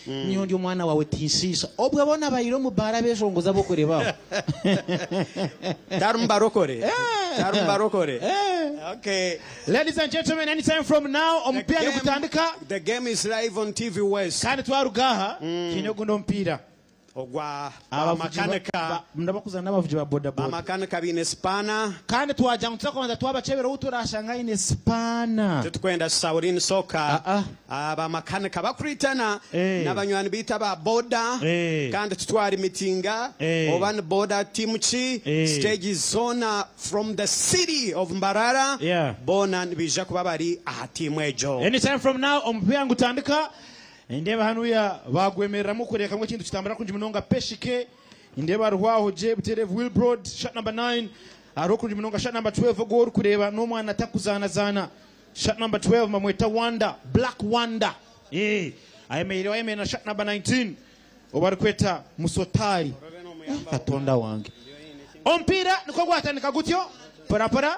Nyowe ndi omwana waawe tinshiisha. Obwo boona baire omu baara abeshongozi ab'okureeba aho. Tarimu barokore. Tarimu barokore. Okay. Ladies and gentlemen, anytime from now The omupiira game, nigutandika the game is live on TV West. kandi twaruga aha twine ogundi omupiira. Ogwa Abavugi ba- bamakanika. ba- Ndabakuza n'abavugi ba boda boda. Bamakanika baine sipana. Kandi twagira ngu tuza kubanza twabacebera ou turashanga aine sipana. Titukwenda Saurin Soccer. Ah, Ah, bamakanika bakuritana Eh. n'abanywani baitu aba boda Eh. kandi tutwara emitinga Eh. oba ni boda team ki Eh. stage zoona from the city of Mbarara Yeah. boona nibaija kuba bari aha tiimu egyo. Anytime from now omupiira nigutandika. Nindeeba hanuya baagwemereramu kureeka ngu ekintu kitambura kurungi munonga Peshike nindeeba hariho aho gye Butereevu Wilbrod shot number 9 hariho kurungi munonga shot number 12 ogu orikureeba n'omwana atakuzaanazaana shot number 12 bamweta Wanda Black Wanda eh ayemereireho ayemereire na shot number 19 ou barikweta Musotari eh Katonda wange omupiira nikwo gwatandika gutyo mpora mpora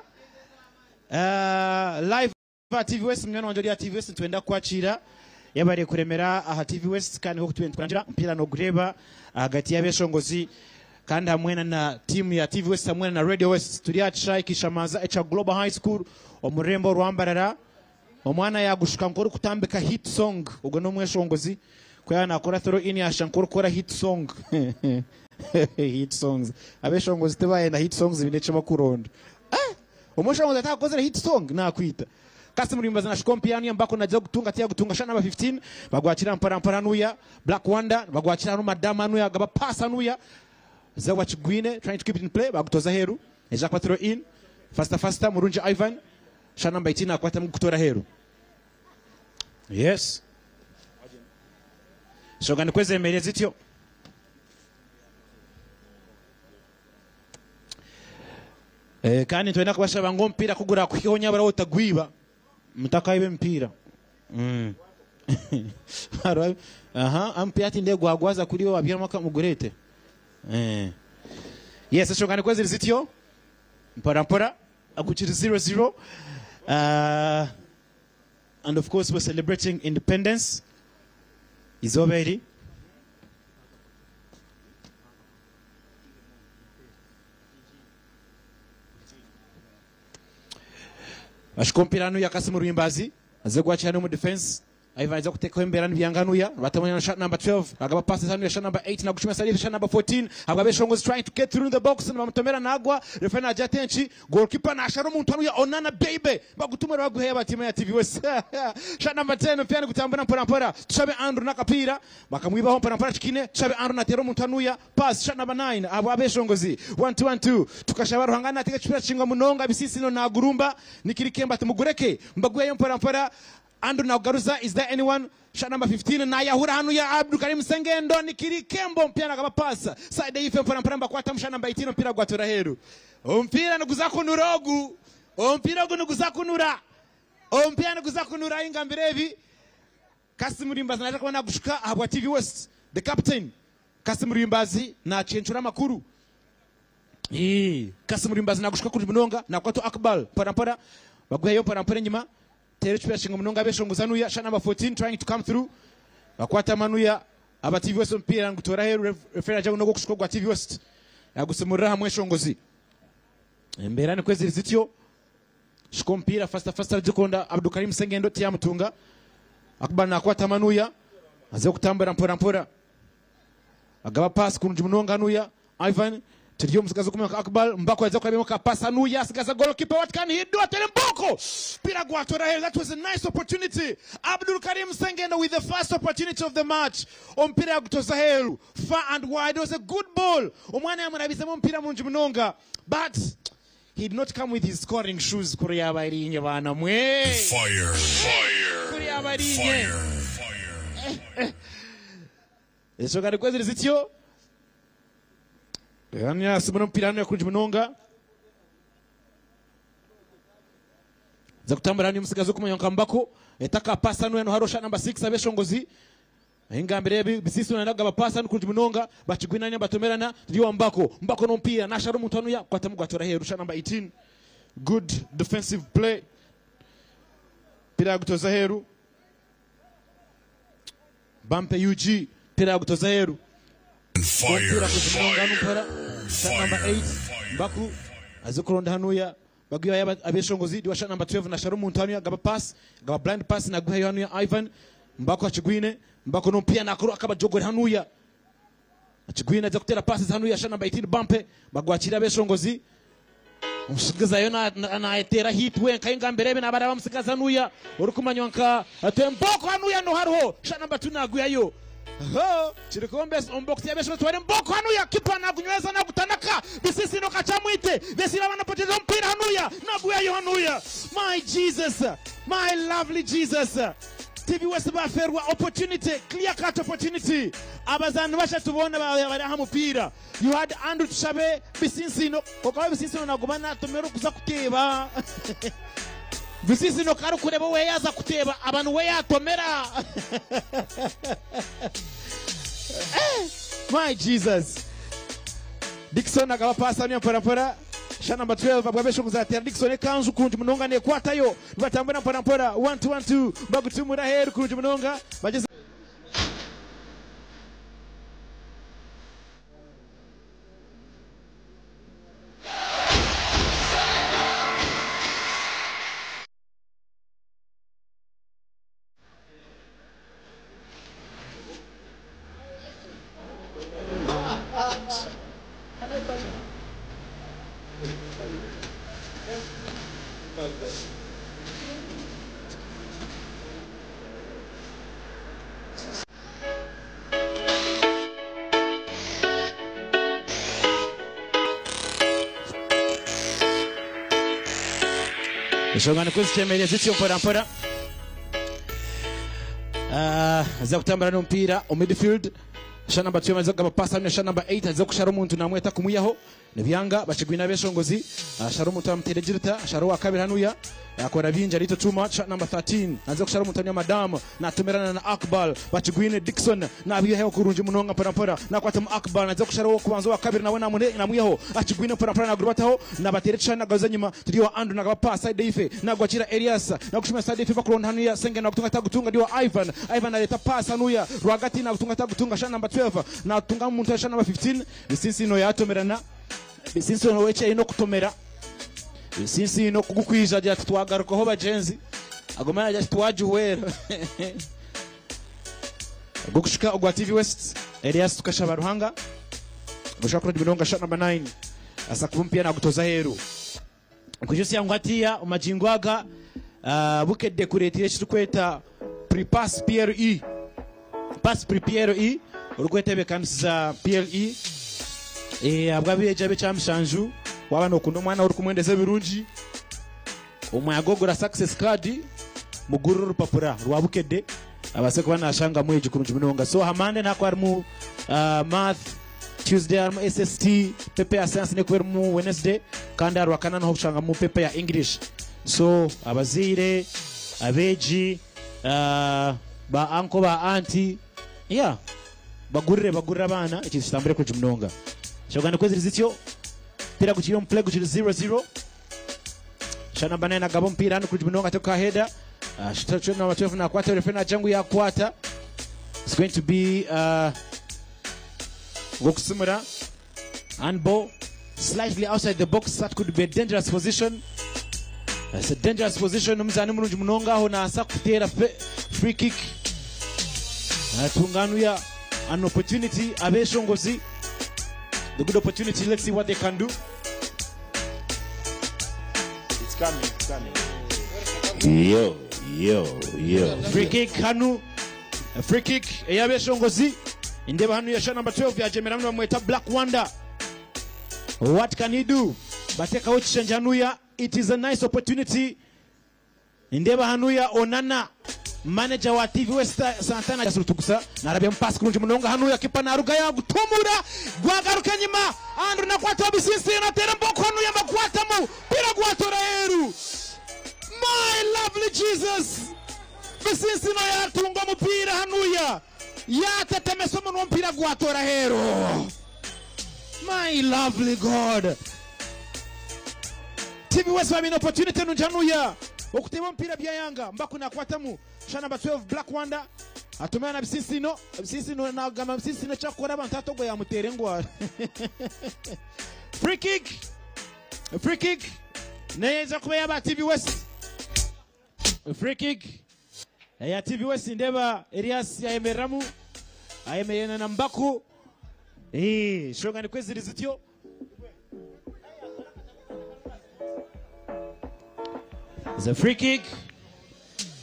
live Aha TV West munywani wangye ori aha TV West nitwenda kukwakiira yebare kuremera aha TV West kandi nk'oku tubire nitukurangira omupiira nogureeba ahagati y'abeshongozi kandi hamwe na na tiimu ya TV West hamwe na Radio West turi aha kishaayi Kishamanza ekya Global High School omu rurembo orwa Mbarara omwana yagushuka nk'orikutambika hit song ogwo n'omweshongozi ku yaaba nakora throw in yashusha nk'orikukora hit song hit songs abeshongozi tibayenda hit songs baine eki bakuronda Eh! Omweshongozi atakakozire hit song nakwita. Kassim Ruhimbaza nashuka omupiira hanuya Mbako nagya kugutunga tiyagutunga shot number 15 bagwakira mpora mpora hanuya Black Wonder bagwakira hanu Madama hanuya agaba pass hanuya Zawe akigwine trying to keep it in play bagutoza aheru neija kuba throw in faster faster Murungi Ivan shot number 18 nakwatamu kugutora aheru Yes Enshonga nikwo zemereire zityo. Eh, kandi nitwenda kubashaba ngu omupiira ku gurakuhikeho nyabura otagwiba mutakaiba emipiira Mm. Hariho- aha omupiira tinde gwagwaza kuri wabyiramu mugureete Eh. Yes enshonga nikwo ziri zityo mpora mpora gukiri 0-0 uh, and of course we're celebrating independence izooba eri. Ashuka omupiira hanuya Kassim Rwimbazi aze gwakira n'omu defense Ivan aza kuteekaho embeera nibyanga hanuya batamu na shot number 12 agaba passes hanuya shot number 8 nagushuma Salif shot number 14 habwa Abeshongozi trying to get through the box nibamutomera nagwa referee nagira atenki goalkeeper nashara omuntu hanuya Onana baby bagutumura baguheyo aba tiimu ya TV West shot number 10 omupiira nigutambura mpora mpora Tushabe Andrew n'akapiira Bakamwibaho mpora mpora kikine tushabe Andrew nateera omuntu hanuya pass shot number 9 ahabwa abeshongozi one two one two tukashaba Ruhanga natega ekipira kingwa munonga Bisisino nagurumba nikiri kemba ati mugureke mbagweyo mpora mpora Andrew nagugaruza is there anyone shot number 15 nayahura hanuya Abdulkarim Sengendo nikiri kembo omupiira nagaba pass side eyife mpora mpora nibakwatamu shot number 18 omupiira gwatura aheru omupiira niguza kunura ogu omupiira ogu niguza kunura omupiira niguza kunura ahi ebi Kassim Ruhimbazi naija kuba nagushuka ahabwa TV West. The captain, Kassim Ruhimbazi nacencura amakuru. Kassim Ruhimbazi nagushuka kurungi munonga, nakwatwa Akbal mpora mpora, baguheyo mpora mpora enyima, teera ekipiira kinga munonga abeshongozi hanuya, shot number 14 trying to come through, bakwata manuya aba TV West omupiira nigutoora aheeru, referee nagira ngu n'ogw'okushuka ogwa TV West, yagusimurira aha mweshongozi. Embeera nikwo ziri zityo. Shuka omupiira faster faster arikuronda Abdukarim Sengendo tiyamutunga akuba nakwata manuya aze kutambura mpora mpora agaba pass kurungi munonga hanuya Ivan turi omutsigazi okumanya nka Akbal Mbako yaza kurabyamu ka pass hanuya asigaza goalkeeper what can he do atere Mboko omupiira gwatora aheeru that was a nice opportunity Abdul Karim Sengendo with the first opportunity of the match omupiira yagutoza aheeru far and wide it was a good ball omwana yamurabizemu omupiira murungi munonga but He did not come with his scoring shoes kuri yaaba ari inye baana mwe. Fire. Kuri yaaba ari inye. Fire. Enshonga nikwo ziri zityo. Hanu yasimura omupiira hanu yakurungi munonga. Aza kutambura hanu omutsigazi okumanywa nka Mbako. Eta ka pass hanu hanu hariho shot number 6 abeshongozi. Engambira ebi Bisiisi naayenda kugaba paasi hanu kurungi munonga bakigwinanya nibatomerana turi owa Mbako. Mbako n'omupiira naashara omuntu hanuya kukwatamu gwatora aheeru shot number 18. Good defensive play. Omupiira yagutoza aheeru. Bampe UG mpira yagutoza aheeru. Fire. Omupiira kuzimunonga hanu mpora. Shot number 8 Mbaku aze kuronda hanuya bagwihayo abeshongozi diwa shot number 12 nashara omuntu hanuya gaba pass gaba blind pass nagwihayo hanuya Ivan Mbaku akigwine Mbaku n'omupiira nakuru akabajogore hanuya akigwine aza kutera passes hanuya shot number 18 Bampe bagwakira abeshongozi omusigazayo nayetera hit wenka engamba erebe nabara bamusigaza hanuya orikumanywa nka ate Mboko hanuya no hariho shot number 2 nagwihayo. Ho, chirikombe ombokisi yabesho tware Mboko hanuya kipa nagunyweza nagutanaka bisisi no kachamwite besira wanapoteza mpira hanuya naguyayo hanuya. My Jesus, my lovely Jesus. TV West baferwa opportunity, clear cut opportunity. Abazani bashatu bona bari aha mupira. You had Andrew Tushabe Bisinsino, okawa Bisinsino naguma natomera kuza kuteba. Bisinsino kari kureba we yaza kuteba abantu we yatomera. My Jesus. Dickson akaba pasa niyo mpora mpora. Shot number 12 abwabesho kuzatera Dickson ekanzu kurungi munonga nekwatayo batambura mpora mpora 1 2 1 2 bagutumura heru kurungi munonga bageze. Eshonga niko zikyemereye zityo mpora mpora. Aza kutambura n'omupiira omu midfield. Shot number 2 amaze kugaba pass hamwe na shot number 8 aza kushara omuntu namweta kumuyaho nibyanga bakigwina abeshongozi. Ashara omuntu amutere girita ashara owa kabiri hanuya akora bingi arito too much. Shot number 13 aza kushara omuntu anya madamu natumerana na Akbal bakigwine Dickson nabiyaho kurungi munonga mpora mpora nakwata mu Akbal aza kushara owo kubanza owa kabiri nawe namwiyaho akigwine mpora mpora nagurubataho nabatere chana nagaza nyuma turiwa Andrew nagaba pass side ife nagwakira Elias nagushima side ife bakuronda hanuya senge nagutunga tagutunga diwa Ivan Ivan aleta pass hanuya rwagati nagutunga tagutunga shot number 12 natunga umuntu shot number 15 Bisinsino yatomerana Bisinsino weche ino kutomera Bisinsino kugukwija agira ati twagarukaho bagenzi agomana agira ati twajuhwera gukushika ogwa TV West Elias tukashaba Ruhanga gushaka kurunda ibinonga shot number 9 asa kumpia nagutoza heru kujusi yangu atiya umajingwaga bukedde kuretire kitukweta prepass PLE pass pre PLE urukwetebe kanisa PLE abwabiyeja bechamushanju waba nokunda omwana ori kumwendeza ebirungi omwagogora success card mugurire orupapura rwa bukedde abase kuba nashanga mwegi kurungi munonga. So hamande nako harimu math Tuesday harimu SST pepe ya science nekuba erimu Wednesday kandi harwakana niho kushangamu pepe ya English. So abazaire abeegi ba uncle ba auntie yeah bagurire abaana ekintu kitambure kurungi munonga. Shogani kweziri zityo mpira gukiri omu play gukiri 0-0. Shot number 9 agaba omupiira hano kurungi munonga atekuka header. Shot number 12 nakwata referee nagira ngu yakwata. It's going to be Gokusimura handball slightly outside the box. That could be a dangerous position. It's a dangerous position. Omuzani murungi munonga aho naasa kuteera free kick. Atunganuya an opportunity abeshongozi. The good opportunity. Let's see what they can do. It's coming, it's coming. Yo, yo, yo. Free kick hanu. A free kick eyabeshongozi. Indeba hanu ya shot number 12 yajemera muno bamweta Black Wonder. What can he do? Batekaho kishenje hanuya. It is a nice opportunity. Indeba hanuya Onana manager wa TV West Santana yasurutugusa narabye mpasi kurungi munonga hanuya kipa naruga yagutumura gwagaruka nyuma Andrew nakwata Bisisi natera mboko hanuya makwatamu pira gwatora heru. My lovely Jesus. Bisisi no yatunga mupira hanuya yatetemesa muno mpira gwatora heru. My lovely God. TV West babine opportunity nunjanuya okuteba mpira bya Yanga mbaku nakwatamu shot number 12 Black Wonder Atumira na Bisiisino. Bisiisino naagamba Bisiisino eki akukora abantu hati ogwo yaamuteera engwara. Free kick. Free kick. Neeza kuba ey'aba TV West. Free kick eya TV West ndeeba Elias yayemereramu ayemereire na Mbaku. Eh, enshonga nikwo ziri zityo. The free kick.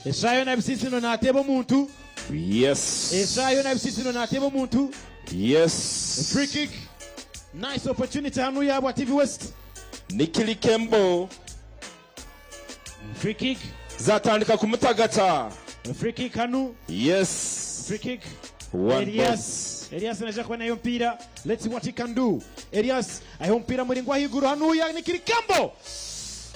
Eshaaha yoona Bisiisino naateeba omuntu. Yes. Eshaaha yoona Bisiisino naateeba omuntu. Yes. Free kick. Nice opportunity hanu yaabwa TV West. Nikili Kembo Free kick. zatandika kumutagata. Free kick hanu. Yes. Free kick. One Elias. Elias anaija kuba nayo omupiira. Let's see what he can do. Elias aiha omupiira muringwa ahaiguru hanuya Nikili Kembo.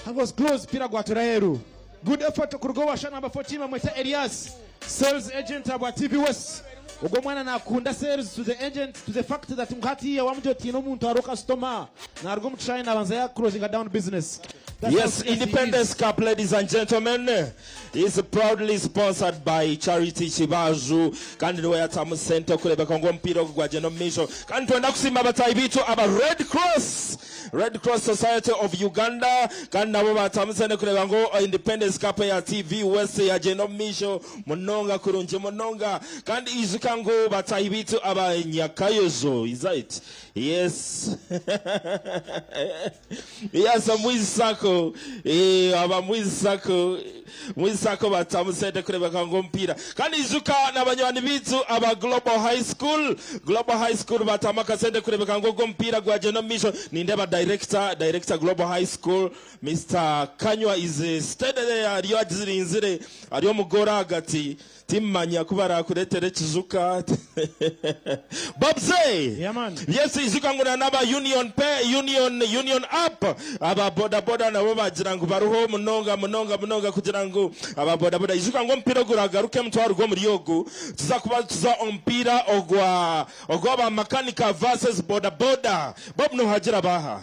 That was close. Mpira gwatura aheeru. Good effort kuruga owa shot number 14 bamweta Elias. Sales agent abwa TV West. Ogwo omwana nakunda sales to the agent to the fact that ngu hatiiya wamugira oti haine omuntu hariho customer naruga omu kishaayi nabanza ya closinga down business. That's how Yes, serious he is. Independence Cup, ladies and gentlemen, is proudly sponsored by Charity Chibaju. Kandi niwe yatamu sente okurebeka ngu omupiira ogu gwagenda omu maisho. Kandi twenda kusiima abataahi baitu aba Red Cross, Red Cross Society of Uganda. Kandi nabo batamu sente kureba ngu Independence Cup eya TV West yagenda omu maisho munonga kurungi munonga. Kandi ijuka ngu bataahi baitu aba Nyakayojo, is that it? Yes. Yes, Mwizi Sacco. Aba Mwizi Sacco. Mwizi Sacco batamu sente kurebeka ngu omupiira. Kandi ijuka n'abanywani baitu aba Global High School. Global High School batamu akasente kurebeka ngu ogwo omupiira gwagenda omu maisho. Nindeeba director, director Global High School, Mr. Kanywa is steady there, ariyo agirinzire, ari omu goal ahagati. Timmanya ku barakureetera ekijuka. Bobze! Yeah, man. Yes, ijuka ngu na n'aba Union Pay, Union, Union App. Aba boda boda nabo bagira ngu baruho munonga, munonga, munonga kugira ngu aba boda boda. Ijuka ngu omupiira oguragaruke mutwaro gw'omuri ogu. Tuza kuba tuza omupiira ogwa, ogwa ba makanika versus boda boda. Bob nohagira baha.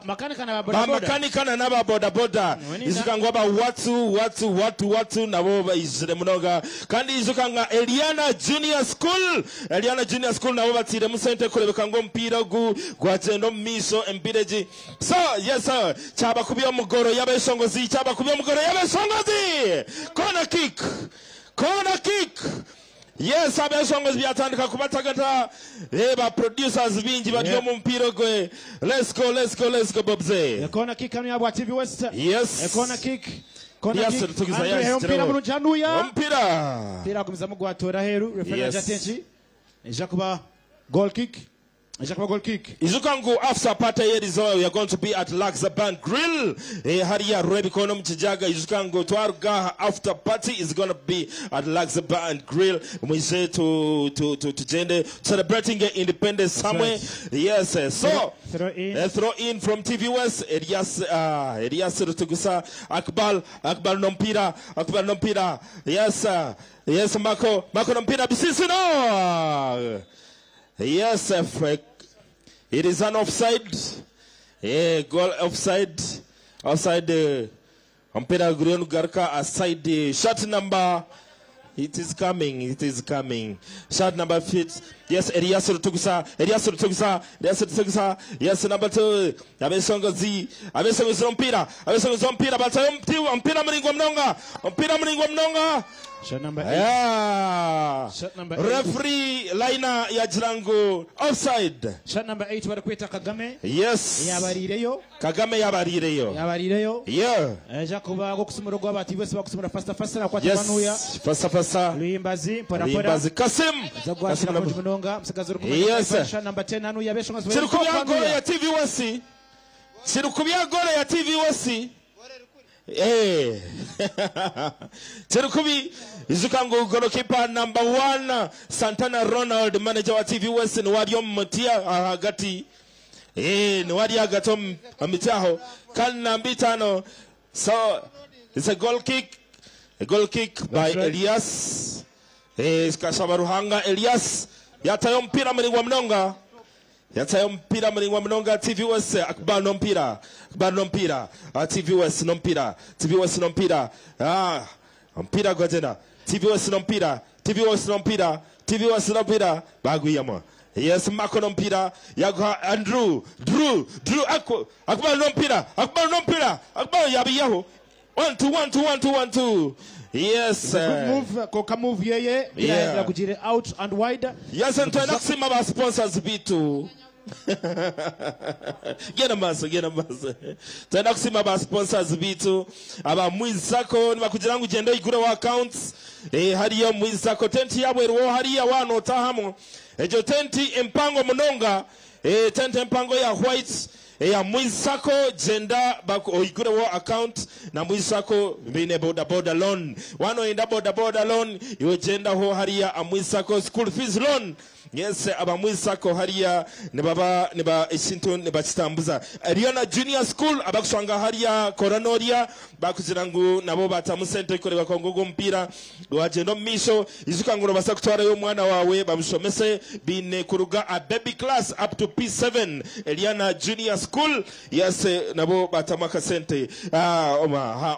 Makanika na ba boda Ba boda. makanika na n'aba boda boda. Nini Ijuka ngu aba watu, watu, watu, watu nabo baizire munonga. Kandi ijuka nga Eliana Junior School. Eliana Junior School nabo batiremu sente kurebeka ngu omupiira ogu gwagenda omu maisho emipiira egi. So, yes sir. Kyabakubya omugoro y'abeshongozi, kyabakubya omugoro y'abeshongozi. Corner kick. Corner kick. Yes, abeshongozi byatandika kubatagata. Ba producers bingi bari Yeah. omu mupiira gwe. Let's go, let's go, let's go, Bobze. Corner kick hanu yabwa TV West. Yes. Corner kick. Corner Yes, kick. tugiza Andre, yes, omupiira Trevor. mulungi hanuya. Omupiira. Omupiira gumizamu gwatoora aheeru. Referee Yes. agira ati Eija kuba goal kick. Eija kuba goal kick. Ijuka ngu after party yerizo we are going to be at Luxaban Grill. Hariya Rwebikono mu Kijaga. Ijuka ngu twaruga after party is going to be at Luxaban Grill. Mwije tugende celebrating independence That's somewhere. right. Yes, so Throw in. Throw in from TV West. Elias, Elias Rutugusa, Akbal, Akbal Nompira, Akbal Nompira. Yes, yes, Marco, Marco Nompira. Bisisi no. Yes, it is an offside. Yeah, goal offside. Offside. Mpira guriyo nugaruka aside the shot number. It is coming. It is coming. Shot number 5. Yes, Elias Rutugusa. Elias Rutugusa. Elias Rutugusa. Yes, number 2. Abesongozi. Abesongozi mpira. Abesongozi mpira. Batayo mpira mringwa mnonga. Mpira mringwa mnonga. Shot number 8. Yeah. Shot number 8. Referee Laina ya Jirango offside. Shot number 8 barikweta Kagame. Yes. Yabarireyo. Kagame yabarireyo. Yabarireyo. Yeah. Eja kuba gokusumura gwa bati bose bakusumura fasta fasta nakwata Yes. banuya. Fasta fasta. Luyimbazi mpora mpora. Luyimbazi Kasim. Za gwashira Kasim mu munonga musigazi uri Yes. kumenya shot number 10 hanu yabesho ngazo. Kiri kubya gole ya TV West. Kiri kubya gole ya TV West. Kiri kubi izuka ngu goalkeeper number 1 Santana Ronald manager wa TV West ni wali omutia hagati. Ni wali hagati omutiaho. Kandi namba 5. So it's a goal kick. A goal kick by That's right. Elias. Kasaba Ruhanga Elias yatayo mpira mringwa mnonga. Yatayo mpira mringwa mnonga TV West Akbar no mpira. Akbar no mpira. TV West no mpira. TV West no mpira. Mpira gwajena. TV West no mpira. TV West n'omupiira TV West n'omupiira bagwihamu yes Marco n'omupiira yaguha Andrew Drew Drew Akbar Akbar n'omupiira Akbar n'omupiira Akbar yabihaho 1 2 1 2 1 2 1 2 yes Good move, konka move yeye yagugire out and wide. Yes, ntwenda kusiima ba sponsors bitu. Genda maaso, genda maaso. Twenda kusiima ba sponsors bitu aba Mwisako nibakugira ngu genda oigureho accounts. Hariyo Mwisako tenti yabo eriho hariya wanotahamu. Egyo tenti empango munonga, tenti empango ya white ya Mwisako, genda oigureho account na Mwisako bine boda boda loan. Wanoenda boda boda loan iwe genda ho hariya Mwisako school fees loan. Yes, aba Mwisako hariya nibaba niba ekintu nibakitambuza. Riona Junior School abakushanga hariya Koronoria bakugira ngu nabo batamu sente kureba ko ngo mpira wagenda misho izuka ngo basa kutwarayo omwana wawe bamushomese bine kuruga a baby class up to P7 Eliana Junior School. Yes, nabo batamu akasente.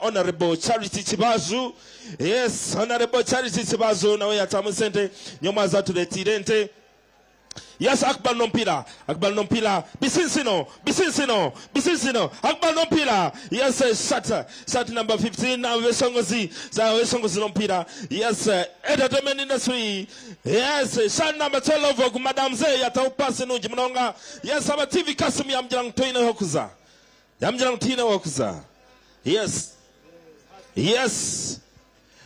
Honorable Charity Kibazu. Yes, Honorable Charity Kibazu nawe yatamu sente nyoma zatuletirente. Yes, Akbar Nompila, Akbar Nompila, Bisinsino, Bisinsino, Bisinsino, Akbar Nompila. Yes, shot number 15, now Wesongozi, Wesongozi Nompila. Yes, entertainment industry. Yes, shot number 12, Madam Zey, yataupasi nungi munonga. Yes, aba TV Kasum yamgira ngu toine hokuza. Yamgira ngu toine hokuza. Yes. Yes.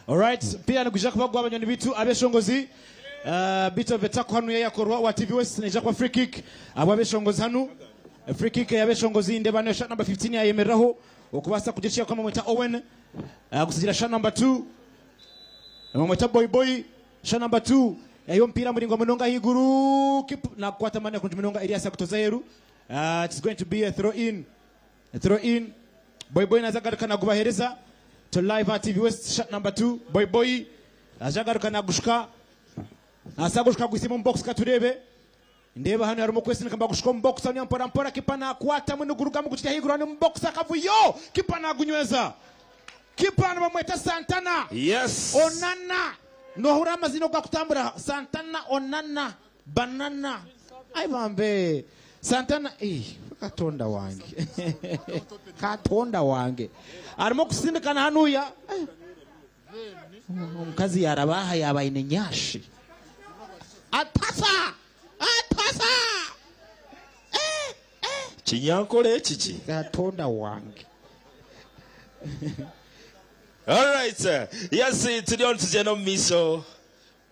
All right, pia nikuja kubagwa abanyoni bitu abeshongozi. Bit of attack hanu yakorwa wa TV West neja kwa free kick abo abeshongozi hanu free kick yabeshongozi ndebano shot number 15 yayemereraho okubasa kugishia kwa mweta Owen kusigira shot number 2 mweta Boy Boy shot number 2 yayo mpira muringo munonga higuru keep na kwata mane kuntu munonga Elias akutoza heru. It's going to be a throw in, a throw in. Boy Boy nazagaruka na gubahereza to live at TV West shot number 2 Boy Boy azagaruka na gushika asagushika gusimu box katurebe ndeba hano harimo kwesi nikamba gushika mu box hano mpora mpora kipa kwata munuguruga mu gucya higuru hano mu box akavuyo kipa nagunyweza kipa bamweta Santana. Yes, Onana nohura amazino gakutambura Santana Onana banana ai bambe Santana katonda wange katonda wange arimo kusindikana hanuya omukazi yarabaha yabaine nyashi. Atasa! Atasa! Kinyankole kiki? Katonda wange. All right. Yes, turi on tugenda mu misho.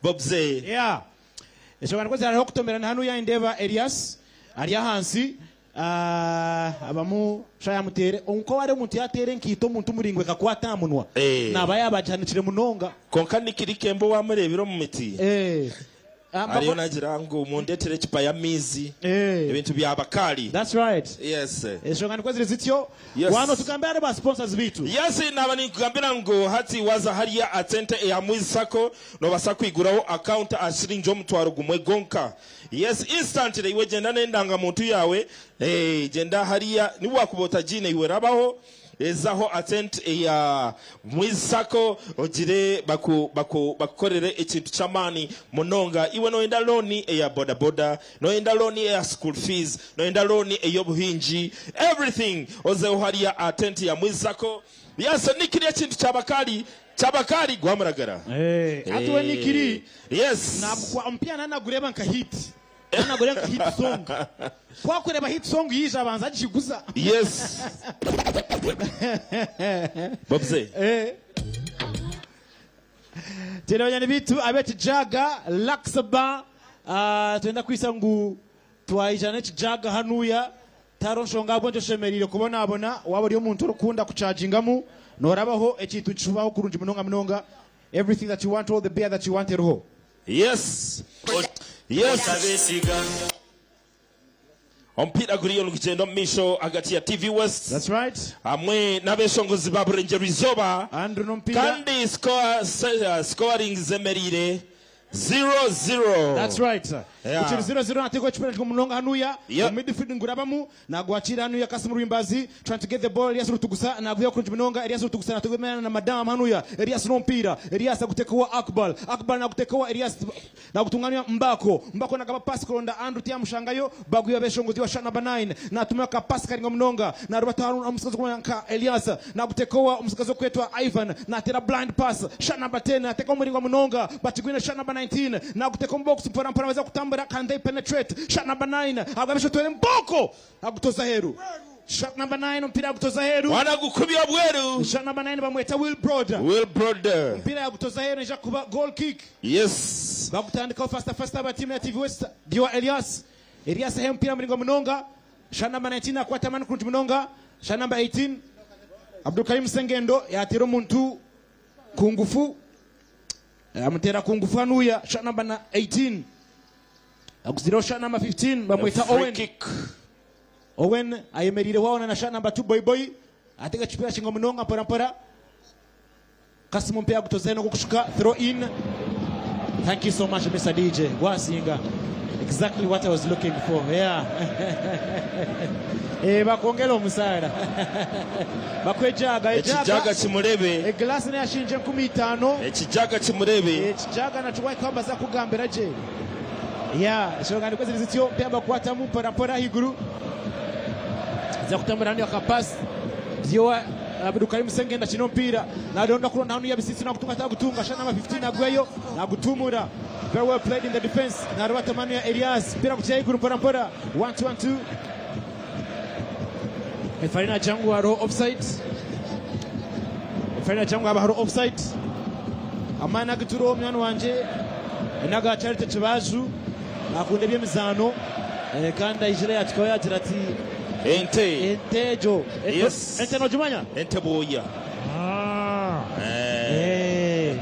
Bobze. Yeah. Eshobora kozi hariho kutomerana hanu ya ndeba Elias ari ahansi abamu shayamutere onko wari omuntu yatere nkito omuntu muringwe kakwata munwa naba yabajanikire munonga konka nikiri kembo wamurebera mu miti. Ariyo nagira ngu mundetere ekipa ya mizi ebintu bya bakali. That's right. Yes. Eshonga nikwezire zityo. Yes. Wano tugambira ba sponsors bitu. Yes, naba nikugambira ngu hati waza hariya atente ya Mwisako nobasa kwiguraho account ashiringi omutwaro gumwe gonka. Yes, instantly iwe genda nendanga muntu yawe genda hariya niwakubota jine iwe rabaho ezaho atent ya Mwisako ogire bakukorere ekintu chamani munonga iwe noenda loan ya boda boda noenda loan ya school fees noenda loan eyobuhinji everything ozeho hariya atent ya Mwisako. Yes, nikiri ekintu chabakali chabakali gwamuragara atuwe nikiri. Yes, nabwo mpya nanagureba nka hit nanagureba nka hit song kwa kureba hit song yije abanza agiguza. Yes. Bobze. Tena banyani bitu abekijaga Luxbar twenda kwisa ngu twaijana ekijaga hanuya taro nshonga abwo nshemerire kubona abona waba uri omuntu orikunda kuchargingamu norabaho ekintu kibaho kurungi munonga munonga everything that you want, all the beer that you want eriho. Yes. Yes. Ompira guriyo nugendo misho hagati ya TV West. That's right. Amwe n'abeshongozi ba Burenje Rizoba. Andrew Nompira. Kandi score scoring zemerire 0-0. That's right. Yeah. Kiri 0-0 nateka ekipira kiri munonga hanuya. Yeah. Omu midfield ngurabamu nagwakira hanuya Kasim Rwimbazi trying to get the ball Elias Rutugusa naguya kurungi munonga Elias Rutugusa natugumana na madam hanuya Elias n'omupiira Elias agutekawa Akbal Akbal nagutekawa Elias nagutunganya Mbako Mbako nagaba pass kuronda Andrew Tiamushangayo baguya beshongozi wa shot number 9 natumia ka pass karinga munonga narubata hanu omusigazi kumanya nka Elias nagutekowa omusigazi okwetwa Ivan natera blind pass shot number 10 nateka omuringo munonga bakigwine shot number 19 naguteka omu box mpora mpora baza kutambura can they penetrate shot number 9 agabisho twere mboko agutoza heru shot number 9 ompira agutoza heru Wanagukubya bweru. shot number 9 bamweta Will Broad Wilbrod. mpira yagutoza heru nija kuba goal kick Yes. bakutandikaho fasta fasta aba timu ya TV West Diwa Elias Elias ahe mpira muringo munonga shot number 19 akwata mani kurungi munonga shot number 18 Abdulkarim Sengendo yatera omuntu kungufu amutera kungufu hanuya shot number 18 aguziraho shot number 15 bamweta Free Owen kick. Owen ayemerire waona na shot number 2 boy boy atega chipira shingo munonga mpora mpora Kasimu mpira gutoza no gukushuka throw in. Thank you so much Mr. DJ gwasinga exactly what I was looking for, yeah. Eh, bakwongera omusaara bakwejaga Ekijaga kimurebe. egilasi neyashinje 50. Ekijaga kimurebe. Ekijaga nakyo wakwambaza kugambira gye ya ensonga nikwo ziri zityo mpya bakwatamu mpora mpora ahaiguru za kutambura hanu akapasi byowa Abdulkarim Sengenda kino omupiira naronda kuronda hanu yabisisi nagutunga tagutunga shana namba 15 agweyo nagutumura. Very well played in the defense. Narubata manu ya Elias mpira kuchia iguru mpora mpora 1 2 1 2 Efarina jangu hariho offside. Efarina jangu haba hariho offside. Amaani agituro omwana wanje naga Charity Kibaju akunda ebyemizaano kandi aijire yatukaho yagira ati Ente. ente egyo. Yes. Ente nogimanya? Ente bwoya. Eh.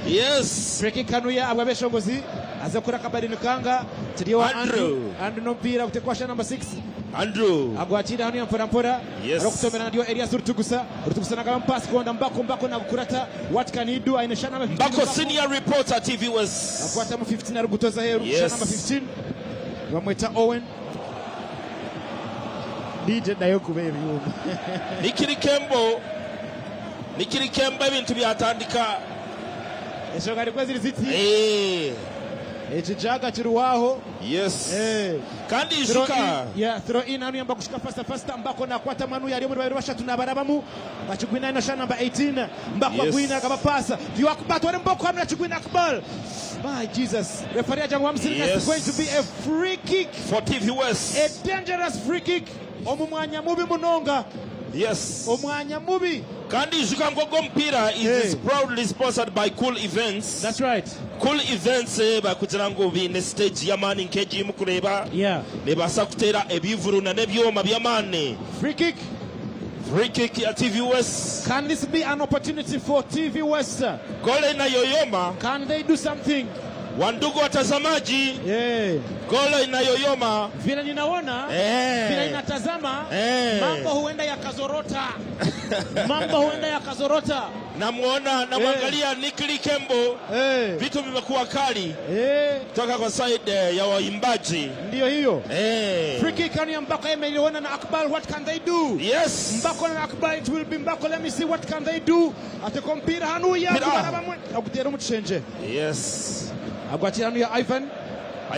Yes. Free kick hanuya abwa beshongozi aza kukora akabarini kanga tiriyo Andrew. Andrew Andrew n'omupiira gutekwasha number 6 Andrew. agwakira hano mpora mpora. Yes. Arokutomera ndio Elias Rutugusa Rutugusa nagaba pass konda Mbako Mbako nagukurata what can he do aine shana number 15. Mbako senior reporter TV West. Akwata mu 15 arugutoza heru. Yes. Shana number 15 bamweta Owen. DJ nayo kuba ebyuma. Nikiri Kembo. Nikiri Kembo ebintu byatandika. Ensonga nikwo ziri ziti. Eh. Ekijaga kiruwaho. Yes. Eh. Kandi Throw ijuka. in, yeah, throw in hano yamba kushika fasta fasta Mbako nakwata manu yari muri babiri bashatu nabarabamu bakigwina na shana number 18 Mbako. Yes. Agwina akaba pasa Diwa Akbar wale Mbako hano yakigwina Akbar. My Jesus, referee ajangu wamusirika. Yes. It's going to be a free kick. For TV West. A dangerous free kick omu mwanya mubi munonga. Yes. Omwanya mubi. Kandi ijuka ngogo mpira is Hey. proudly sponsored by Cool Events. That's right. Cool Events bakugira ngu biine stage y'amaani nk'egi mukureeba. Yeah. Nibaasa kuteera ebivuru na n'ebyoma by'amaani. Free kick. Free kick ya TV West. Can this be an opportunity for TV West? Gole inayoyoma. Can they do something? Wandugu watazamaji, Yeah. gole inayoyoma. Vile ninaona Eh. vile ninatazama Eh. mambo huenda yakazorota, mambo huenda yakazorota. Namwona namwangalia Nikili Kembo, Eh. vitu vimekuwa kali Eh. kutoka kwa side ya waimbaji. Ndiyo hiyo. Eh. Free kick ya Mbako imeliona na Akbar, what can they do? Yes. Mbako na Akbar, it will be Mbako, let me see what can they do. Ateko mpira hanuya Mpira. kubaraba agutera umuchenje. Yes. Agwatira hanuya Ivan.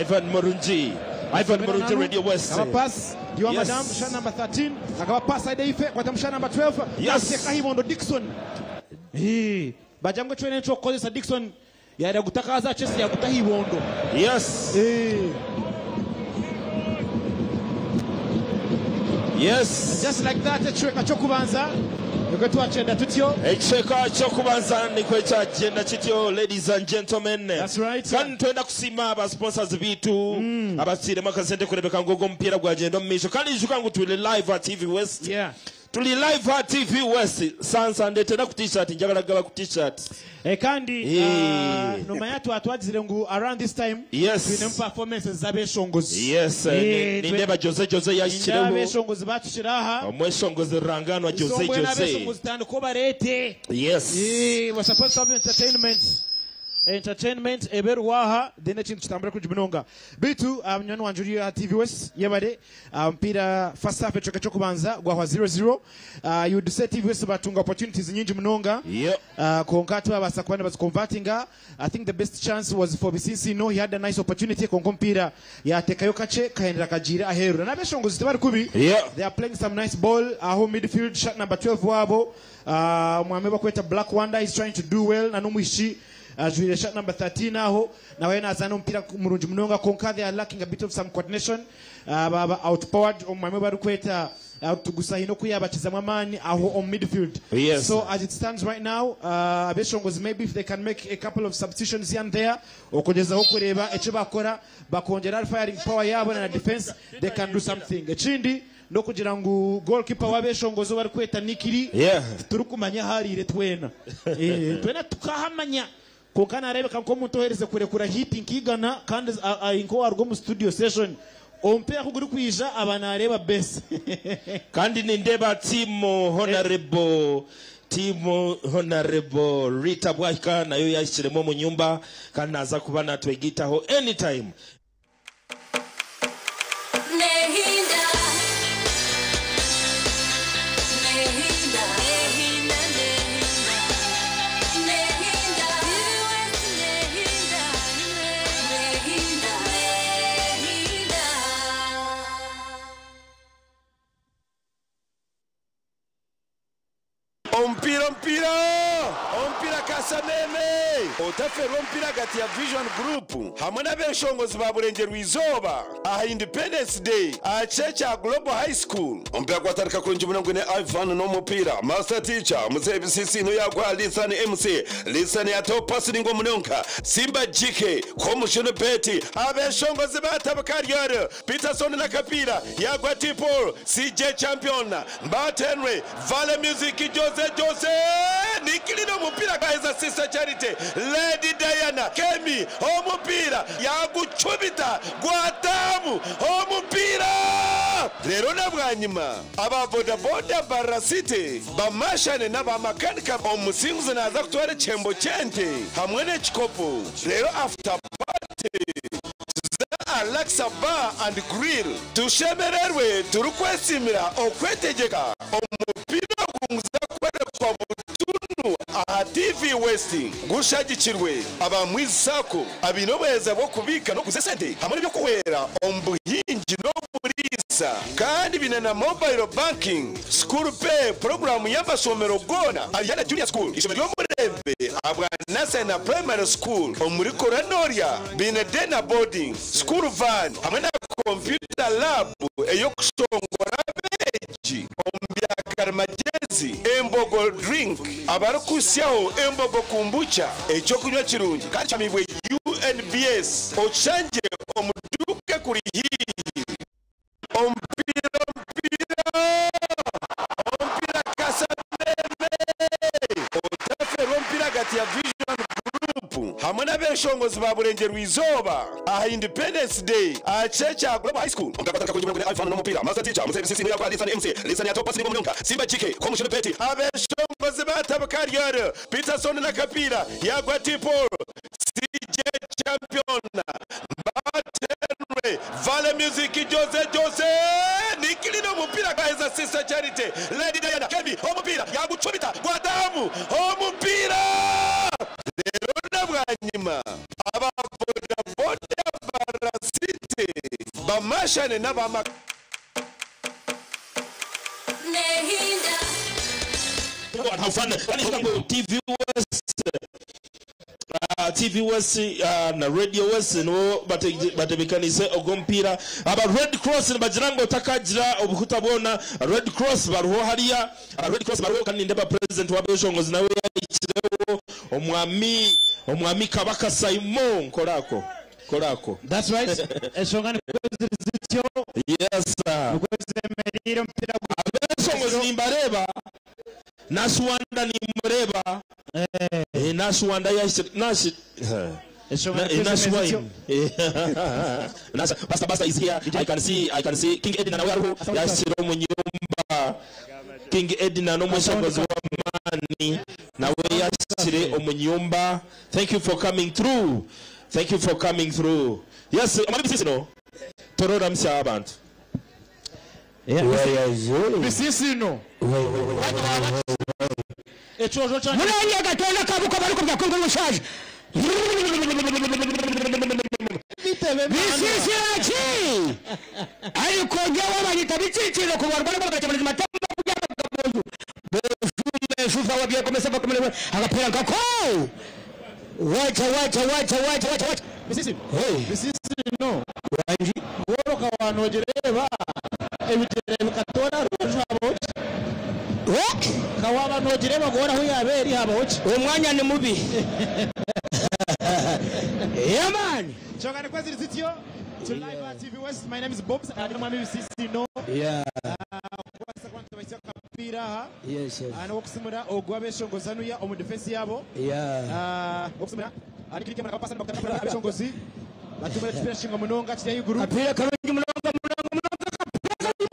Ivan Murungi. Ivan Murungi Radio West. Akaba pass Diwa Yes. Madam shot number 13 akaba pass Aide Ife kwata mshana number 12. Yes. Ateka Hibondo Dickson. Eh, bajangwe chwene chokozesa Dickson yari gutakaza chesi yaguta Hibondo. Yes. Eh. Yes. Just like that ekicweka kyokubanza nikwe twacenda tutyo. Ekicweka kyokubanza nikwe kyagenda kityo, ladies and gentlemen. That's right. Kandi twenda kusiima aba sponsors bitu abasiiremu akasente kurebeka ngu ogwo omupiira gwagenda omu maisho. Kandi ijuka ngu tuli live at TV West. Yeah. Tuli live at TV West. Sansa ndetera ku t-shirt, njagala gaba ku t-shirt. Kandi Eh. nomanya twatwagizire ngu around this time Yes. twinemu performances z'abeshongozi. Yes, nindeba Jose Jose yashikireho. Abeshongozi batukira aha. Omweshongozi ruranganwa Jose Isombwe Jose. n'abeshongozi tandika obareete. Yes. We're supposed to have entertainment. Entertainment ebe eriho aha, then ekintu kitambure kurungi munonga. Beitu munywani wangye ori aha TV West, yebare. Omupiira first half ekicweka ky'okubanza gwahwa 0-0. You would say TV West batunga opportunities nyingi munonga. Kwonka tibabaasa kuba nibaziconvertinga. I think the best chance was for Bisinsino, he had a nice opportunity kwonka omupiira yateekayo kakye kahendera kagiire aheeru. Na n'abeshongozi tibari kubi. They are playing some nice ball aho midfield shot number 12 waabo omwami ou barikweta Black Wonder is trying to do well na n'omwishiki ajwaire shot number 13 aho nawe nazaana omupiira murungi munonga kwonka they are lacking a bit of some coordination. Baba outpowered omwami ou barikweta Tugusa haine oku yabakizamu amaani aho omu midfield. So as it stands right now, abeshongozi maybe if they can make a couple of substitutions here and there okugyezaho kureeba eki bakora bakongyera ahari firing power yaabo na defense, they can do something. Ekindi n'okugira ngu goalkeeper w'abeshongozi ou barikweta Nikiri titurikumanya ahu ariire twena. Twena titukahamanya kwonka nareebeka nk'omuntu oheerize kurekura hit nka igana kandi ari nk'owaruga omu studio session. Omupiira ku gurikwija aba nareeba base. Kandi nindeeba tiimu Honourable Tiimu Honourable Rita Bwahika nayo yahikiremu omu nyumba kandi naaza kuba natwegaitaho anytime. Nehinda, nehinda, nehinda, nehinda, nehinda, nehinda, nehinda. Omupiira omupiira omupiira Kasameme otaferwa omupiira ahagati ya Vision Group hamwe n'abeshongozi ba Burengyerwa Izooba aha Independence Day aha kishaayi kya Global High School. Omupiira gwatandika kurungi munonga gwine Ivan n'omupiira Master Teacher Muzehe Bisisiino yaguha Lisan MC Lisan yataho pasi ningwa munonga Simba GK Komushunu Betty abeshongozi batabuka Ariel Peterson n'akapiira yaguha T Paul CJ Champion Mbat Henry Vale Music Jose Jose Nikilina omupiira gwaheza Sister Charity Lady Diana Kemi omupiira yagucumita gwataamu omupiira reero na bwanyima aba boda boda Mbarara City bamashane n'aba makanika omusinguzi naaza kutwara ekihembo ky'ente hamwe n'ekikopo reero after party tuze aha Laksa Bar and Grill tushemererwe turikwesiimira okwetegyeka omupiira ogu nguza kworekwa butunu aha TV West gushagikirwe aba Mwizi Sacco abaine obuheereza bw'okubiika n'okuguza esente hamwe n'eby'okuhwera omu buhingi n'oburiisa kandi baine na mobile banking, School Pay puroguraamu y'amashomero goona Ariana Junior School ishomero ry'omurembe ahabwa Nursery na Primary School omuri Koronorya baine Day na Boarding, School Van hamwe na Computer Lab ey'okushongora abeegi omu bya karimagyezi, Embogo Drink abarikuhitsyaho Embogo Kombucha eky'okunywa kirungi kandi kihamiibwe UNBS okishangye omu duuka ekuri haihi. Omupiira omupiira omupiira Kasameme otaferwa omupiira ahagati ya Vision Group hamwe n'abeshongozi ba Burengyerwa Izooba aha Independence Day aha kishaayi kya Global High School. Omupiira gwatandika kurungi munonga Ivan n'omupiira Master Teacher Muzehe Bisisi niwe yaguha Lisan MC Lisan yataho pasi ningwa munonga Simba GK Komushunu Betty Abeshongozi batabuka Ariel Peterson n'akapiira yaguha T Paul CJ Champion Mbat Henry Vale Music Jose Jose Nikilina omupiira gwaheza Sister Charity Lady Diana Kemi omupiira yagucumita gwataamu omupiira reero na bwanyima aba boda boda Mbarara City bamashane n'aba Nehinda. TV West TV West na Radio West nibo batebekanise ogwo mupiira. Aba Red Cross nibagira ngu otakagira obuhuta bwona. Red Cross bariho hariya, aba Red Cross bariho kandi nindeeba president w'abeshongozi nawe yahikireho omwami Kabaka Simon Korako. Korako. That's right. Ensonga nikwo ziri zityo. Yes sir. Nikwo zemereire omupiira gwa Abeshongozi nimbareeba. Nashwanda nimureba. Nashwanda yahikire Nash Ensonga nikwo Nash zemeze zityo. wine. Nash Pastor Pastor is here. I can see King Edna nawe ariho yahikire omu nyumba. King Edna n'omweshongozi w'amaani. Ow'amaani nawe yahikire omu nyumba. Thank you for coming through. Thank you for coming through. Yes, omwami Bisisino, torora musya abantu. Bisisino. Ekyojo kyange. Mulenge katonda kabuko bariko byakungu mushaje. Bisisira ki? Ariko njyewe banyita bitsitsiro ku barwana bagakemuza amatama by'abagabozu. Bojume shufa wabyekomesa bakomerewe agapira ngako. Wacha wacha wacha wacha wacha wacha. Bisisino. Hey. Bisisino. Wanji. Woroka wanogereba ebigere bikatora rubaju habaho ki? Eh? Kawaba nogireba gora aho yaba eri habaho ki? Omwanya ni mubi. Yeah man. Chongani kwezi zityo to live at TV West. My name is Bobs. And mwami Bisisino. Yeah. Kwasa kwantu baisya kapira aha. Yes yes. Ana okusimura ogwa beshongozanuya omu defense yabo. Yeah. Okusimura ari kirike mara kapasa bakutaka abeshongozi. Batumira kipira shinga munonga kirya iguru. Kapira karungi munonga munonga munonga kapira karungi.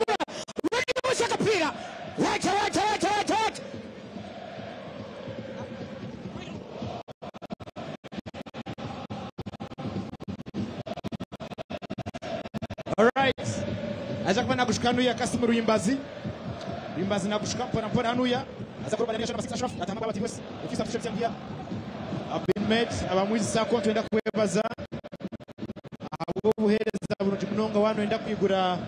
Wadi kapira. Wacha wacha wacha wacha wacha. All right. Aza kuba nagushika hanuya Kasimu Ruyimbazi. Ruyimbazi nagushika mpora mpora hanuya. Aza kuba ndani ya Ashraf atamba bati wese. If you subscribe here. I've been met abamwizi sako twenda kwebaza. Abo buhereza bulungi munonga wano enda kwigura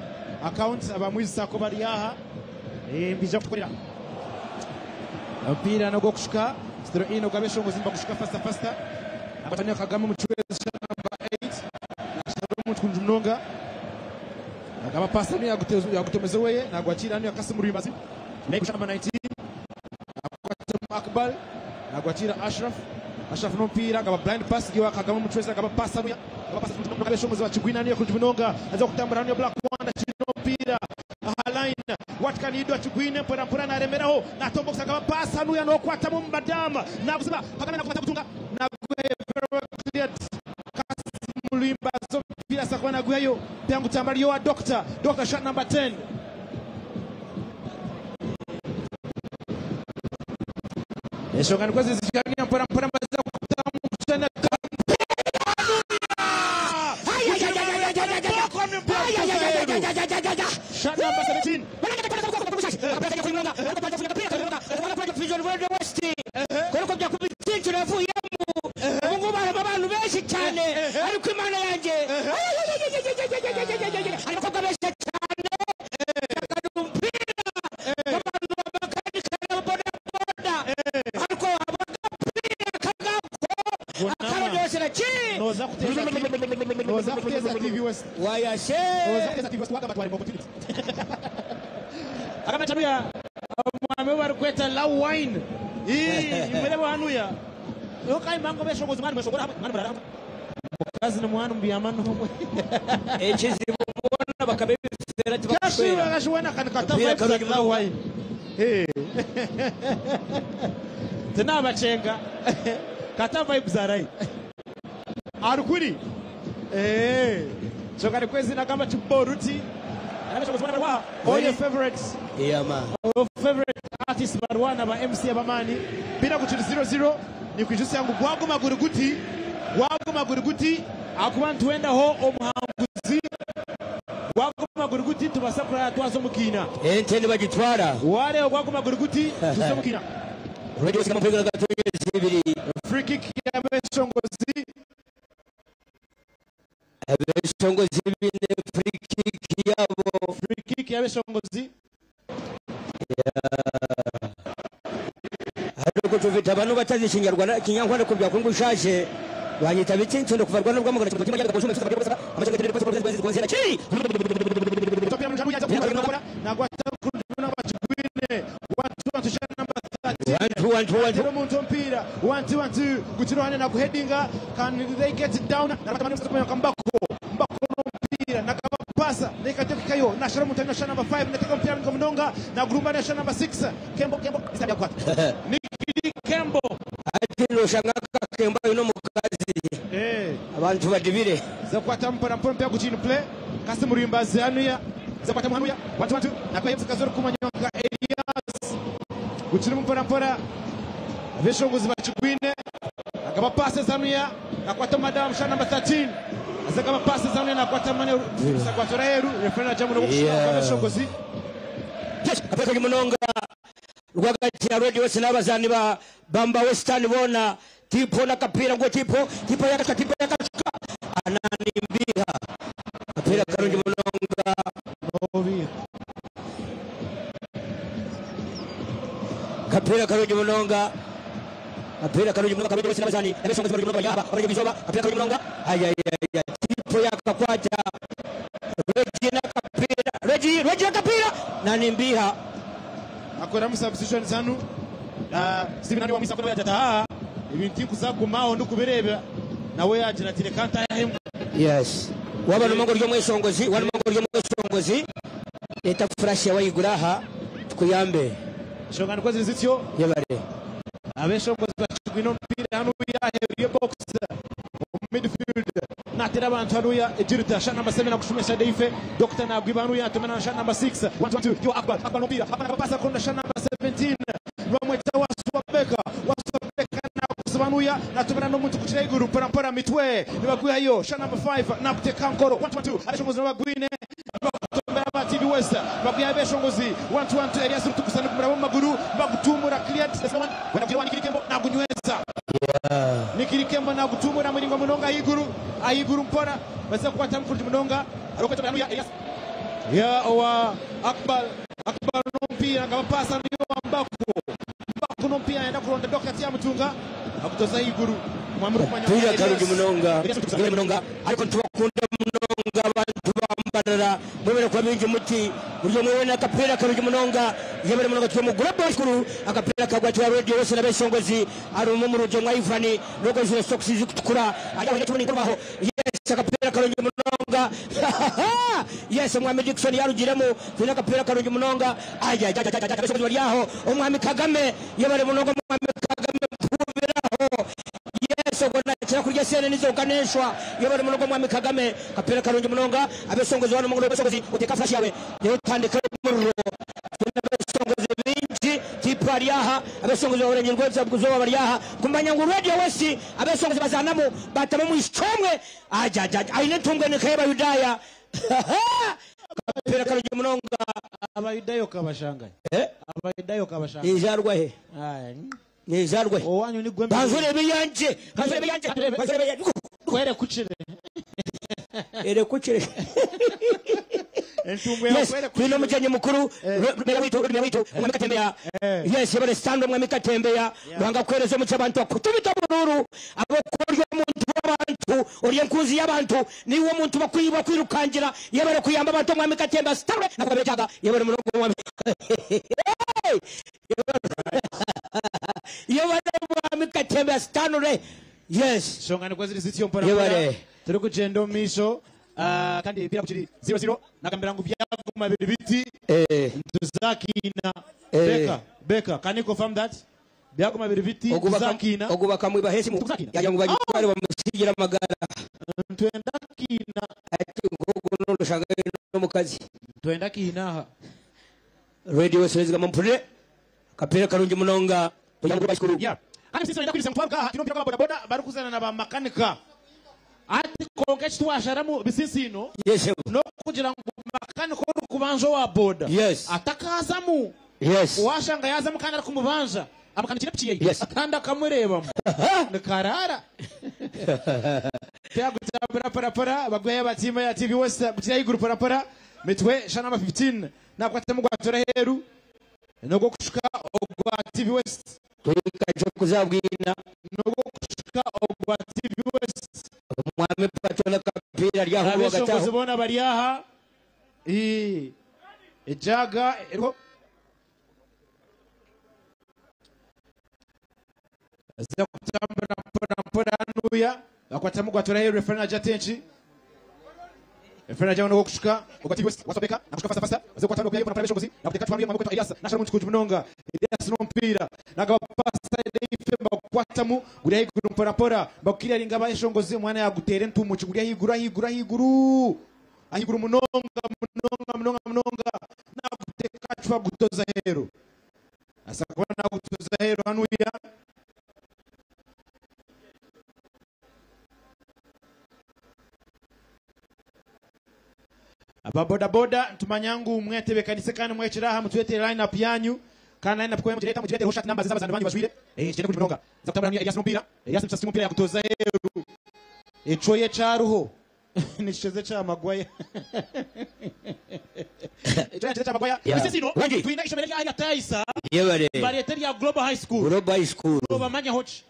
account abamwizi sako bari aha. Mbija kutukorera. Mpira no gokushuka. Stro ino gabeshongozi mba faster faster. Abatanya Kagame muchwezi number 8. Nasharumu kunju munonga. Agaba pasa ni yagutomeza weye nagwakira ni Kasimu Ruyimbazi. Next number 19. Akwata Akbal nagwakira Ashraf. Ashraf no mpira agaba blind pass giwa Kagame muchwezi agaba pasa ni agaba pasa kunju abeshongozi bachigwina ni kunju munonga. Aza kutambura ni Black Wanda chino mpira. Line. What can you do Achigwine mpora mpora naremeraho natombox agaba pasa nuya no kwata mu mbadama nakuziba Kagame nakwata kutunga nagwe very cleared Kasimu Ruyimbazi mpira sakwa nagweyo tangu tambaliyo wa doctor doctor shot number 10 Eshongani kwezi zishikania mpora mpora mbaza kutamu Shot number 17. Abantu benshi cyane ariko Imana yanjye abakobwa benshi cyane umupira abantu bakanika bodaboda ariko abagapira kagako akarondosera ki Noza kuteza TV West. Wayashe Noza kuteza TV West wagamba twali opportunity. Akama chanuya mwami bari kweta la wine. Imbere banuya. Yokai mango beshongozi mwana beshongora hamwe mwana barara. Mukazi ni mwana mbiyamano hamwe. Ekizibu bona bakabebifera Kashi tibakwera. kashiwana kan kata Mpira vibes karungi la wine. Eh. Tena bachenga. Kata vibes arai. Arukuri. Eh. Chokari kwezi nagamba chiboruti. All your favorites. Yeah man. All favorite artists barwana ba MC abamani. Bila kuchiri 00 ni kwijusa yangu gwaguma guri guti. Gwaguma guri guti akuba ntuenda ho omuhanguzi. Gwaguma guri guti tubasakura twazo mukina. Ente nibagitwara. Wale gwaguma guri guti tuzomukina. Radio kama mpiga gatonya zibiri. Free kick ya Beshongozi. Abeshongozi bine free kick yabo. Free kick ya Beshongozi. Ariko tufite abantu batazi Kinyarwanda Kinyankwana ko byakungushaje banyita bitsinzo kuva Rwanda rwamagana kimwe kimwe cyangwa kimwe Topia mjamu ya zakora na gwata kunduna bachigwine 1 2 1 number 13 1 2 1 2 1 2 muntu mpira 1 2 1 2 gutirohane na kuheadinga can they get it down na batamani msako mbako mbako mpira na pasa nikateka na shara mutani na number 5 nataka mpira ngo mnonga na grumba na number 6 Kembo Kembo isadia kwa Nikidi Kembo ati no shanga Kembo ino mukazi abantu badibire zakwata mpora mpora mpira kuchini play Kasimu Ruyimbazi anuya zakwata muhanuya 1 2 1 na kwa yemsa kazoro kumanyonga Elias kuchini mpora mpora Abeshongozi bakigwine. Agaba passes hanuya nakwata madam shot number 13. Azagaba passes hanuya nakwata mane sagwatora heru referee ajamu no kushika Yeah. abeshongozi. Yes, kapera karungi munonga rwagati ya Radio West n'abazaani ba Bamba Western boona. Tipo n'akapiira ngu tipo tipo yakashuka, tipo yakashuka, ananimbiha kapiira karungi munonga. Obi. Kapiira karungi munonga, kapiira karungi munonga. Radio West n'abazaani abeshongozi barungi munonga yaba abarungi bizoba. Kapiira karungi munonga, ay ay ay, tipo yakakwata Reggie n'akapiira, Reggie, Reggie n'akapiira nanimbiha. Akoramu substitution zanu. Steven Nani wamwisa kono yatata ebintu kuzagumaho ndikubireba nawe yagira ati reka ntahemu. Yes, waba nomongo ry'omweshongozi, waba nomongo ry'omweshongozi, leta furashi yawayigura aha tukuyambe. Shonga niko ziri zityo. Yebare. Abeshongozi bakigwina omupiira hanu yaheru ye box mu midfield natera abantu hanuya ejirita shot number 7 nakushumesha deife Dr. Nagwiba hanuya atumana shot number 6 1 2 2 yo Akbar, Akbar n'omupiira, Akbar nakapasa konda shot number 17 bamweta Waswabeka, Waswabeka nakusobanuya natumana n'omuntu kukira iguru mpora mpora mitwe nibagwihayo shot number 5 nakuteka nkoro 1 2 2 abeshongozi nibagwine bakutombera ba TV West bagwiha abeshongozi 1 2 1 2 Elias Rutukusa nikumuraba mu maguru bagutumura cleared wena nikirikembo nagunyweza nikirikembo nagutumura muringo munonga ahiguru ahiguru mpora baza kukwata mukurungi munonga arokweta ya Elias ya owa Akbar, Akbar n'omupiira nga bapasa niyo Mbako, Mbako n'omupiira yenda kuronda Dr. Tia Mutunga akutoza ahiguru mwamuri kumanya. Pira karungi munonga, yebare munonga. Ariko ntibakunda munonga abantu bambarara mwebere kuba bingi muti buryo mwewe n'akapiira karungi munonga. Yebare munonga, twe mugura boskuru akapiira kagwatira Radio West n'abeshongozi ari mu rujo mwa Ivani rogo zire socks zikutukura ajya kujya tubona inkorwaho. Yes, akapiira karungi munonga. Yes, umwami Dickson yarugiremo tuna akapiira karungi munonga. Ajya ajya ajya ajya abeshongozi bari aho. Umwami Kagame, yebare munonga, umwami Kagame mpubiraho. Yes, ubwo nakira kurya sene nizo ganeshwa. Yebare munonga, umwami Kagame. Kapira karungi munonga, abeshongozi wano munonga, abeshongozi uteka flash yawe rero tandika umuriro. Abeshongozi bingi tipa ryaha abeshongozi baburanye rwose bwuzo baryaha kumanya ngo Radio West abeshongozi bazanamo batamo mu ishomwe aja aja aine tumbwe ne kayeba yudaya. Kapira karungi munonga. Abayudayo kabashanganye. Eh? Abayudayo kabashanganye. Nijarwa he? Aya. Nijarwa he? Owanyu ni gwembe. Banzure biyanje, banzure biyanje, banzure biyanje. Kwere kuchire. Ere kuchire. Entumbwe Yes, kwere. twine omugenyi mukuru meya witu, meya witu umwami Katembeya. Yes, yebare stand umwami Katembeya. Ruhanga kwereza omuco abantu akutubita bururu abokorya omuntu w'abantu ori enkunzi y'abantu niwe omuntu bakwiba kwirukangira. Yebare kuyamba abantu umwami Katembeya stand nakubetaga. Yebare munongo umwami, yebare umwami Katembeya stanure. Yes. Shonga niko ziri zityo mpora. Yebare. Mpora turi kugenda omu maisho. Kandi ebipira kiri 0-0 nagambira ngu byaguma biri biti. Tuzakina. Beka Beka, can you confirm that byaguma biri biti tuzakina? Ogu bakamwiba hesimu. Tuzakina. Yagira ngu bagitware bamusigira amagara. Twenda kina. Ati ngogo n'orushanga n'omukazi. Twenda kina aha. Radio West mpulire kapira karungi munonga kugira ngo. Yeah, kandi sisi twenda kwiriza mutwabwa kino mpira kwa boda boda bari kuzana na ba makanika ati konka kitwasharamu bisinsino. Yes. No kugira ngu makanika ori kubanja wa boda atakazamu. Washanga yazamu kandi ari kumubanja amakanikira piki. Kandi akamurebamu nikarara kyagutambura parapara bagweya batima ya TV West gukira iguru parapara mitwe shana namba 15 nakwatemu gwatora heru nogo kushuka ogwa TV West. Twikaje kuzabwina. Nogo kushuka ogwa TV West. Umwami patona kapira ryaho abeshongozi gataho. Bona bari aha ejaga eriho aza kutambura mpora mpora hanuya akwatamu gwatora heru referee aja tenchi referee aja nogo kushuka ogwa TV West wasobeka nakushuka fasta fasta aza kwatano kwa mpora abeshongozi nakuteka twanuya mwamwe Elias nashara muntu kuju munonga Elias no mpira nagaba pasa ife bakwatamu guriya higuru mpora mpora bakukiriya ringa abeshongozi umwana yagutere ntumuci guriya higuru ahiguru ahiguru ahiguru munonga munonga munonga munonga naguteka chwa gutoza hero asa kuba nagutoza hero hanuya. Aba boda boda ntumanya ngu mwetebekanise kandi mwekira aha mutwetere line up yanyu kandi line up kwe mugireta mugireteho shot numbers z'abazaani banyu bajwire eh kigende kuri munonga za kutambura niyo Elias n'omupiira Elias musasi omupiira yagutoza heru ecoye kyaruho nikisheze kyamagwaya ecoye kisheze kyamagwaya Yeah. bisisi no Wangi. twina ishomero rya Taisa Yebare. barete rya Global High School Global High School. bamanyaho ki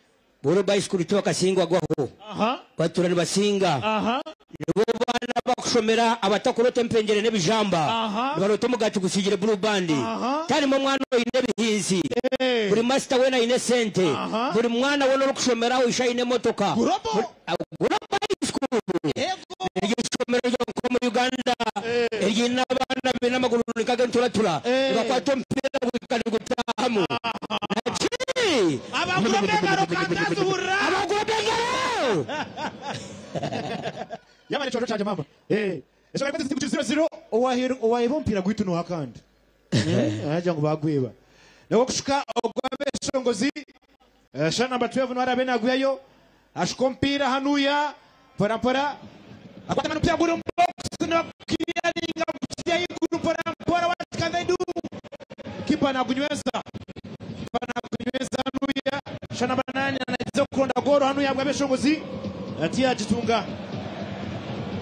Global High School tibakasingwa gwaho. aha Batura nibasinga. aha Nibo baana bakushomera abatakurota empengyere n'ebijamba. Aha. Nibarota omugati gusigire blue band. Aha. Tarimo omwana oine ebihinzi. Eh. Buri master weena aine sente. Aha. Buri mwana weena orikushomera oisha aine emotoka. Global. Global High School. Ego. Eryo ishomero ryonka omu Uganda. Eryine abaana baine amaguru nikagenturatura. Eh. Nibakwata omupiira gwikari gutahamu. Naki! Abagura b'engaro kandazuhurira. Abagura b'engaro! Yamane chocho chanje mama. Eh. Esho kwezi ziti 00 owahiro owaheba omupiira gwitu no hakandi. Eh, aja ngo bagweba. Nako kushuka ogwabe shongozi. Eh, sha number 12 no arabe nagweyo. Ashuka omupiira hanuya. Pora pora. Akwata manu pia guru box no clearing up ya iguru pora pora what can they do? Kipa na kunyweza. Kipa na kunyweza hanuya. Sha number 9 anaweza kuronda goro hanuya bwabe shongozi. Atia jitunga.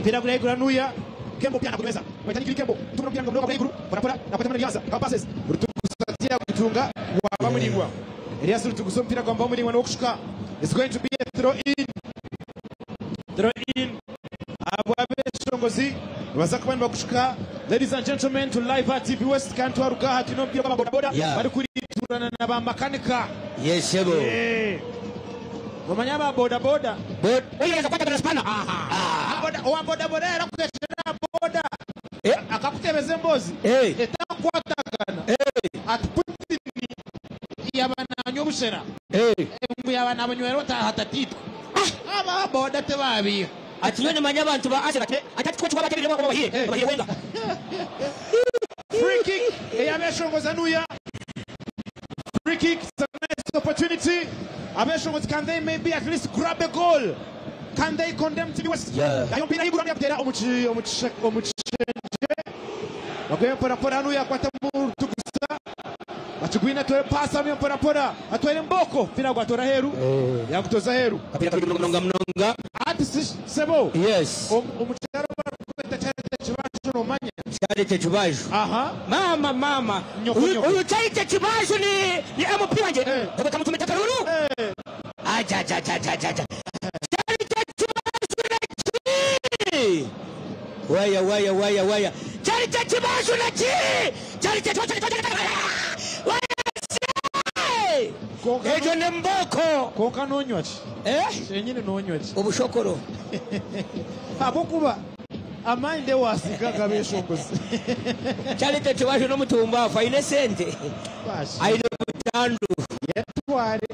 Mpira kule iguru hanuya. Kembo pia anakunyweza. Waitani kili Kembo. Tumna mpira mdogo kule iguru. Pora pora na kwa tamani Eliasa. Kama passes. Rutukusatia kutunga wa Bamuningwa. Elias Rutukuso mpira kwa Bamuningwa na kushuka. It's going to be a throw in. Throw in. Abwabe Shongozi baza kuba nibakushuka. Ladies and gentlemen to live at TV West Kantwa Rugaha tulina omupiira gwa boda boda Yeah. bari kuriturana na ba makanika. Yes, sebo. Eh. Bamanya ba boda boda. Oyinza kukwata kana spana. Aha. Boda owa boda boda yarakuletera boda. Eh. Akakutebeza embozi. Eh. Etakukwatagana. Ati Putin yaba nanywa obushera. Eh. Ngu yaba nabunywera otahatatitwa. Aba boda tebabiha. Ati nyowe nimanya abantu ba Arsenal ati ati twe twaba tebire bako bahire. Eh. Bahire wenga. Free kick eyabeshongoza nuya. Free kick, it's a nice opportunity. Abeshongozi, can they maybe at least grab a goal? Can they condemn TV West? Yeah. Ayo mpira igura yakutera omuchi omuchi omuchenje. Bagwe mpora mpora nuya kwata mutugusa. Bachugwina atwere pasa myo mpora mpora. Atwere mboko mpira gwatora heru. Yakutoza heru. Kapira kabiri mnonga mnonga. Ati sebo. Yes. Omucharo bakweta charete chibasho nomanya. Charite Kibaju. Aha. Mama mama. Nyoko, Uyu nyoko. uyu Charite Kibaju ni ni MP wanje. Eh. Ego kamutumita karuru. Eh. Aja aja aja aja aja. Charite Kibaju na ki. Waya waya waya waya. Charite Kibaju na ki. Charite Kibaju. Waya. se! Konka Ejo ne mboko. konka nonywa ki? Eh? Kyenyini nonywa ki? Obushokoro. Ahabwokuba amaani nde wasiga gabeshongozi. Charite Kibaju n'omutumbafu aine sente. Aine butandu. Yetware.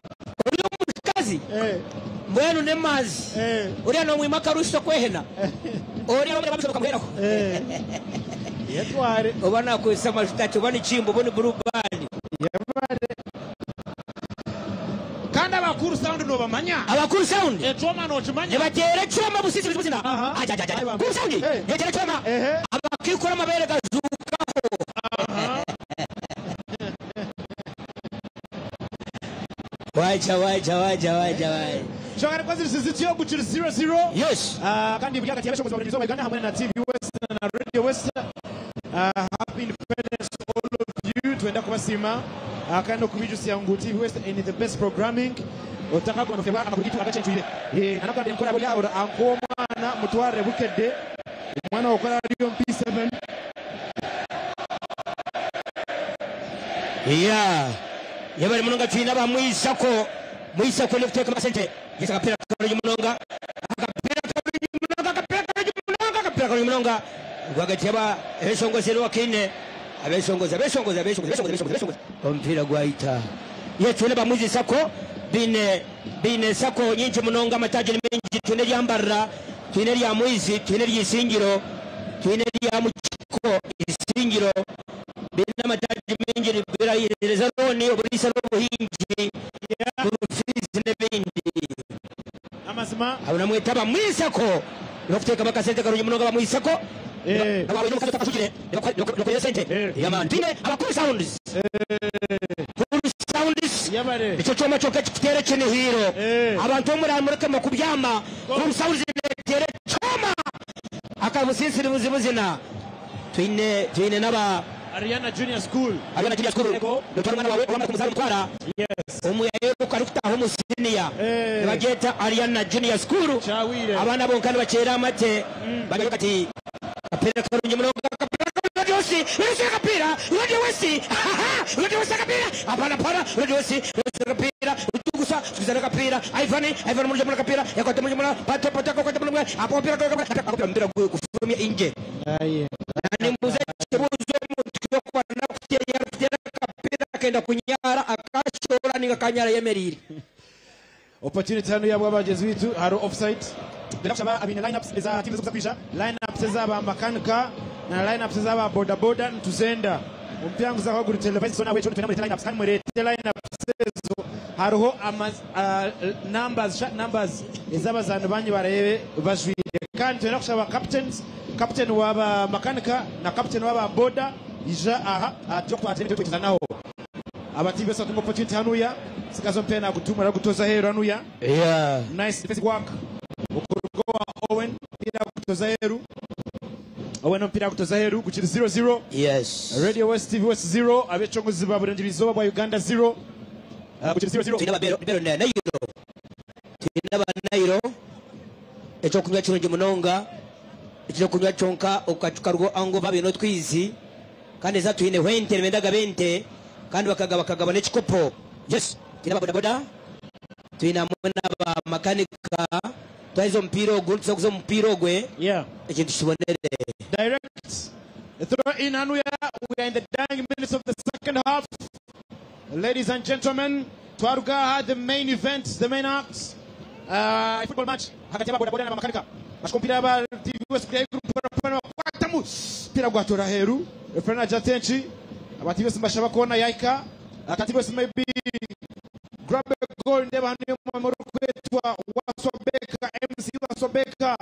Ori omukazi Eh. mbwenu n'emazi. Eh. Uriya nomwima akarushito kwehena. Uriya nomwe babishoboka muheraho. Eh. Yetware. Oba nakozesa amajuta ati oba ni kimbo oba ni blue band. Yebare. Kandi abakuru sound nobamanya. Abakuru sound. Ecoma nokimanya. Nibateera ecoma busisi buzina. Aha. Aja aja aja. Aye, Kuru sound. Eh. Neteera ecoma. Ehe. Abakikora amabere gazukaho. Waja waja waja waja waja. Shongana kwanza risizitiyo guchiri 0-0. Yes. Kandi buri hagati y'abashongozi babiri Uganda hamwe na TV West na Radio West. Happy Independence all of you. Twenda kubasima. Kandi okubijusia ngu TV West in the best programming. Otaka kuno feba amakugitu agachenjwire. Eh, anakanda nkora buli abo anko omwana mutware bukedde. Omwana okora radio MP7. Yeah. Yabari munonga twina bamwisako. Mwisako ni kuteka masente. Yesa kapira kabiri munonga. Akapira kabiri munonga, akapira kabiri munonga, akapira kabiri munonga. Gwagati aba ebeshongozi ero wakine. Abeshongozi, abeshongozi, abeshongozi, abeshongozi, abeshongozi. Omupiira gwayita. Ye twine bamwizisako bine bine sako nyingi munonga amataji ni mingi twine lyambarra, twine lya mwizi, twine lyisingiro, twine lya mukiko isingiro. Bine amataji mingi birayereza roni obulisa n'obuhingi. Burufizi n'ebindi. Amazima. Abo namweta bamwisako. N'okuteeka bakasente karungi munonga bamwisako. Nababonye omukazi otakashukire nibakuha sente. Yeah man, twine aba Cool Sounds. Cool Sounds. Yabare. Ekyo kyoma kyonka kikuteera ekinihiro. Abantu omuramureke mukubyama. Cool Sounds neteera ekyoma. Akabusinsiri buzibuzina. Twine twine n'aba Ariana Junior School. Ariana Junior School. Notwara omwana wawe owamara kumuzaara omutwara. Yes. Omuyayeruka arikutaha omu siniya. Nibagyeta Ariana Junior School. Kyawire. Abaana bonka nibakyera amate. Bagira kati kapira karungi munonga kapira karungi osi rusi kapira rudi wesi rudi wesi kapira apana pana rudi wesi rusi kapira tugusa tugusa kapira Ivan Ivan mulungi mula kapira yakwata mulungi mula pato pato yakwata mulungi apo mpira kapira mpira kufumya inje. Aye. Nimbuze ekibuuzo omuntu kyokwana kutera kapira akenda kunyara akashora ninga kanyara yemerire. Opportunity hano yabwa abagezi bitu haro offside. Ndashaba abine lineups eza teams zokusafirisha. Lineups ezaba makanika na lineups ezaba boda boda ntuzenda. Omupiira nguza kwagura television so nawe cyo muri lineups kandi murete lineups ezo hariho ama numbers shot numbers ezabazantu banyi barebe bajwire kandi twenda kushaba captains, captain waba makanika na captain waba boda ija aha atyo kwatene naho. Abatibe sa tungo opportunity hanuya sikazo mpena gutuma ragutoza hero hanuya. Yeah. Nice defensive work. Ukurugo Owen mpira kutoza heru. Owen mpira kutoza heru kuchiri 0-0. Yes. Radio West TV West 0 abechongozi ba Burengera bwa Uganda 0. Kuchiri 0-0. Twine ababero bero na Nairo. Twine aba Nairo. Ekyo kunywa kirungi munonga. Ekyo kunywa kyonka okachukarwo ango babino twizi. Kandi eza twine hwente nibendaga bente kandi bakagaba bakagaba n'ekikopo. Yes. Twine aba boda boda. Twine hamwe n'aba makanika. Twaize omupiira ogu tuza omupiira ogwe. Yeah. Ekintu kibonere. Direct throw in hanuya. We are in the dying minutes of the second half. Ladies and gentlemen, twaruga had the main event, the main act. Football match. Hagati y'aba boda boda n'abamakanika. Bashika aba TV West play group pana kwatamu. Pira gwatora heru. Referee aja tenchi. Aba TV West mbashaba kuona yaika. Aka TV West maybe grab a goal ndeba hano mu kwetwa Waswabeka MC Waswabeka.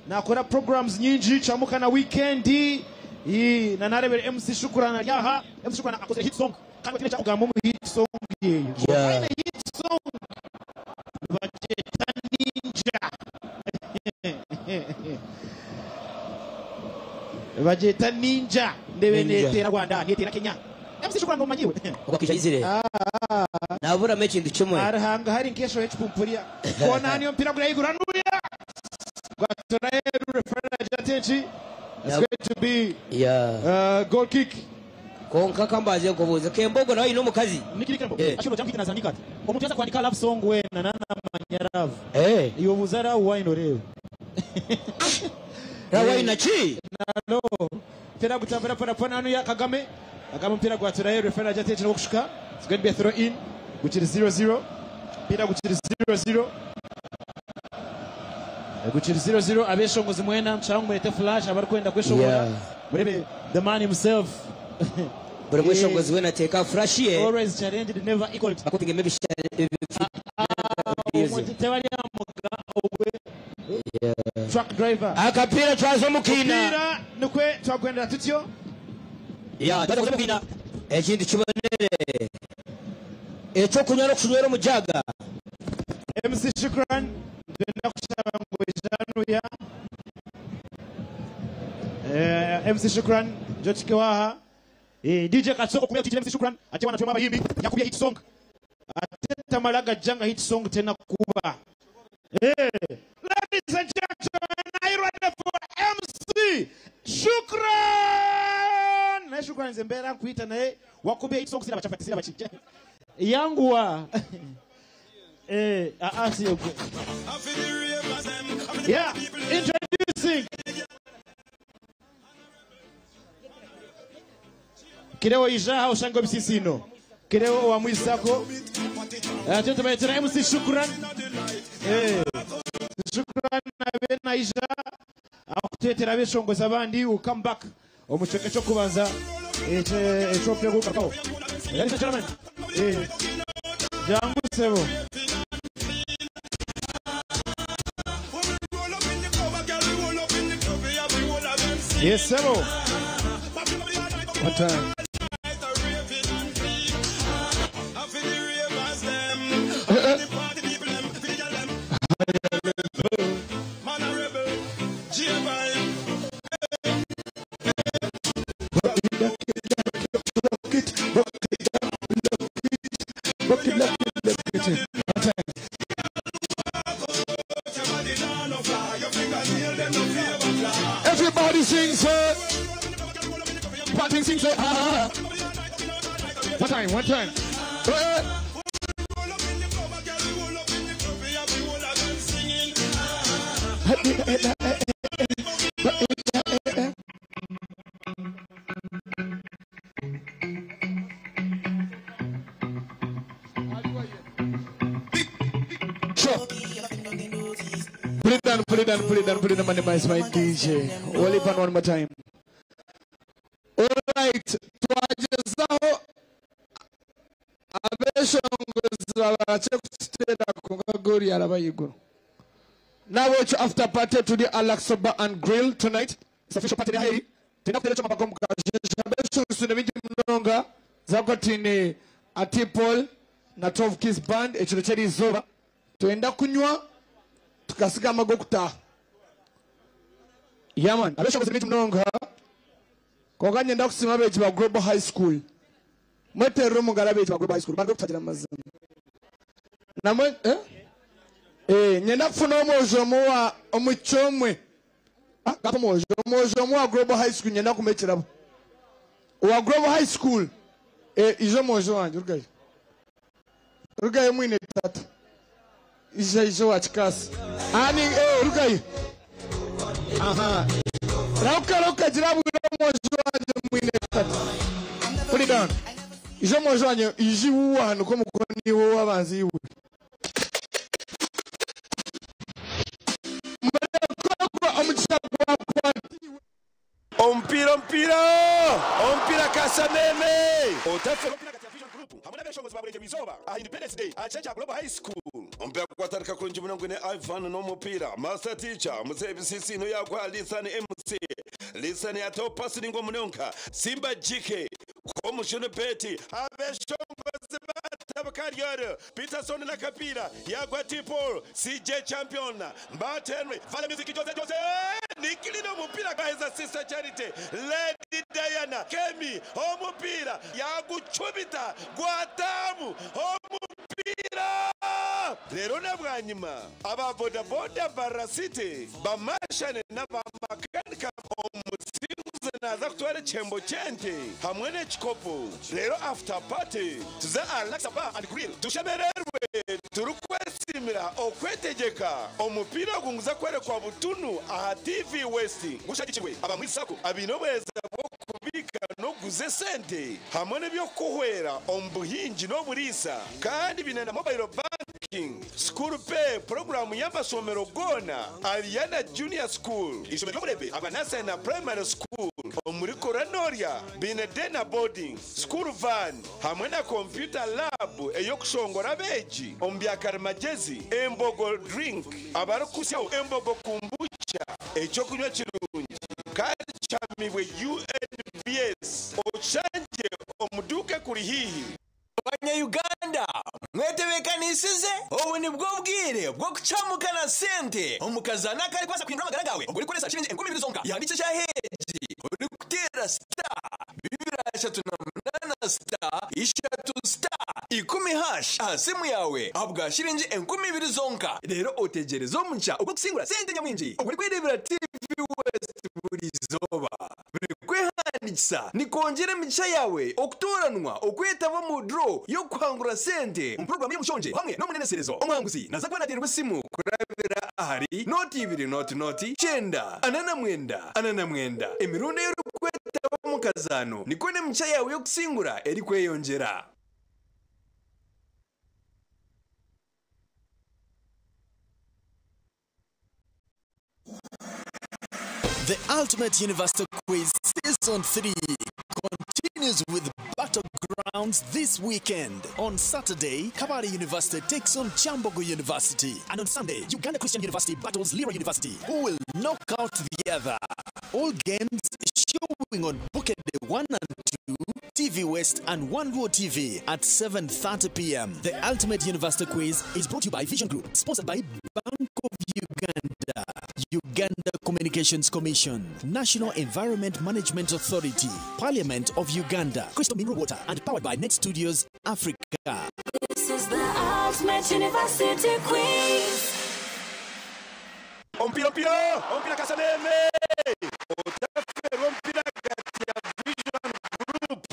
Nakora programs nyingi chamuka na weekend iyi na narebere MC Shukrana yaha MC Shukrana akoze hit song kandi batine cyakugamba mu hit song yeyo. Yeah. Hit song bajeta ninja. Bajeta ninja ndebe Ninja. netera Rwanda netera Kenya. MC Shukrana umanyiwe. Okwakisha izire. Nabura mekintu kimwe. Arahanga hari nkesho yechipumpuria. Kona niyo mpira gurayigura nuya. Gwatora referee aja tenchi. It's going to be Yeah. Goal kick. Konka kambaze nkubuuze Kembogo nawe ayina omukazi. Nikiri Kembo. Eh. Ashobora kujya kwitana Zanika. Omuntu yaza kwandika love song we na nana manyaravu. Eh. Iyo buzara wine orebe. Ra wine ki? Nalo. Mpira gutambira pona pona hano ya Kagame. Kagame mpira gwatora referee aja tenchi no kushuka. It's going to be a throw in. Gukiri 0-0. Mpira gukiri 0-0. Gukiri 0-0 abeshongozi mwena mshangu mwete flash abarikwenda kweshongora. Yeah. Murebe the man himself. Buri mweshongozi wena ateeka flash ye. Always challenged, never equal. Bakutegema ebisha- Omuntu tebalyamuga ogwe. Truck driver. Akapiira twaza omukiina. Omupiira nikwe twagwendera tutyo. Yeah, twaza omukiina. Ekintu kibonere. Ekyokunywa n'okushunyera omujaga. MC Shukran ndenda kushaba ngu ejanuya. MC Shukran Jotikewaha. DJ Katsoko kumya MC Shukran ate wana twema abayimbi yakubye hit song. Ate tamalaga janga hit song tena kuba. Ladies and gentlemen, are you ready for MC Shukran? Na Shukran zembera kuita naye wakubye hit song sina bachapati sina bachi. Yanguwa. Sio. Yeah, introducing Kireo Ijaha Oshango Msisino. Kireo wa Mwisako. Tumeitana MC Shukran. Shukran na bena Ijaha. Akutetera beshongoza abandi will come back. Omucheke cyo kubanza. Echo plego kakao. Ladies and gentlemen. Jangu sebo. Yes, sebo. What time? Everybody sings it. Party sings it. Ah. One time, one time. Sure. Put it down, put it down, put it down, put it down, my my DJ. Hold it on one more time. All right, twagezaho abeshongozi babashe kututera ku ngagori arabayiguru. Now watch after party to the Alaxo Bar and Grill tonight. It's official party here. Tena kutera choma bagomu abeshongozi nebingi munonga zakotine Atipol na 12 Kiss Band ekiro kyeri izooba. Twenda kunywa tukasiga amago kutaha. Yeah man, abeshongozi nebingi munonga. Konka nyenda kusima abeegi ba Global High School. Mweterere omungaro abeegi ba Global High School barikugira kutagira amazima. Namwe nyenda kufuna omwojo omwe wa omukyomwe. Gapa omwojo, omwojo omwe wa Global High School nyenda kumuha ekirabo. Owa Global High School ija omwojo wangye rugayo. Rugayo mwine tata. Ija ija wa kikaasi. Ani rugayo. Aha. Rauka rauka gira bwire omwojo wangye mwine tata. Put it down. Ija omwojo wangye ija iwe hano ko mukono niwe wabanza iwe. Ompira ompira ompira Kasameme otafe ompira kati ya Vision Group hamwe n'abeshongozi ba Burenge Izooba aha Independence Day aha Global High School ompira kwatandika kurungi munongo ne Ivan n'omupira Master Teacher Muzehe Bisisi no yakwa Lisan MC Lisan yato pasi ningo munonka Simba JK Komushone Peti abeshongozi batakaryoro Peterson na Kapira yakwa Tipol CJ Champion Mbatenwe Vale Music Jose Jose Nikilino mupira kaheza Sister Charity Lady Diana Kemi omupira yaguchubita gwatamu omupira lero na bwanyima aba boda boda barasite bamashane n'abamakanika omusinguzi naza kutwara echembo kyente hamwe n'ekikopo lero after party tuze Alexa Bar and Grill tushemererwe turikwesimira okwetegeka omupiira ogunguza kwerekwa butunu aha TV West gushagikirwe abamwisako abine obweza bw'okubika n'okuguza esente hamwe n'ebyokuhwera omu buhingi n'oburiisa kandi bine na mobile banking school pay programu y'amasomero gona Ariana Junior School ishomero ry'omurebe abanasa na primary school omuri Koranoria bine dena boarding school van hamwe na computer lab eyokushongora abeegi omu byakarimagezi embogo drink abarikusyaho embogo kombucha ekyokunywa kirungi kandi kyamibwe UNBS oshanje omuduke kuri hihi. Abanya-Uganda mwetebekanisize ubu nibwo bwire bwo kucamuka na sente omukazana kari kwasa kuhindura amagara gawe ubwo uri kuresa shilingi 20 zonka yanditse cya heji uri kutera star 238 star 3 star 10 hash aha simu yawe ahabwa shilingi 20 zonka rero utegereze omuca ubwo kusingura sente nyamwingi ubwo uri kwirebera TV West buri zoba buri kwehandikisa nikongera emigisha yawe okutoranwa okwetaba mu draw yo kuhangura sente mu programu y'omushonje hamwe n'omuneneserezo omuhanguzi naza kuba naterwa esimu kurabira ahari noti 2 noti noti 9 49 49 emirundi y'okwetaba mu kazano niko n'emigisha yawe y'okusingura eri kweyongera. The Ultimate Universal Quiz Season 3 continues with Battleground. showdowns this weekend. On Saturday, Kabale University takes on Kyambogo University. And on Sunday, Uganda Christian University battles Lira University, who will knock out the other. All games showing on Bukedde 1 and 2, TV West and One World TV at 7:30 p.m. The Ultimate University Quiz is brought to you by Vision Group, sponsored by Bank of Uganda, Uganda Communications Commission, National Environment Management Authority, Parliament of Uganda, Crystal Mineral Water, and powered by Net Studios Africa. This is the Ultimate University Quiz. Omupiira omupiira omupiira Kasameme otaferwa omupiira hagati ya Vision Group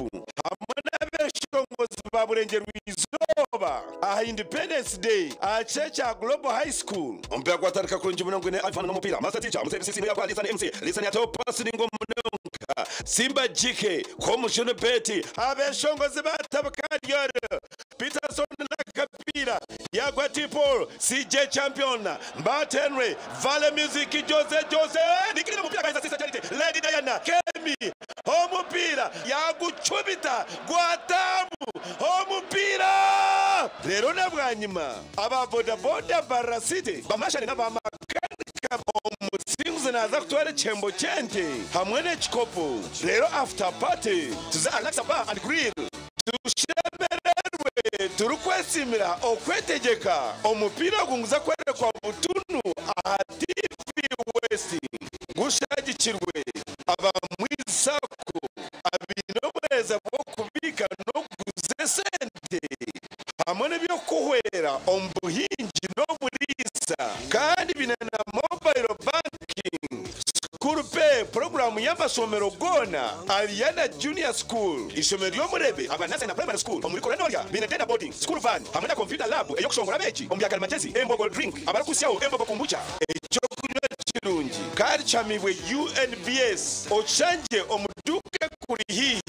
hamwe n'abeshongozi ba Burengyerwa-izooba aha Independence Day aha kitebe kya Global High School. Omupiira gwatandika kurungi munonga gwine Ivan n'omupiira Master Teacher Muzeeyi Bisisi niwe yakwa Lisani MC Lisani yateho pasi ninga munonga Simba GK Komushunu Betty abeshongozi batabuka ryoro Peterson n'akapiira yagwa T Paul CJ Champion Mbat Henry Vale Music Jose Jose nikirira umupira kaheza Sister Charity Lady Diana Kemi omupira yagucubita gwatamu omupira rero na bwanyima aba bodaboda barasite bamashani n'abamakanika omusinguzi naza kutwara ekihembo ky'ente hamwe n'ekikopo rero after party tuze Alexa Bar and Grill tushemererwe turikwesimira okwetegeka omupiira gunguza kwerekwa butunu aha TV West gushagikirwe abamwisako abiine obuheereza bw'okubiika n'okuguza esente hamwe n'ebyokuhwera omu buhingi n'oburiisa kandi biine na mobile banking School Pay programu y'amasomero goona Ariana Junior School ishomero ry'omurebe aba nursery na primary school omuri Korenolya biine tender boarding school van hamwe na computer lab ey'okushongora abeegi omu bya karimagezi Embogo drink abarikusyaho Embogo kombucha ekyokunywa kirungi kandi kyamibwe UNBS oshangye omu duuka kuri haihi.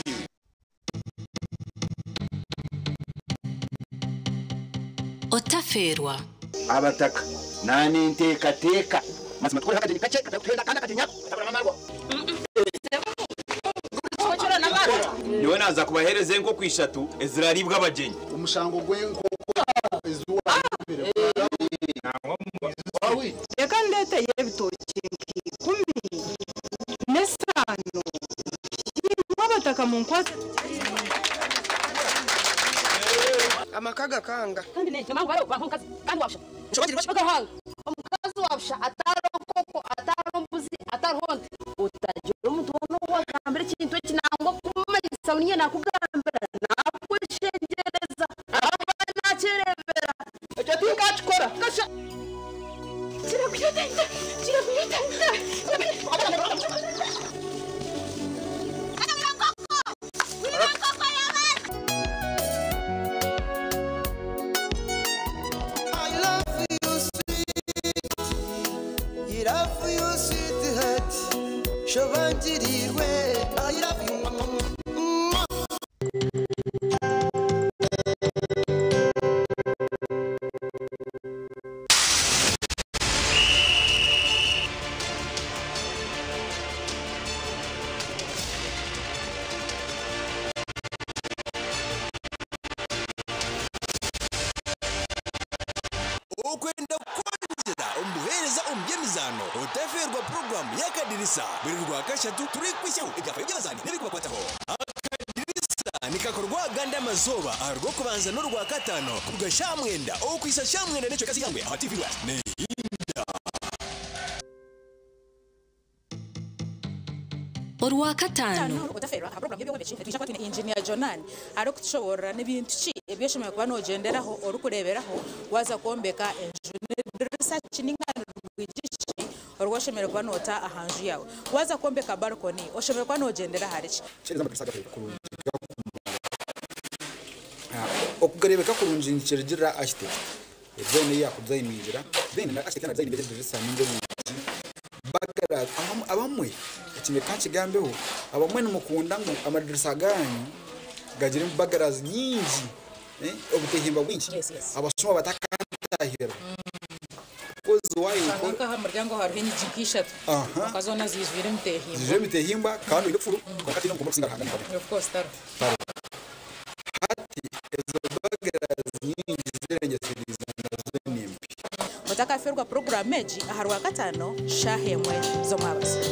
Otaferwa abataka nani nteekateeka mazima tukore akageni kakye katakutenda kandi akageni ako katabura amarwa. Niwe naza kubahereza enkoko ishatu eziraribwa abagenyi. Omushango gw'enkoko ezuwa reka ndeteye ebitoki 15 abataka mu nkwase amaka gakanga kandi ne mama baro bankokazi kandi wabusha omukazi wabusha ataro nkoko ataro mbuzi ataro nte utagira omuntu wono wagambira ekintu eki nangwa kumanyisa niye nakugambira nakweshengereza aba nakirebera ekyo tinkakikora kasha kirakuyotenta kirakuyotenta. I love you. Okwenda kwongera omubuheereza omu by'emizaano otaferwa puroguramu y'akadirisa buri rwa kashatu turikwisyaho ebyafayo by'abazaani n'ebikubakwataho. Akadirisa nikakorwa gandi amazooba aha rw'okubanza n'orwa kataano kuruga sha mwenda okwisa sha mwenda n'ekyo kasihangwe aha TV West nehinda. Orwa katano otaferwa program y'ebyombeki netwisha kwatine engineer Jonan arikutushoborera n'ebintu ki ebyoshemereire kuba nogyenderaho orikureeberaho waza kwombeka enju n'edirisa ki ninga rwigi ki orwoshemereire kuba noota aha nju yawe waza kwombeka balcony oshemereire kuba nogyendera ahari ki. Kyereza amadirisa kurungi okugarebeka kurungi nikirigirira architect design eyi yakudesigningira then na architect na design edirisa ninga orwigi bagara abamwe ekintu kakigambeho abamwe nimukunda ngu amadirisa ganyu gagire bagarazi nyingi obutehimba bwingi abasuma batakantahira kozi wayo nka ha muryango hariho enyigi nk'ishatu ukazona zizwire emitehimbwa zizwire emitehimbwa kandi oine furu kwonka tiine omukono okusinga Ruhanga of course taro. Ezo burglars nyingi zirengyeseriize nazo nimbi. Otakafeerwa puroguraamu egi aha Rwakataano shaaha emwe z'omwabazyo.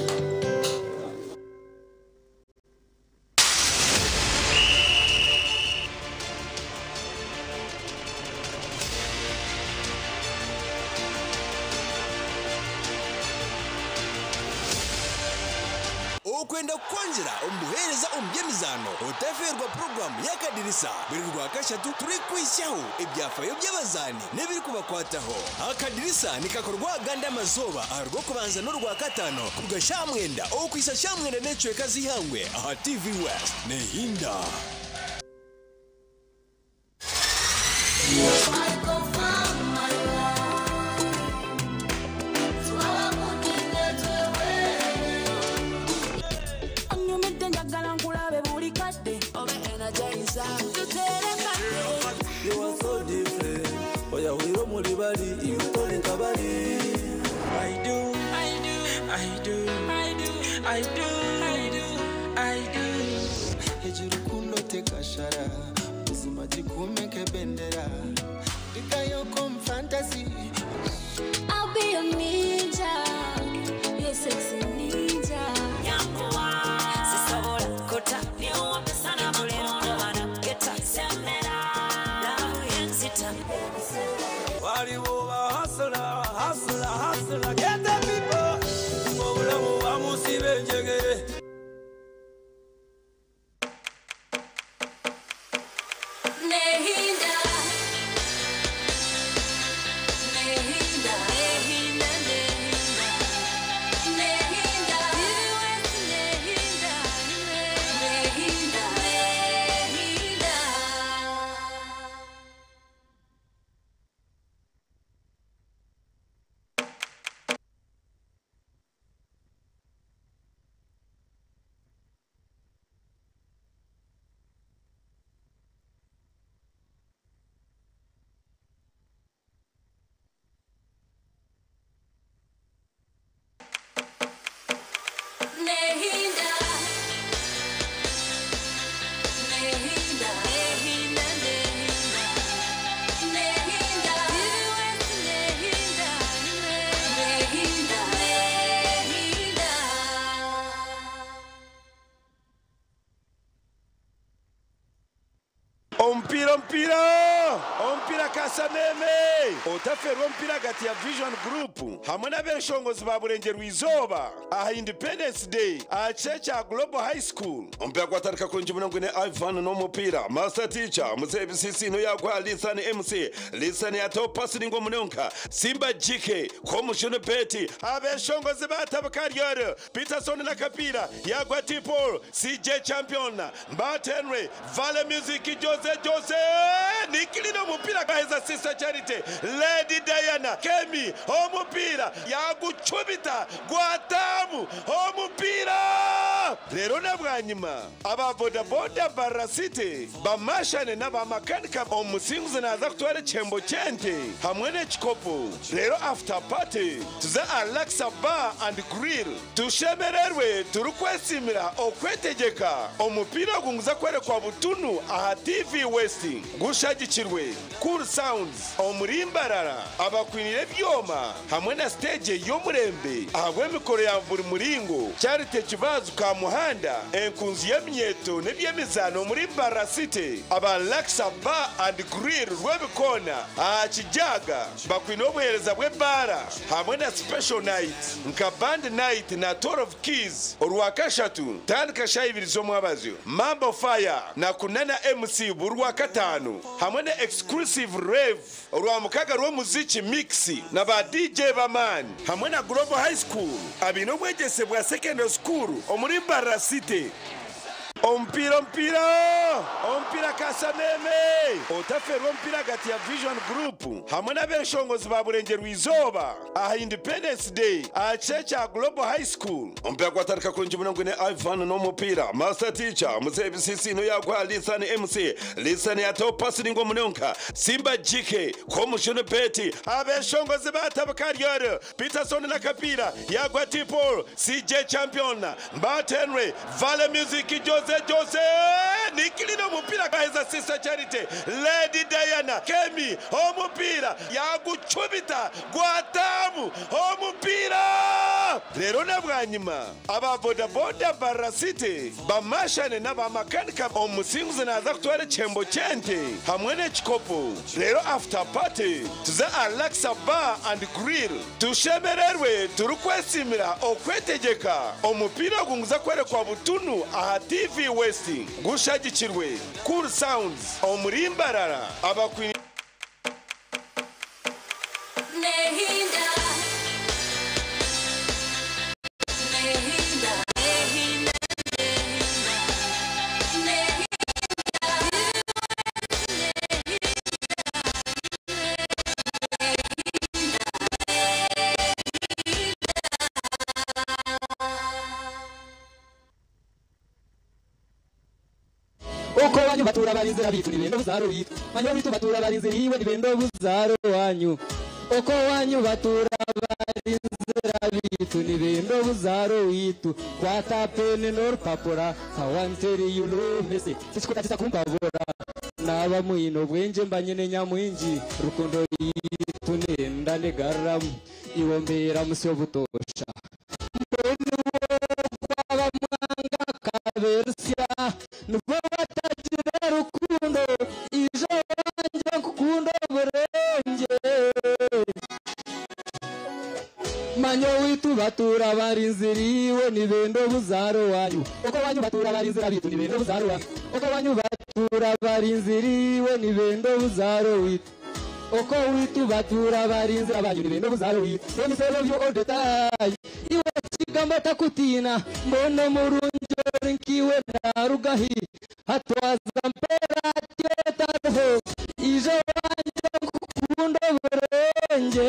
Okwenda kukwongyera omu buheereza omu by'emizaano, otafeerwa puroguraamu y'Akadirisa buri Rwakashatu turikuhitsyaho ebyafayo by'abazaani n'ebirikubakwataho. Akadirisa nikakorwa agandi amazooba aha Rwokubanza n'Orwakataano kuruga shaaha mwenda okuhitsya shaaha mwenda n'ekicweka z'eihangwe aha TV West. Nehinda! Onyumidde njagala nkulabe buli kadde obe energizer tuterekadde. You are so different. Oyawulira omuli bali, iwe toli nka bali. I do, I do, I do, I do, I do, I do, I do. Egi rukundo tekashara buzima gikume nk'ebendera ndikayoko mu fantasy. I'll be your ninja, your sexy ninja. Sisobola kota niwambe sana makono geta semera love yenzita. Waliwo ba hustler, hustler, hustler, get the people. Obulamu bamusiba enjegere. Nehinda, nehinda, nehinda, nehinda, nehinda, nehinda, nehinda. Nehinda, nehinda, nehinda, nehinda, nehinda, nehinda, nehinda. Omupiira omupiira omupiira kasameme otafeerwa omupiira hagati ya Vision Group hamwe n'abeshongozi ba Burengyerwa Izooba aha Independence Day aha kishaayi kya Global High School. Omupiira gwatandika kurungi munonga ne Ivan n'omupiira Master Teacher Muzehe Bisisi niyo yaguha Lisan MC Lisan yataho pasi ningo munonga Simba GK Komushunu Betty Abeshongozi batabuka ryoro Peterson na Kapira yagwa T Paul CJ Champion Mbat Henry Vale Music Jose Jose Nikilino mupira kaheza Sister Charity Lady Diana Kemi omupira yagucubita gwatamu omupira rero na bwanyima aba bodaboda barasite bamashane n'abamakanika omusinguzi naza kutwara ekihembo ky'ente hamwe n'ekikopo. Rero after party tuze Alaxa Bar and Grill tushemererwe turikwesimira okwetegeka. Omupiira ogu nguza kwerekwa butunu aha TV West gushagikirwe Cool Sounds omuri Mbarara abakwinire ebyoma hamwe na stage y'omurembe ahabw'emikoro ya buri muringo. Charity Kibazu ka muhanda enkunzi y'eminyeto n'eby'emizaano omuri Mbarara City aba Laxa Bar and Grill Rwebikona aha Kijaga bakwine obuheereza bw'ebbaara hamwe na special night nka band night na 12 keys Orwakashatu tandika shaaha ibiri z'omwabazyo. Mambo Fire na Kunana MC burwakataano hamwe na exclusive rave Orwamukaga rw'omuziki mix na ba DJ b'amaani hamwe na Global High School abiine obwegyese bwa secondary school omuri Mbarara City. Omupiira omupiira omupiira kasameme otafeerwa omupiira hagati ya Vision Group hamwe n'abeshongozi ba Burengyerwa Izooba aha Independence Day aha kishaayi kya Global High School. Omupiira gwatandika kurungi munonga ne Ivan n'omupiira Master Teacher Muzehe Bisisi niyo yaguha Lisan MC Lisan yataho pasi ningo munonga Simba GK Komushunu Betty Abeshongozi batabuka ryoro Peterson na Kapira yagwa T Paul CJ Champion Mbat Henry Vale Music Jose Jose Nikilina omupira kaheza Sister Charity, Lady Diana, Kemi, omupiira yagucubita gwataamu omupiira. Reero na bwanyima aba bodaboda Mbarara City bamashane n'abamakanika omusinguzi naaza kutwara ekihembo ky'ente hamwe n'ekikopo. Reero after party tuze aha Laksa Bar and Grill tushemererwe turikwesiimira okwetegyeka. Omupiira ogu niguza kworekwa butunu aha TV West gushagikirwe Cool Sounds omuri Mbarara abakwine. Nehinda. Nehinda. Nehinda. Nehinda. Uko wanyu batura barinzira bitu nibendo buzaro witu manyo bitu batura barinzira iwe nibendo buzaro wanyu uko wanyu batura barinzira bitu nibendo buzaro witu kwata pene n'urupapura kawanteri yuluhese sichikutatisa kumbabura naba mwino bwenje mbanyene nyamwinji rukundo yitu nenda negaramu iwombera musyo butosha mbeni w'abamwanga kabersya nibo batagira rukundo ijo wanjye nkukunda burenge manyo witu batura barinziriwe nibendo buzaro wanyu uko wanyu batura barinzira bitu nibendo buzaro wanyu uko wanyu batura barinziriwe nibendo buzaro witu uko witu batura barinzira banyu nibendo buzaro witu emisero byo all the time iwe kigambo takutina mbono murungi nkiwe narugahi hatwaza mpera tyotaho ijo wanjye nkukunda burenge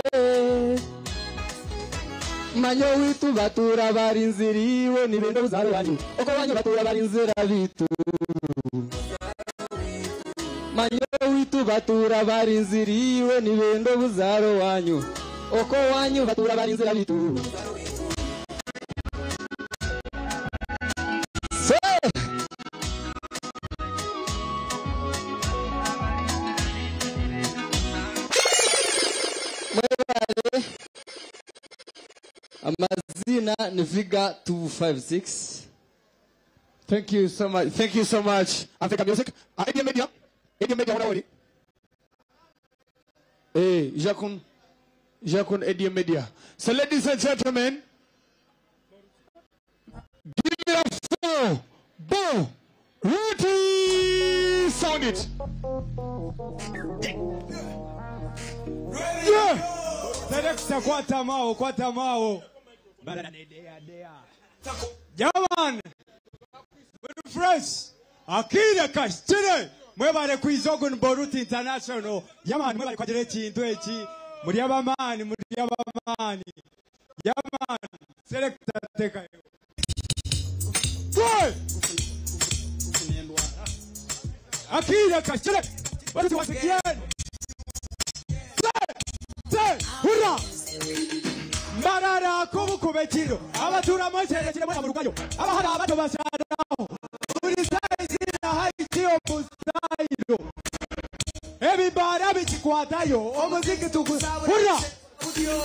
manyo witu batura barinziriwe nibendo buzaro wanyu uko wanyu batura barinzira bitu manyo witu batura barinziriwe nibendo buzaro wanyu uko wanyu batura barinzira bitu. Se! Mwebale amazina ni Viga 256. Thank you so much. Thank you so much. Africa Music. ADM Media. ADM Media wana wali. Eh, Jakun. Jakun ADM Media. So ladies and gentlemen, give it up for Bo Ruti. Sound it. Yeah. Selector kwata mao, kwata mao. Jaman. Fresh. Akira kashire. Mwebale kwizogo Boruti International. Yaman mwebale kwagira ekintu eki. Muri abamani, muri abamani. Yaman. Selector teka. Boy! Akira kashire. Boruti once again. Hurra! Mbarara kubukuba ekiro abaturamo ekyerekire mwana mu rugayo abahari abato basaraho buli saizina haitiyo musayiro ebibara bikikwatayo omuziki tukusahurra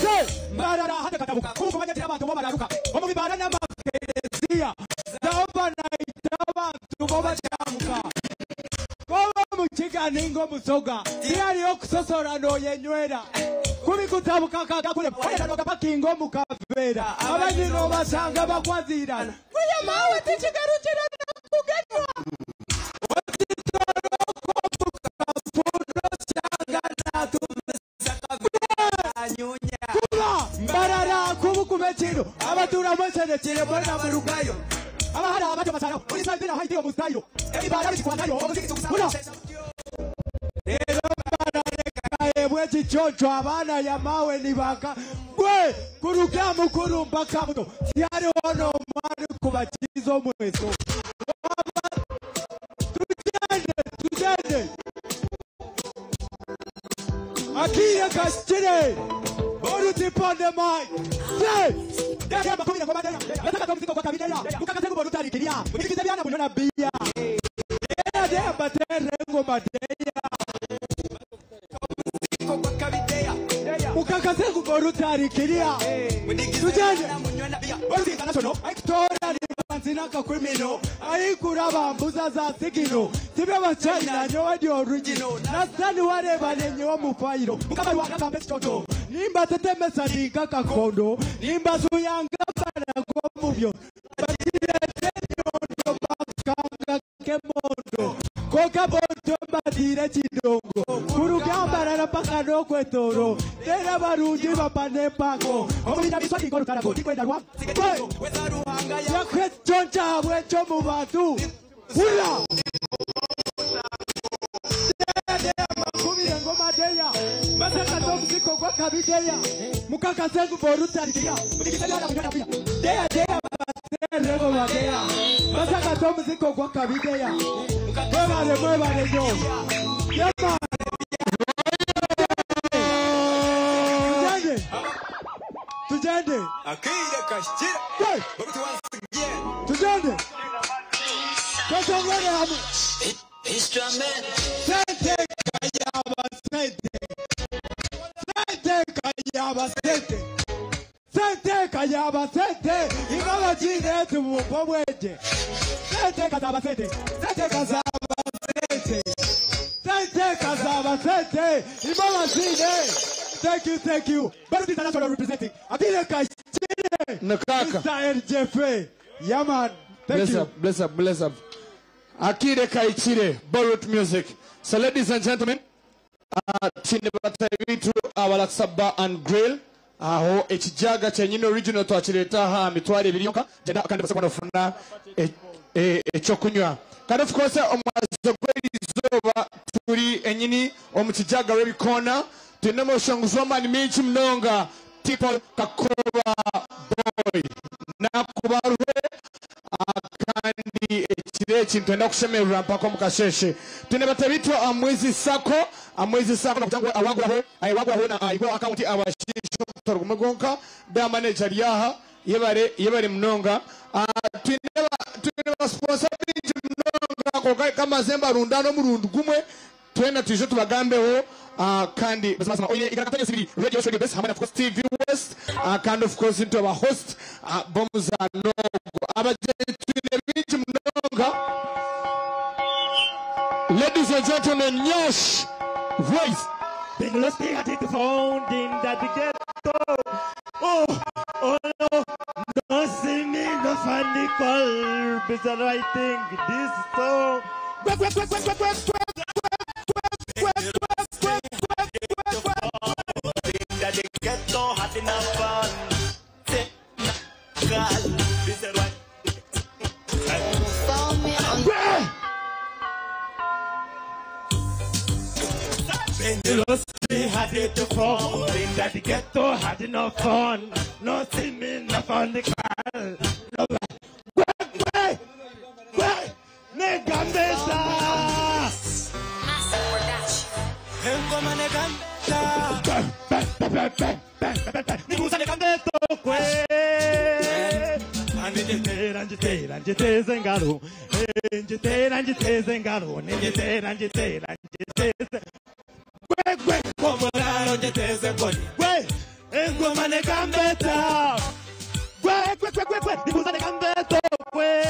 se mbarara hata katabuka kubukumanyatira abantu bo bararuka omu bibara n'amakereziya zaobanaita abantu bo bakyamuka koba mukiga ninga omusoga tiyaliyo okusosora noyenywera kubikutabuka kakakule oletanoga pakinga omukaveera abanyina obasanga bakwazirana Uya mawe tikigarukira nakugenywa. Kuba mbarara kubukuba ekiro abaturamu ekyerekire mwena mu rugayo abahari abato basaraho buli haitiyo musitayiro ebibara bikikwatayo omuziki tugusahura rero mbarareka ekiconco abaana yamawe nibaka gwe kuruga mukuru mpaka muto tiyariho n'omwani kubakiza omweso. Tugende tugende akire kashire Boruti ponde mic. Say! criminal. Ayikuraba mbuza za sigino. Tibe bachina nyowe ndi original. Nasani wareba nenyewe mu fayiro. Mukama wakagamba ekitoto. Nimba tetemesa ninka kakondo. Nimba suyanga bana mubyo. Bakirete nyondo bakanga kemondo. Koka boto batire chidongo. Kurugamba rarapaka nokwetoro. Tera barungi bapane pako. Omubira biswaki korukarago. Tikwenda rwa. Yakwechoncha bwecho mu bantu. Hula! Makubire ngoma deya. Masaka tomuziko kwa kabideya. Mukaka sengu borutarikia. Deya deya baserego badeya. Masaka tomuziko kwa kabideya. Mwebale mwebale yo. Yema. Tujende. Tujende. Akire kashira. But once again. Tujende. Twasongole hamwe. Instrument. Sente kayaba sente. Sente kayaba sente. Sente kayaba sente. Ingaba chine tumumpo bweje. Sente kazaba sente. Sente kazaba sente. Sente kazaba sente. Ingaba chine. Thank you, thank you. Baruti International representing. Abile kashire. Nakaka. Mr. RJF. Yeah, man. Thank Bless you. up, bless up, bless up. Akire Kaichire, Borut Music. So ladies and gentlemen, twine batabitu abalakisaba and grill. Aho ekijaga kyenyini original twakireta ha mitwalo ebiri yonka genda kandi basobola ofuna ekyokunywa. Kandi of course omwazo gw'erizooba tuli enyini omu kijaga lw'ebikoona tulina omushongozi w'amaani mingi munonga Tipo Kakoba Boy nakubarwe kandi ekiro eki nitwenda kushemererwa mpaka omu kasheshe. Twine batabitwa Amwizi Sacco, Amwizi Sacco nakugira ngu awanguraho, awanguraho na aiguraho akaunti abashisha omutwaro gumwe gwonka, da manager ryaha yebare yebare munonga. Twine ba sponsor bingi munonga konka kamazemba rundano omurundi gumwe twena twije tubagambeho. Kandi basema oye igarakatanya sibiri radio show best hamwe na of course TV West, kandi of course into our host Bomuza Nogo abaje twine bingi munonga. Ladies and gentlemen, Nyash Voice. Bengalosty had it found in that ghetto. Oh, oh no, no see me, no funny call. Busy writing this song. That the ghetto had enough fun. Busy writing. Bengalosty had it found in that ghetto had enough fun. No see me, no funny call. No, gwe, gwe, negambesa. Engoma negambesa. Nikusa negambeto kwe. Njitera, njitera, njiteze ngalo. Njitera, njiteze ngalo. Njitera, njitera, njiteze. Gwe, gwe, Komoraro njiteze ngoni. Gwe, engoma negambeta. Gwe, gwe, gwe, gwe, gwe, nikusa negambeto kwe.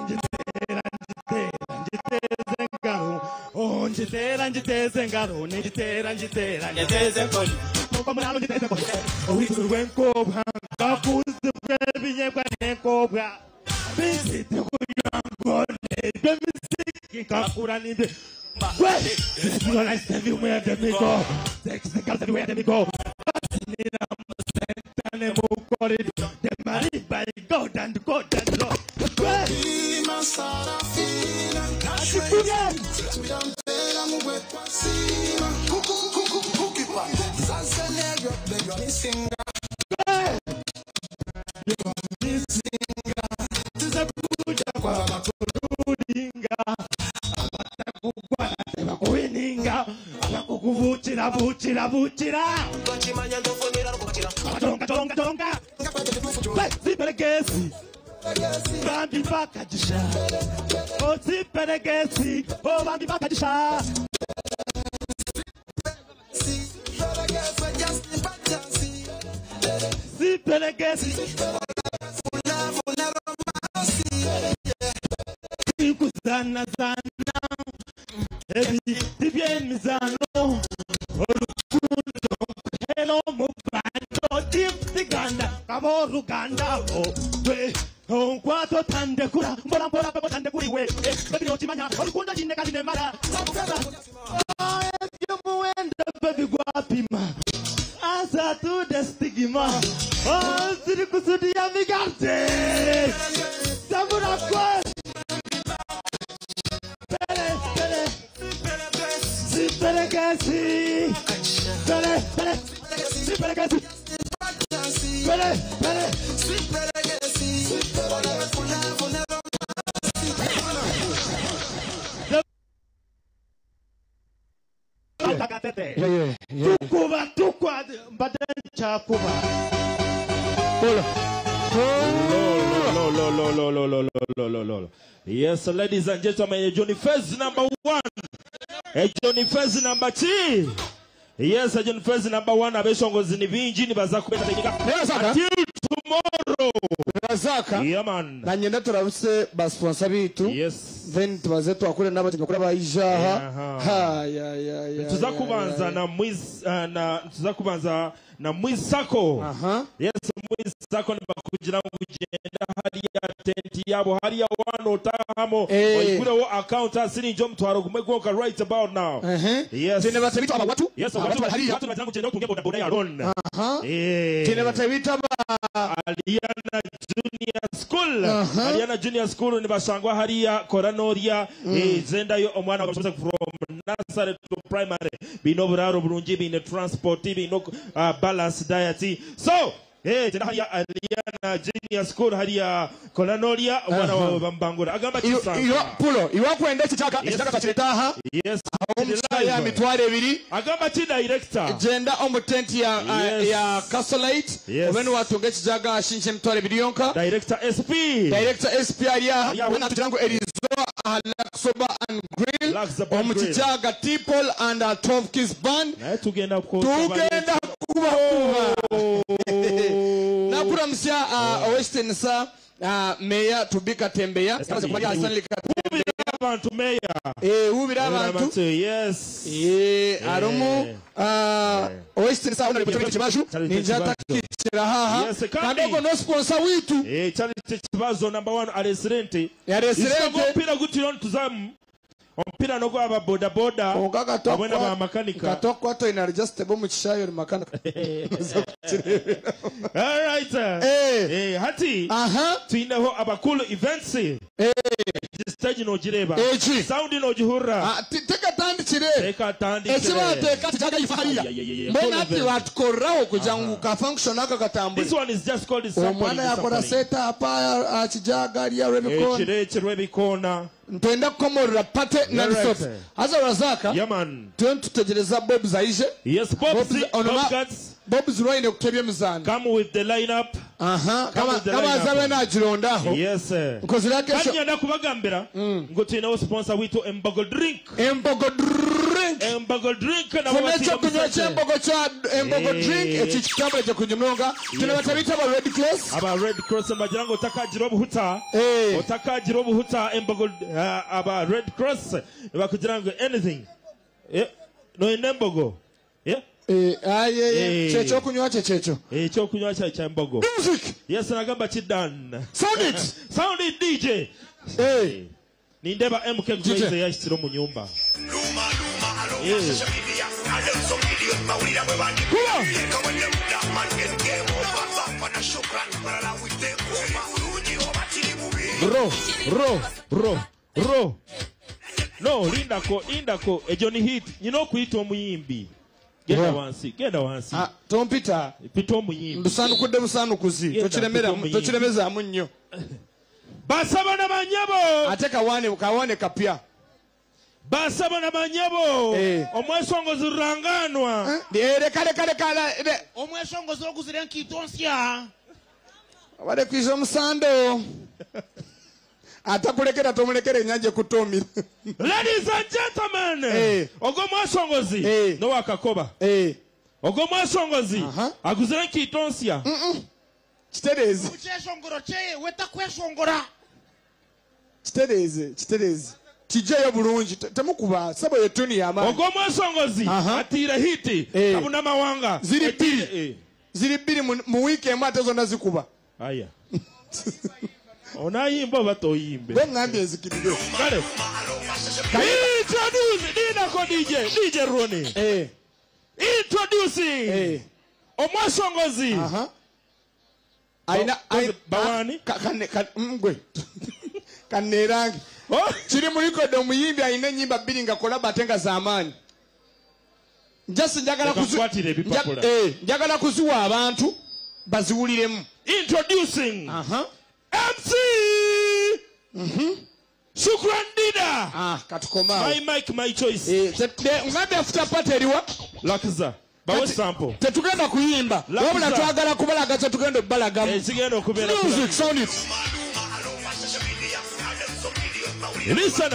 Njitera, njitera, njiteze ngalo. Oh, njitera, njiteze ngalo. Njitera, njitera, njiteze ngoni. Komoraro njiteze ngoni. Owiturwe nkobwa, kakuzi bw'ebinyebwa n'enkobwa. Bizite kunywa ngone, b'emiziki kakura nimbe. Gwe, zikora everywhere they me go. Zikora everywhere they me go. Nina musentane mukori. They married by God and God and Lord. Gwe, Abakukuvuchira vuchira vuchira. Tonga tonga tonga. Siperegesi. Bambi bakajisha. Oh siperegesi. Oh bambi bakajisha. Siperegesi. Kuzanazana ebiti by'emizaano orukundo hero mubando tipsiganda kaboruganda otwe onkwato tandekura mbora mbora babo tandekuriwe baby okimanya orukundo nyine kandi nemara ebyomuwendo baby gwapima answer to the stigma oh ziri kusudia migarte tambura kwa Siperekesi Pere pere Siperekesi Pere pere Siperekesi Tukuba tukwa mbadencha kuba Lo lo lo lo lo lo lo lo lo lo. Yes, ladies and gentlemen, Johnny Fez number 1. Johnny Fez number 2. Yes, Johnny Fez number 1 abeshongozi ni bingi nibaza kubeta until tomorrow. Razaka. Yeah man. Na nyenda turabuse ba sponsor bitu. Yes. Then tubaze twakure n'abatinyi bakora bayijaha. Ha ya ya ya. Tuza kubanza na mwiz na tuza kubanza na Mwisako. Yes, Mwisako nibakugira ngo ugenda hariya tenti yabo hariya wano utahamo oyikureho account asirinje omutwaro gumwe gwoka right about now. Yes. Tene batabita aba watu. Yes, Aba watu watu hariya. watu bagira ngo ugende utunge boda boda ya loan. Eh. Tene batabita ba Aliana Junior School. Aliana Junior School nibashangwa hariya Koranoria zendayo omwana bamusoza from nursery to primary bino buraro bulungi bine transport bino balance diet. So tena hariya Aliana Junior School hariya Koranoria omwana wawe bambangura agamba kisanga. Iyo pulo iwakwenda ekichaka ekichaka kakiretaha. Yes. Omusaya mitwaro ebiri. Agamba ki director. Genda omu tent ya Yes. ya Castlelight. Yes. Obene watunga ekijaga ashinje emitwaro ebiri yonka. Director SP. Director SP ariya wena tugira ngo erizo aha Laksoba and Grill omu kijaga Tipol and 12 Kiss Band. Naye tugenda tugenda kuba kuba. Nakuramusya Western sa Meya Tubika Tembeya. Stanley Katembeya. Abantu meya. Ubira abantu. Yes. Arumu Western sa ona ripoti kibaju ninja takikira haha. Yes, kandi Kandogo no sponsor witu. Charity Kibazo number 1 aresilente. Aresilente. Ompira gutiro ntuzamu. Ompira nogo aba boda boda. Abona ba makanika. Katokwa to ina adjustable mu kishayo makanika. All right. Hati. Tuineho abakulu events. Stage nogireba. Sound nogihurra. Teka tandikire. Teka tandikire. Ekibateka kijaga ifa hariya. Mbona ati batukoreraho kugira ngo ka function aka katambure. This one is just called sampling. Omwana yakora set up akijaga hariya Rubicon. Ekire Rubicon. Ntwenda kukomorera pate na Correct. resort. Haza Razaka. Yeah man. Twen tutegereza Bob Zaije. Yes, Bob Bob Bob's Rwine okutebya emizaano. Come with the lineup. Kama with the kama lineup. azabe nagirondaho. Yes. Nkozira kesho. Kandi nyenda kubagambira ngo tuineho sponsor witu Embogo Drink. Embogo Drink. Embogo Drink nabo Funa batiga ekyokunywa musajja. ky'embogo kya Embogo Drink eki kitambule kyekunywa Tuna batabita aba Red Cross. Aba Red Cross bagira ngo utakagira obuhuta. Utakagira obuhuta Embogo aba Red Cross bakugira ngo anything. No Embogo. Yeah. Aye kyekyokunywa kye kyekyo. Ekyokunywa kya kya Embogo. Music. Yes, nagamba ki done. Sound it. Sound it DJ. Nindeba MK Grace yashyira mu nyumba. Ro ro ro ro. No, lindako lindako ejo ni hit nyina okuyita omuyimbi. Genda wansi, genda wansi. Tompita. Pita omuyimbi. Ndusanukudde busanukuzi. Genda, Tokiremera pita omuyimbi. tokiremezaamu nnyo. Basaba na banyabo. Ate kawaane kawaane kapya. Basaba na banyabo. Omwesongozi ruranganwa. Leka leka leka. Omwesongozi oguzire enkiito nsya. Abale kwiza omusando. Atakulekera tomulekera ennyanja ekutuumira. Ladies and gentlemen, ogwo mwesongozi nowakakoba. Ogwo mwesongozi aguzire enkiito nsya. Kitereeze. Mukyeshongoro kyeye wetakweshongora. Kitereeze, kitereeze. Kijeyo bulungi. Temukuba sebo yetuni y'amaanyi. Ogw'omwesongozi atiire hiti kabuna mawanga Ziri bbiri. Ziri bbiri mu wiiki emu ate zonna zikuba. Aya. Onayimba oba toyimbe? Gwe ŋŋambye nzikirire. Kale. Introduce Dinako DJ, DJ Roni. Introducing omwesongozi. Ayina bawani gwe kaneerange kiri mu record omuyimbi alina ennyimba bbiri nga kolaba ate nga z'amaanyi. Just njagala Leka nkwatire ebipapula. Njagala kuziwa abantu baziwuliremu. Introducing MC Shukran Dida. Katukomaawo. My mic, my choice. Ngambe after party eriwa? Lakza. Bawe sample. Tetugenda kuyimba. Lakza. Wabula twagala kubalaga kye tugenda okubalagamu. Ekigenda okubeera Music, sound it. Listen.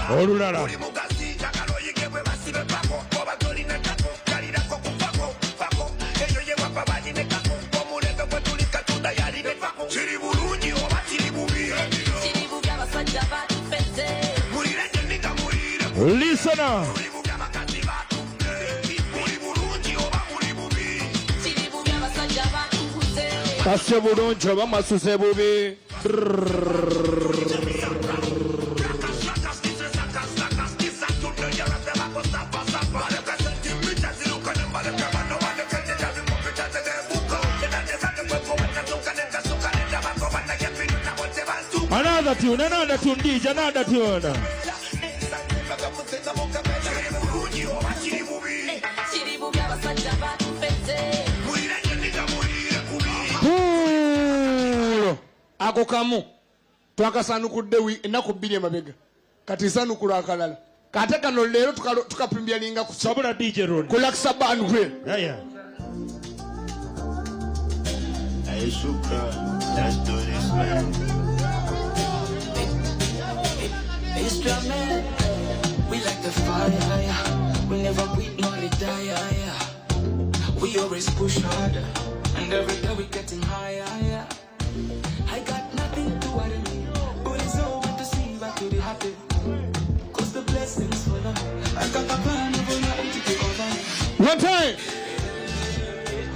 Olulala. Listener. Kase bulungi oba mwasuze bubi. Another tune, another tune, DJ, another tune. Puulo. Ako kamu twakasanukudde ennaku bbiri emabega kati nsanukula akalala kate kano leero tukapimbyalinga ku Sabula DJ Ron. Ku Laksa Band Grill. Yeah. Hey, Shukra, let's do this, man. Extra man, we like the fire. We never quit nor retire. We always push harder, and every day we getting higher. I got nothing to worry me, but it's over to see back to the happy. Cause the blessings follow. I got a plan of gonna take over. One time.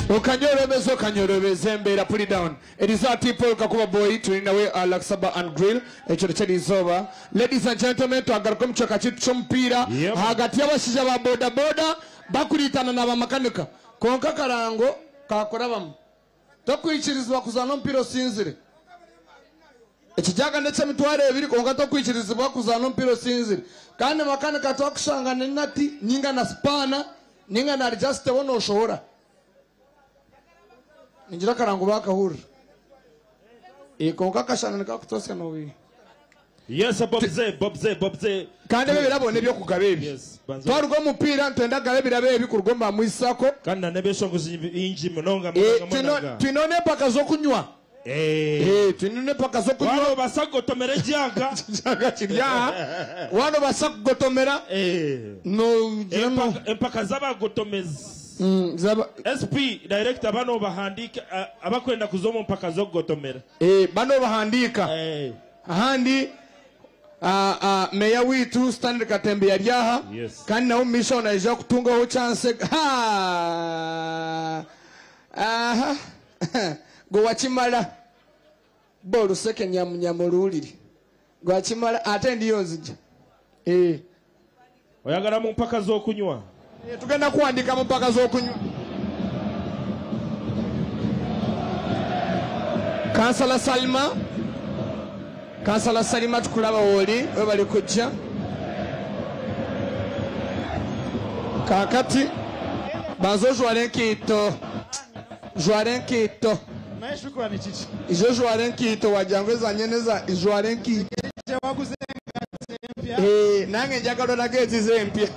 Okanyorobeza okanyorobeza embeera put it down. Eriza T-Paul Kakuba boy tulinawe Alaxaba and Grill ekyo kyeriizooba. Ladies and gentlemen twagaruka omu kicweka kyaitu ky'omupiira hagati y'abashaija ba boda boda bakuriitana n'abamakanika konka akarango kakurabamu tokwikirizibwa kuzaana omupiira osinzire. Ekijaga n'ekyemitwaro ebiri konka tokwikirizibwa kuzaana omupiira osinzire. Kandi makanika twakushanga n'enati ninga na spana ninga na adjustable noshohora. Ningira akarango bakahurira. Konka akashana nikakutosya nobi. Yes, Bob Z, Bob Z, Bob Z. Kandi ebyo birabo n'ebyokugaba ebi. Yes, banzo. Twaruga omupiira nitwenda kugaba ebirabo ebi kuruga omu bamwisako. Kandi n'ebyeshongozi bingi munonga munonga munonga. Twine n'empaka z'okunywa. Twine n'empaka z'okunywa. Wano basagotomera ejaga. Ejaga kiri aha. Wano basagotomera. No, Empaka z'abagotomezi. SP director bano bahandika abakwenda kuza mu mpaka z'okugotomera. Bano bahandika. Ahandi meya witu Stanley Katembe yari aha. Yes. Kandi nawe omumaisho naija kutungaho chance. Ha! Aha. Gwe wakimala. Bo oluseke nyamunyamu oluwulire. Gwe wakimala ate ndiyo nzija. Oyagala mu mpaka z'okunywa. Tugenda kuwandika mu mpaka z'okunywa. Kansala Salima. Kansala Salima tukulaba wooli webali kujja. Kaakati Banza ojware enkaito. Jwara enkaito. Ijo jwara enkaito wagira ngu ezanye neza jwara enkaito. Eh, nange njagala olaga ezizo empya.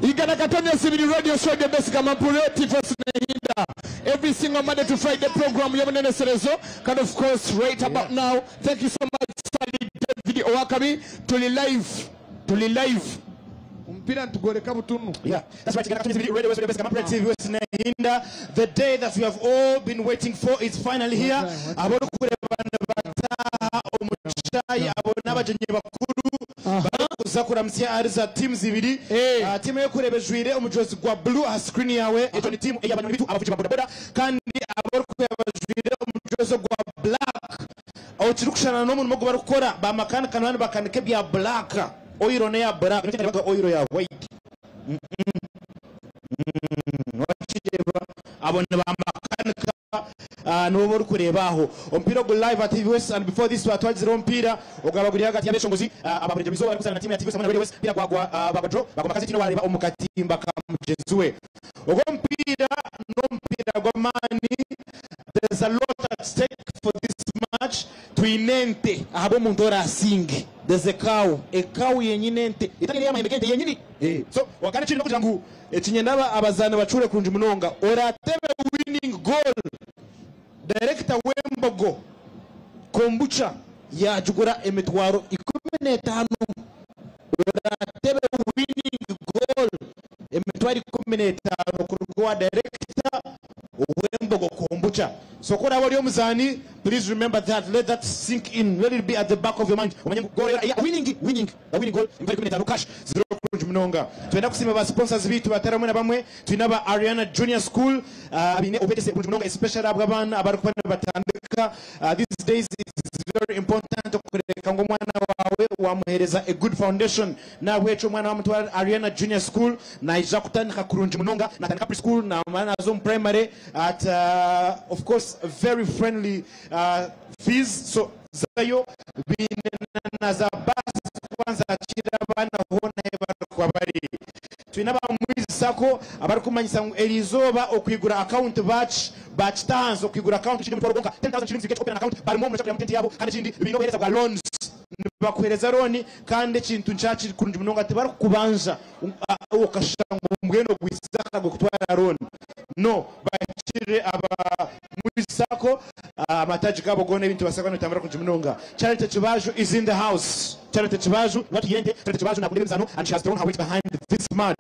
Igana Katonda Sibiri Radio Show the best Kamampure Tifos Nehinda. Every single Monday to Friday program Yabunene Serezo. And of course right about now, thank you so much Sally David Owakabi. Tuli live. Tuli live. Omupiira nitugworeka butunu. Yeah, that's right. Igana Katonda Sibiri Radio Show the best Kamampure TV West Nehinda. The day that we have all been waiting for is finally here. Ab'okureeba nibataha omu kishaayi abo n'abagyenyi bakuru barikuza kuramutsya ahari za teams ibiri. Tiimu ey'okureeba ejwaire omujoozi gwa blue aha screen yawe egyo ni tiimu ey'abanyoni bitu abavugi ba bodaboda kandi abarikureeba bajwaire omujoozi gwa black okirikushushana n'omurimo ogu barikukora bamakanika nibaba nibakanika ebya black oiro neya black oiro ya white. Wakireeba abo nibamakanika nibo borikureeba aho omupiira ogu live at TV West and before this twatwagizeho omupiira ogwaba guri hagati y'abeshongozi ababurengyerwa izooba barikuzana na tiimu ya TV West hamwe na Radio West omupiira gwagwa bagwa draw bagwa makaziti niwareeba omu katimba ka mugyenzi we. Ogwo omupiira n'omupiira gw'amaani. There's a lot at stake for this match. Twine ente ahabw'omuntu orasinge. There's a cow, a cow yenyini ente etari ey'amahembe g'ente yenyini. So kandi ekindi n'okugira ngu ekinyenda abazaani bacure kurungi munonga oratebe winning goal director w'embogo kombucha yagigura emitwaro 15. Oratebe winning goal emitwaro 15 kuruga owa director w'embogo kombucha. So koraba ori omuzaani, please remember that, let that sink in, let it be at the back of your mind. Omanye ngu goal yeah, winning, winning, the winning goal emitwaro 15 cash zero kurungi munonga. Twenda kusiima ba sponsors bitu batari bamwe na bamwe. Twine aba Ariana Junior School abaine obwegyese burungi munonga especially ahabw'abaana abarikuba nibatandika. These days it is very important okureka ngu omwana wawe wamuheereza a good foundation. Nahabwekyo omwana wamutwara Ariana Junior School naija kutandika kurungi munonga, natandika preschool namara naza omu primary at of course very friendly fees. So zayo biine na za bus kwanza akira abaana hoona ahu barikuba bari. Twine aba Mwizi Sacco abarikumanyisa ngu eriizooba okwigura account bakitahanze okwigura account kiri omutwaro gwonka 10,000 shillings you get open an account barimu omugisha kureeba tenti yaabo kandi ekindi biine obuheereza bwa loans nibakuheereza loan kandi ekintu nkyakiri kurungi munonga tibarikukubanja okashusha ngu mbwenu ogwize akagwe kutwara loan. No, bakire aba Mwizi Sacco amataagi gaabo goona ebintu basabwa nibitambura kurungi munonga. Charity Kibaju is in the house. Charity Kibaju batugire nte Charity Kibaju nakunda emizano and she has thrown her weight behind this match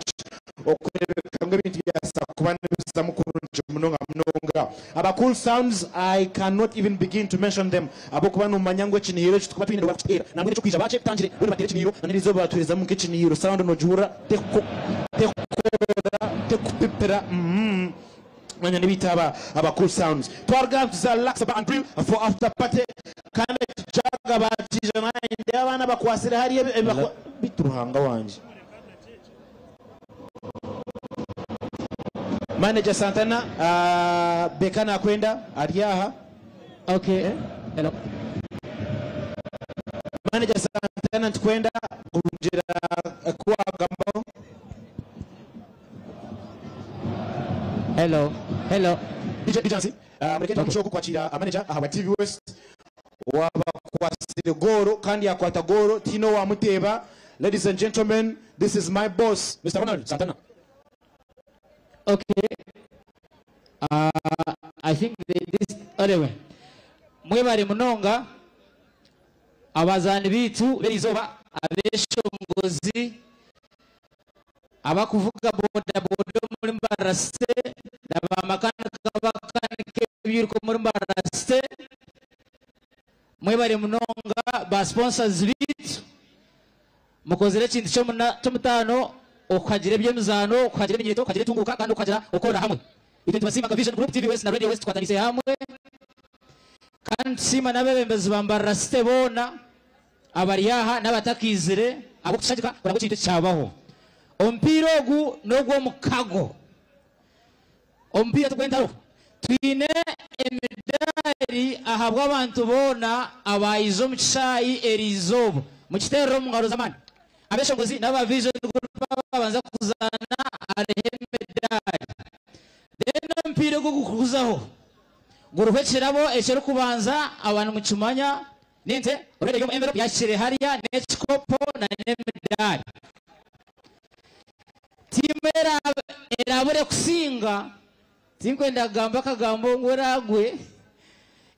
okureebeka ngu ebintu byasa kuba nibizamu kurungi munonga munonga. Aba Cool Sounds I cannot even begin to mention them ahabw'okuba nomanya ngu ekinihiro eki tukuba twine nibakukiteera nambwenu ekyokwija bakye kutangire boona bateere ekinihiro na n'erizooba batuheerezamu nk'ekinihiro sound nogihurira tekukora tekupipira. Manya nibita aba Cool Sounds. Twaruga tuza Laksa and Grill for after party kandi ekijaga bakija nanye abaana bakwasire hariya bitu Ruhanga wangye. Manager Santana Beka nakwenda ari aha. Okay. Hello. Manager Santana ntikwenda kugira kuwagambaho. Hello. Hello. DJ Jansi, mureke okay. Kukwakira manager aha wa TV West wabakwasire goro kandi yakwata goro tino wamuteeba. Ladies and gentlemen, this is my boss Mr. Ronald Santana. Okay. I think this anyway. Mwebare munonga abazaani bitu berizoba abeshongozi abakuvuga boda boda muri mbarase n'abamakanika bakanika ebyiruko muri mbarase. Mwebare munonga ba sponsors bitu mukozere ekintu ky'omutaano okagira eby'emizaano okagira eminyeto okagira etunguka kandi okagira okora hamwe. Itwe tubasiima nka Vision Group TV West na Radio West tukwatanise hamwe kandi tusiima n'abebembezi ba Mbarara boona abari aha n'abatakizire abokushagika kugira ngu ekintu kyabaho. Omupiira ogu n'ogw'omukago. Omupiira tugwentaro twine emidaari ahabw'abantu boona abayize omu kishaayi eriizooba mukiterere omu ngaro z'amaani. Abeshongozi n'aba Vision Group babanza kuzaana hariho n'emidaari. Then omupiira ogu ogukuzaho guriho ekirabo ekirikubanza abantu mukimanya n'ente already eri omu envelope yakire hariya n'ekikopo na n'emidaari. Tiimu erabure kusinga tinkwenda kugamba akagambo ngu eragwe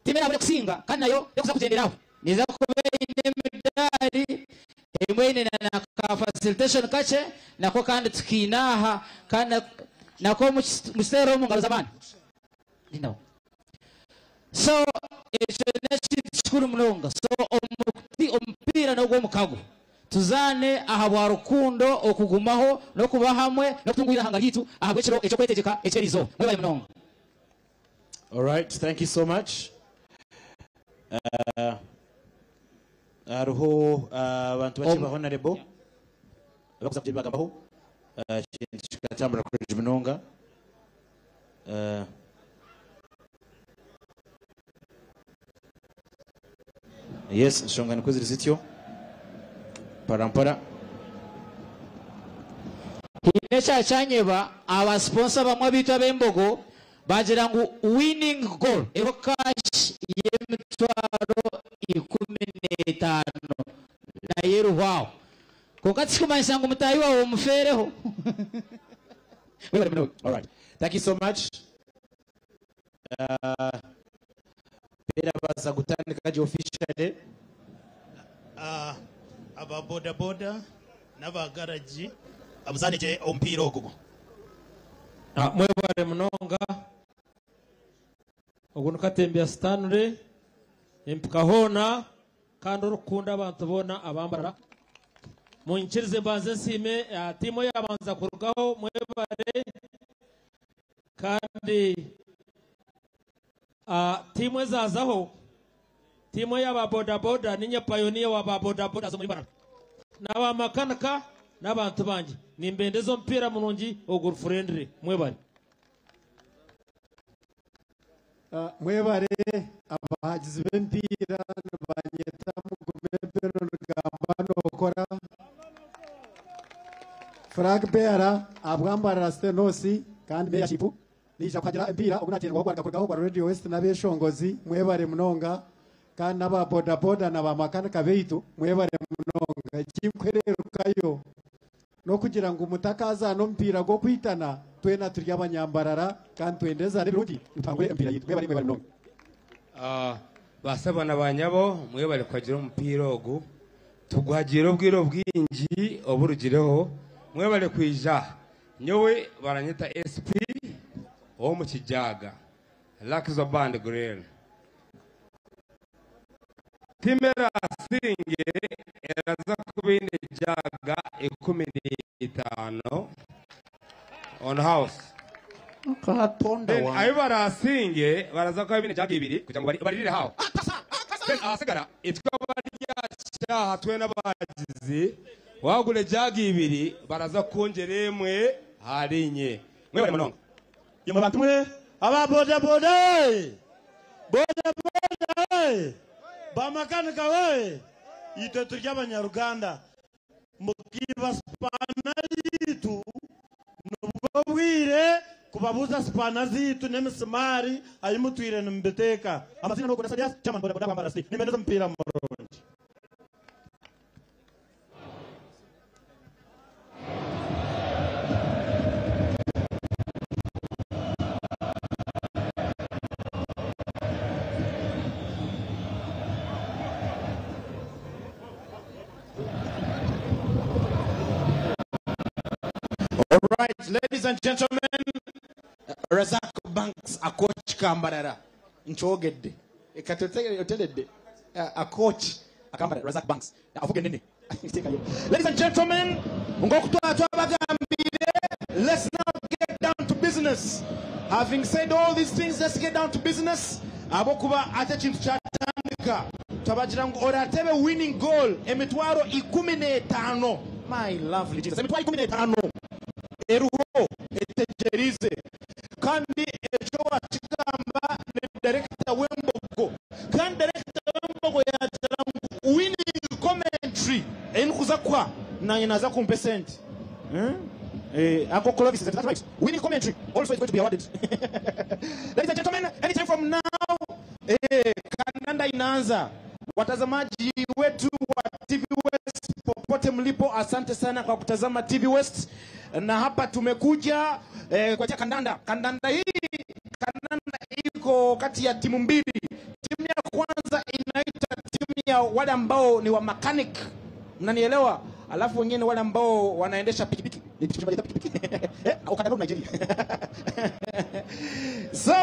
tiimu erabure kusinga kandi nayo tekuza kugyenderaho neeza kuba eine emidaari emwe eine na ka facilitation kakye nako kandi tukiine aha kandi nako mukiteere omu ngaro z'amaani. So ekyo n'ekintu kikuru munonga. So omupiira n'ogw'omukago. Tuzaane ahabwa rukundo, okugumaho n'okuba hamwe n'okutungura eihanga ryaitu ahabw'ekiro eky'okwetegyeka eky'erizooba. Mwebare munonga. All right, thank you so much. Hariho abantu bakye ba honorable abakuza kugira ebi bagambaho ekintu kikatambura kurungi munonga. Yes, enshonga nikwo ziri zityo. Mpora mpora. Haine ekyakyanyeba, aba sponsor bamwe abaitu ab'embogo bagira ngu winning goal eriho cash y'emitwaro 15 nayo eriho aho. Kwonka tikikumanyisa ngu mutaahi waawe omufeereho. Webale munonga. All right. Thank you so much. Pera baza kutandika gye officially. Aba boda boda n'abagaragi abuzanije omupiira ogu. Mwebale munonga. Ogu ni Katembya Stanley, empika hoona kandi orikukunda abantu boona abambarara. Munyikirize mbanze nsiime, tiimu eyabanza kurugaho mwebale, kandi tiimu ezazaho, tiimu ey'aba boda boda ninye pioneer wa ba boda boda z'omuri Mbarara. N'abamakanika n'abantu bangi. Nimbendeza omupiira murungi oguri friendly. Mwebale. Mwebale abahagizi b'emipiira nibanyeta mugume empero nigamba nokora. Flag bearer abwambarara Stenos kandi mayorship niija kuhagira emipiira ogu nateerwaho gwarika kurugaho gwa Radio West n'abeshongozi. Mwebale munonga kandi n'aba boda boda na ba makanika beitu mwebale munonga. Ekinkuhererukayo n'okugira ngu mutakazaana omupiira gw'okwitana, twena turi abanyambarara kandi twendeza ebirungi tutangure emipiira yitu. Mwebale, mwebale munonga. Basaba na banyabo mwebale kwagira omupiira ogu tugwagira obwire obwingi oburugireho. Mwebale kwija. Nyowe baranyeta SP owo mu Kijaga Luxor Band Grill. Timera Singe eraza kuba ine jaga 15 on house. Katonda Then wange. ayo barasinge baraza kuba ine jaga 2 kugira ngo baririre hawo. Then ahasigara itwa barya twe n'abagizi wagure jaga 2 baraza kongera emwe harinye. Mwebale munonga. Yemwe bantu mwe aba boda boda boda boda bamakanika we itwe turi abanyaruganda mukiba spana yitu nubwo bwire kubabuza spana zitu n'emisimari ayimutwire nimubiteeka. Amazina n'ogu nasabya chairman boda boda kwambara si nimendeza mpira murungi. All right, ladies and gentlemen, Razak Banks a coach Kambarara. Nchogedde. Ekatoteredde. A coach Kambarara Razak Banks. Avuge nene. Ladies and gentlemen, ngokutwa twabagambire, let's now get down to business. Having said all these things, let's get down to business. Abokuba ate kintu kyatandika. Twabagira ngu oratebe winning goal emitwaro 15. My lovely Jesus. Emitwaro 15. Eruho etegerize kandi ejo wakigamba ni director w'embogo kandi director w'embogo yagira ngu winning commentary enikuza kwa nanye naza kumpa sente. Uncle Clovis, is that right? Winning commentary also is going to be awarded. Ladies and gentlemen, anytime from now, kandanda inaanza. Watazamaji wetu wa TV West popote mlipo, asante sana kwa kutazama TV West, na hapa tumekuja kuletea kandanda. Kandanda hii, kandanda iko kati ya timu mbili. Timu ya kwanza inaita timu ya wale ambao ni wa mechanic, mnanielewa? Alafu wengine wale ambao wanaendesha pikipiki. Ni pikipiki, pikipiki. Ukanda Nigeria. So,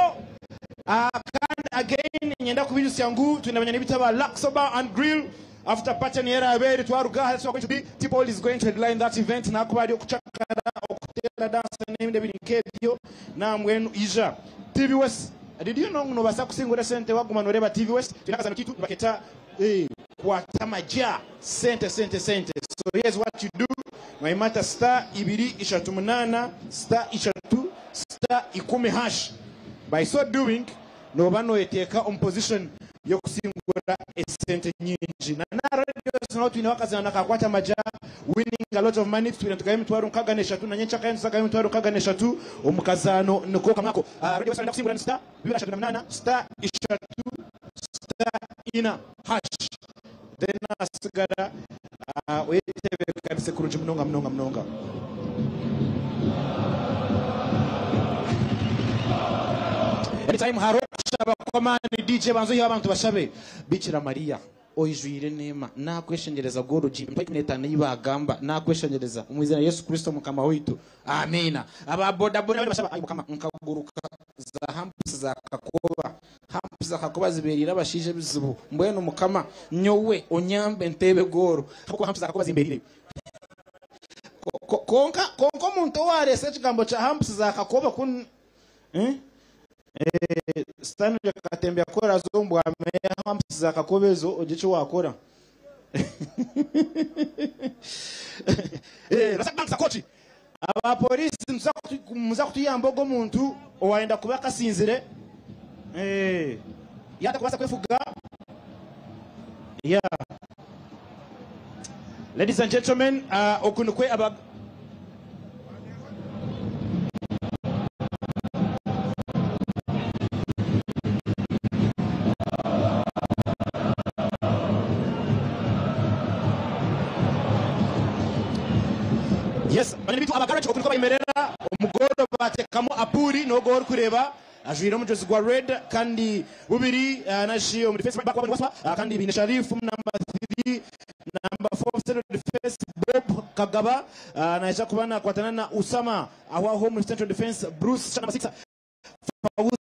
and again nyenda kubijusa yangu tunamenya nibitaba Laksoba and Grill after party ni era abere twaruga. So going to be T-Paul is going to headline that event na kuba ari okuchakara okutera dance n'ebindi ebiri nk'ebyo na mwenu ija TV West. Did you know nobasa kusingura sente waguma noreba TV West? Tunakazano kitu baketa kwatamaja sente sente sente. So here's what you do. Maimata star 238 star 3 star 10 hash. By so doing noba noyeteeka omu position yokusingura esente nyingi. Na na radio sino twine wakazana nakakwata maja winning a lot of money. Twine tugaye emitwaro 63 na nyencha kaye tusagaye emitwaro 63 omukazano niko kamako. Radio sino kusingura ni star 238 star 3 star 4 hash. Then asigara oyetebekanise kurungi munonga munonga munonga. Anytime haro kushaba kwamani DJ banzo hiyo abantu bashabe Bikira Maria oijwire nema nakweshengereza goroji mpaka ibagamba nakweshengereza mu izina Yesu Kristo mukama witu, amina. Aba boda boda bashaba ayi mukama nkaguruka za hamps za kakoba, hamps za kakoba ziberira abashije bizibu mbwenu mukama nyowe onyambe ntebe goro kuko hamps za kakoba zimberire. Konka konka omuntu owarese ekigambo cha hamps za kakoba kun Stanley Katembe akora zombwa ameya hamps za kakoba ezo ogichi wakora. Rasak Banks akochi. Aba polisi muza kutuyamba ogo muntu owaenda kuba kasinzire. Yata kubasa kwefuga. Yeah. Ladies and gentlemen, okunukwe aba Yes, bani bitu abagaraje okunuko bayimerera omugoro batekamo apuri nogo kureba ajwire omujozi gwa red kandi bubiri nashi omu defense back waswa kandi bine Sharif number 3 number 4 central defense Bob Kagaba naisha kubana kwatana na Usama awa home central defense Bruce number 6 Fauza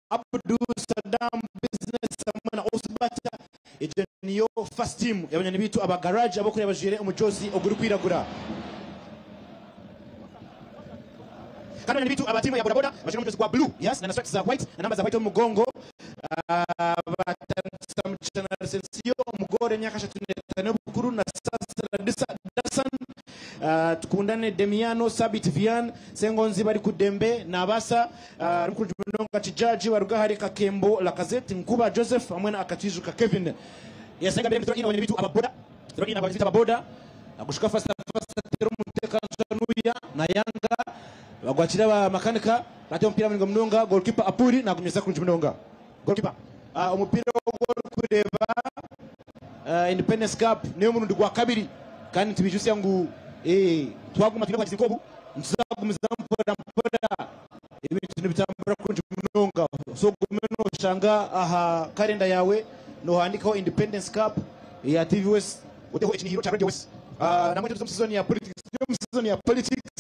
Abdu Saddam business na Osbata. Ejo niyo first team yabanyani bitu aba garage abokuri abajire umujozi oguri kwiragura. Kandi bitu aba team ya boda boda bajire umujozi gwa blue, yes, na stripes za white na namba za white omugongo. Batansa mchana sensio omugore myaka 35 bukuru na sasa Dasan tukundane Demiano Sabit Vian Sengonzi bari kudembe na basa mukuru munonga Kijaji waruga hari Kakembo Lacazette Nkuba Joseph hamwe na Akatizu ka Kevin. Yes, nga mbere ina bitu ababoda ina bitu ababoda gushika fasta fasta tero muteka nsanuya na Yanga bagwakira ba makanika bate omupira munonga munonga goalkeeper Apuri na gumyesa kurungi munonga goalkeeper omupira kureba Independence Cup niyo murundi gwa kabiri kandi tubijusia ngu twaguma twine kwagiza inkobu ntuzagumiza mpora mpora ibintu nibitambura kurungi munonga. So gume noshanga aha kalenda yawe nohandikaho Independence Cup ya TV West uteho ekinihiro cha Radio West. Namwe tuzo season ya politics, tuzo season ya politics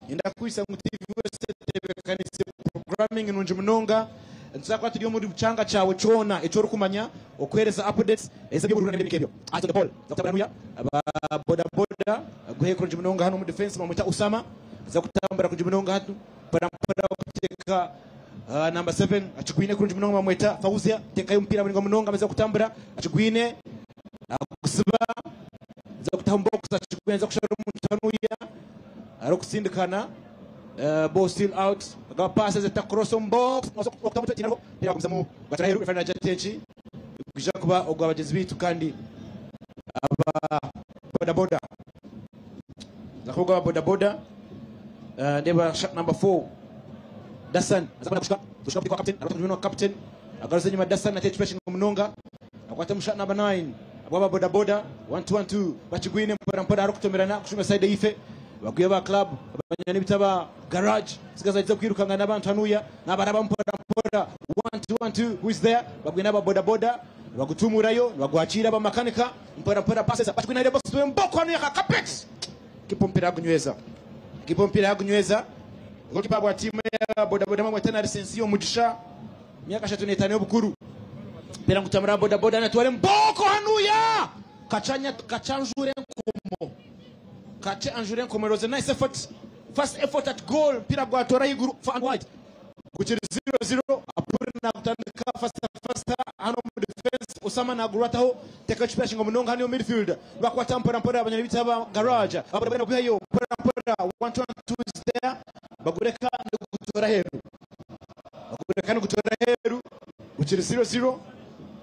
enda kwisa mu TV West tebekanise programming nungi munonga. Nzakwa turi muri bucanga cyawe cona eco rukumanya okwereza updates ese byo buruna n'ibikebyo. Ato the ball Dr. Aba boda boda guhe kurungi munonga hano mu defense mamuta Usama za kutambara kurungi munonga hatu para para kuteka number 7 achigwine kurungi munonga mamweta Fauzia teka mpira munonga munonga ameza kutambura achigwine akusiba za kutambox achigwine za kushara mutanuya arokusindikana. Ball still out. Got passes at the cross on box. Boda boda. Gakuga boda boda. Ndeba shot number 4. Dasan azabona kushuka kushuka kwa captain arota kunywa captain agaruze nyuma Dasan ate expression munonga akwata mushot number 9 ababa boda boda 1 2 1 2 bachigwine mpora mpora arukutomerana kushuma side ife bagwiye ba club abanyani bitaba garage sigaza izo kwirukanga n'abantu hanuya n'abaraba mpora mpora 1 2 1 2 who is there bagwiye n'aba boda boda bagutumurayo bagwakira abamakanika mpora mpora passes bachigwine ile box mboko hanuya ka carpet kipompera kunyweza kipompera kunyweza goalkeeper wa timu ya boda boda mamwe tena Arsenio Mugisha miaka 35 y'obukuru pera ngutamura boda boda natware mboko hanuya kachanya kachanjure nkomo kache anjure nkomo. It was a nice effort, first effort at goal. Mpira gwatora iguru far and wide kuchiri 0-0 apuri na kutandika faster faster hano mu defense Osama na gurataho teka chipira shingo munonga hano midfield bakwata mpora mpora abanyari bitaba garage abo bana kuhayo mpora mpora 1 2 2 is there bagureka no gutora heru bagureka no gutora heru kuchiri 0-0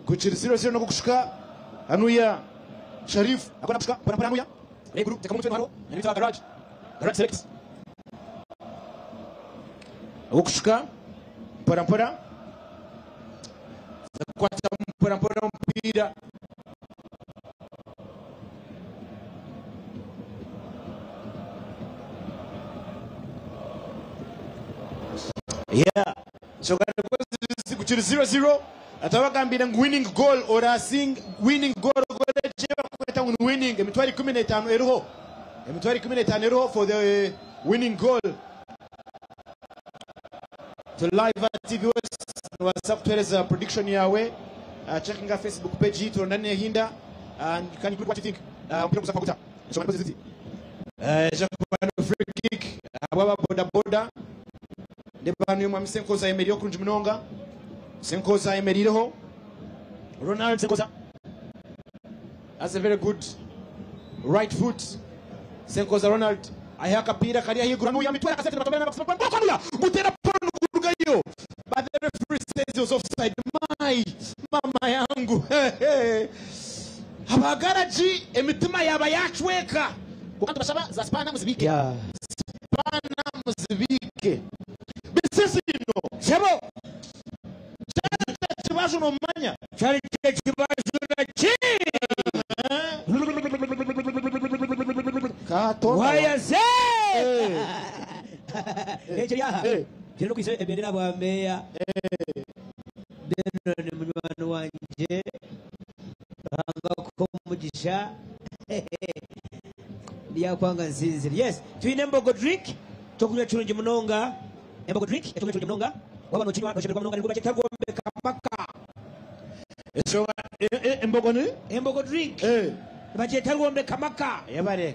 kuchiri 0-0 no kushuka hanuya Sharif akona kushuka mpora mpora hanuya Reguru teka mutwe hano bitaba garage garage select okushuka mpora mpora kwata mpora mpora mpira yeah so kuchiri 0-0 atabagambira ngu winning goal or a sing winning goal kweta ngu winning emitwaro 15 eriho emitwaro 15 eriho for the winning goal. To live at TV West what's up tueleza prediction yawe checking our Facebook page yitu ndani ya Hinda and you can put what you think mpira kusafa kuta so malipo Jacques free kick ababa boda boda ndebanu yomwa Senkoza Emery okurungi munonga Senkoza Emery reho Ronald Senkoza has a very good right foot. Senkoza Ronald ayaka pira kali ahigura nuya mitwara kasete batomera na bokonuya gutera pono kurugayo but the referee says it was offside. My mama yangu abagaraji emitima yaba yachweka kukantu basaba za spana muzibike yeah. Spana muzibike bisisi no sebo chari kibazo no manya chari kibazo na chi Waya ze Ejiriya Jero kwise ebendera bwa meya Beno ni munywani wanje Hanga ko mugisha Ndiyakwanga nsinzire. Yes, twine embogo drink tokunywa kirungi munonga. Embogo drink tokunywa kirungi munonga. Waba nokinywa noshemererwa munonga niguba kitagombeka paka. Eshoga embogo ni? Embogo drink. Bakyetagombeka maka. Yabare.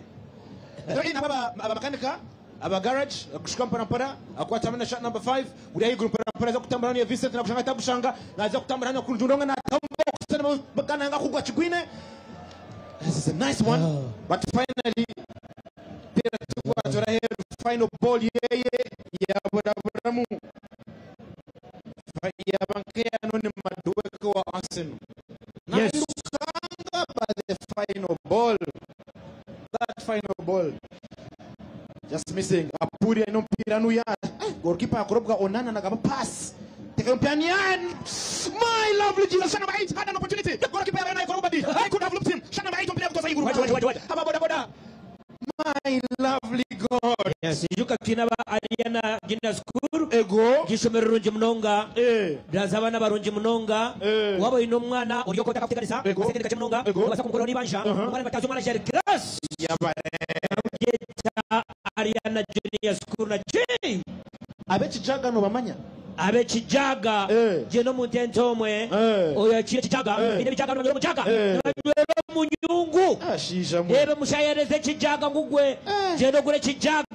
Aba makanika aba garage kushuka mpora mpora akwata mana shot number 5 uri ayiguru mpora mpora za kutambura ni Vincent na kushanga tabushanga naza kutambura na kurundonga na tambo kusana bakana kugwa chigwine. This is a nice one. Oh. But finally pira tukwa here final ball yeye ya buraburamu ya bankea noni maduweko wa Arsenal. Yes. Lukanga by the final ball. That final ball just missing. Apuri ino mpira nuya goalkeeper akorobwa Onana na gaba pass. Teka mpira nian. My lovely Jesus, shot number 8 had an opportunity. The goalkeeper na akorobwa di. I could have looked him. Shot number 8 mpira kutoka iguru. Aba boda boda. My lovely God. Yes, yuka kinaba Ariana Junior School. Ego. Gishomero rungi munonga. Braza abana barungi munonga. Wabo ino mwana oryoko takakuteganisa. Asekende kache munonga. Obasa kumukora nibanja. Omwana batazo mwana jari class. Yabare. Ariana Junior School na J. Abekijaga no bamanya. Abekijaga. Je no muntu entomwe. Oyo kire kijaga. Ine bijaga no mujaga. Munyungu. Ebe mushayereze kijaga ngugwe. Je no gure kijaga.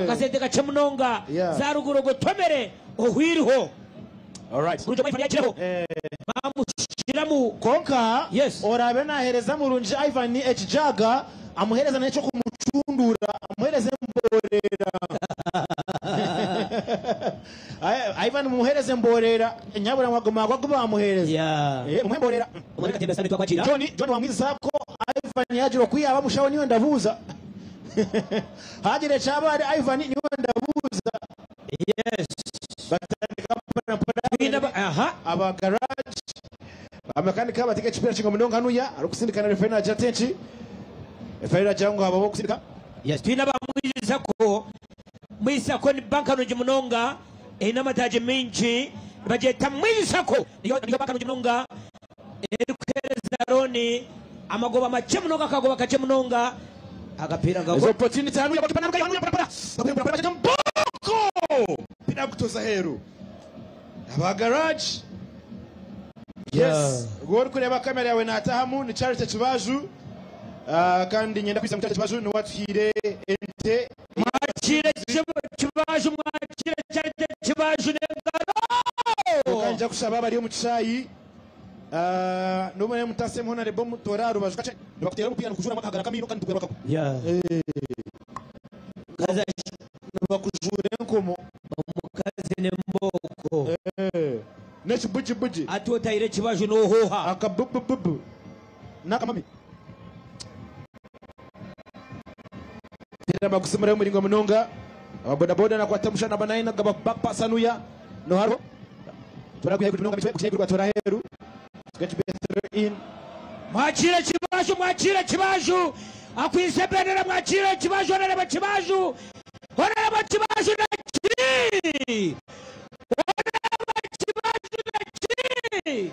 Kasente kache munonga. Zaruguru gotomere ohwiriho. All right. Urujyo mwifani yakireho. Bamushiramu konka. Yes. Orabe nahereza murungi Ivan ekijaga amuhereza n'ecyo kumucundura amuhereze mborera. Ivan mumuhereze mborera nyabura mwagoma gwaguba amuhereza. Yeah. Umuhe mborera. Umureka tembesa nitwa kwakira. John wamwiza ko Ivan yajiro kwiyaba mushawo niyo ndabuza. Hagira ekyaba ari Ivan nyowe ndabuuza. Yes. Batandika mpora mpora. Aha. Aba garage abamakanika bateka ekipira kinga munonga hanuya arikusindika na referee nagira ati enki? Referee nagira ngu habaho okusindika. Yes, twine abamwisako mwisako ni banka nungi munonga eine amataagi mingi nibagyeta mwisako niyo niyo banka nungi munonga erikuhereza looni amagoba makye munonga akagoba kakye munonga akapiira There's opportunity hanuya goalkeeper naruka hanuya mpora mpora. Mpora Mboko! Mpira kutoza heru. Aba garage. Yes. Gwe orikureba kamera yawe natahamu ni Charity Kibaju. Kandi nyenda kwisa mu Charity Kibaju niwe atuhiire ente. Mwakire Kibaju, mwakire Charity Kibaju n'engaro. Kanja kushaba abari omu kishayi. N'obone mutasemu honorable mutora aha rubaju kakye nibakuteera omupiira nikujura akagara kamiino kandi tukureeba kako. Yeah. Kaza nibakujuura enkomo. Omukazi n'embooko. N'ekibujibuji. Ati otaire Kibaju n'ohuuha. Akabubububu. N'akamami. Tera bakusimura omuringo munonga. Ababodaboda nakwata omushana namba 9 agaba back pass hanuya. No hariho. Tora kwiha munonga mitwe kukye gwatora heru. It's going to be a throw in. Mwakire Kibaju, mwakire Kibaju. Akwise bendera mwakire Kibaju, honorable Kibaju. Honorable Kibaju na ki. Honorable Kibaju na ki.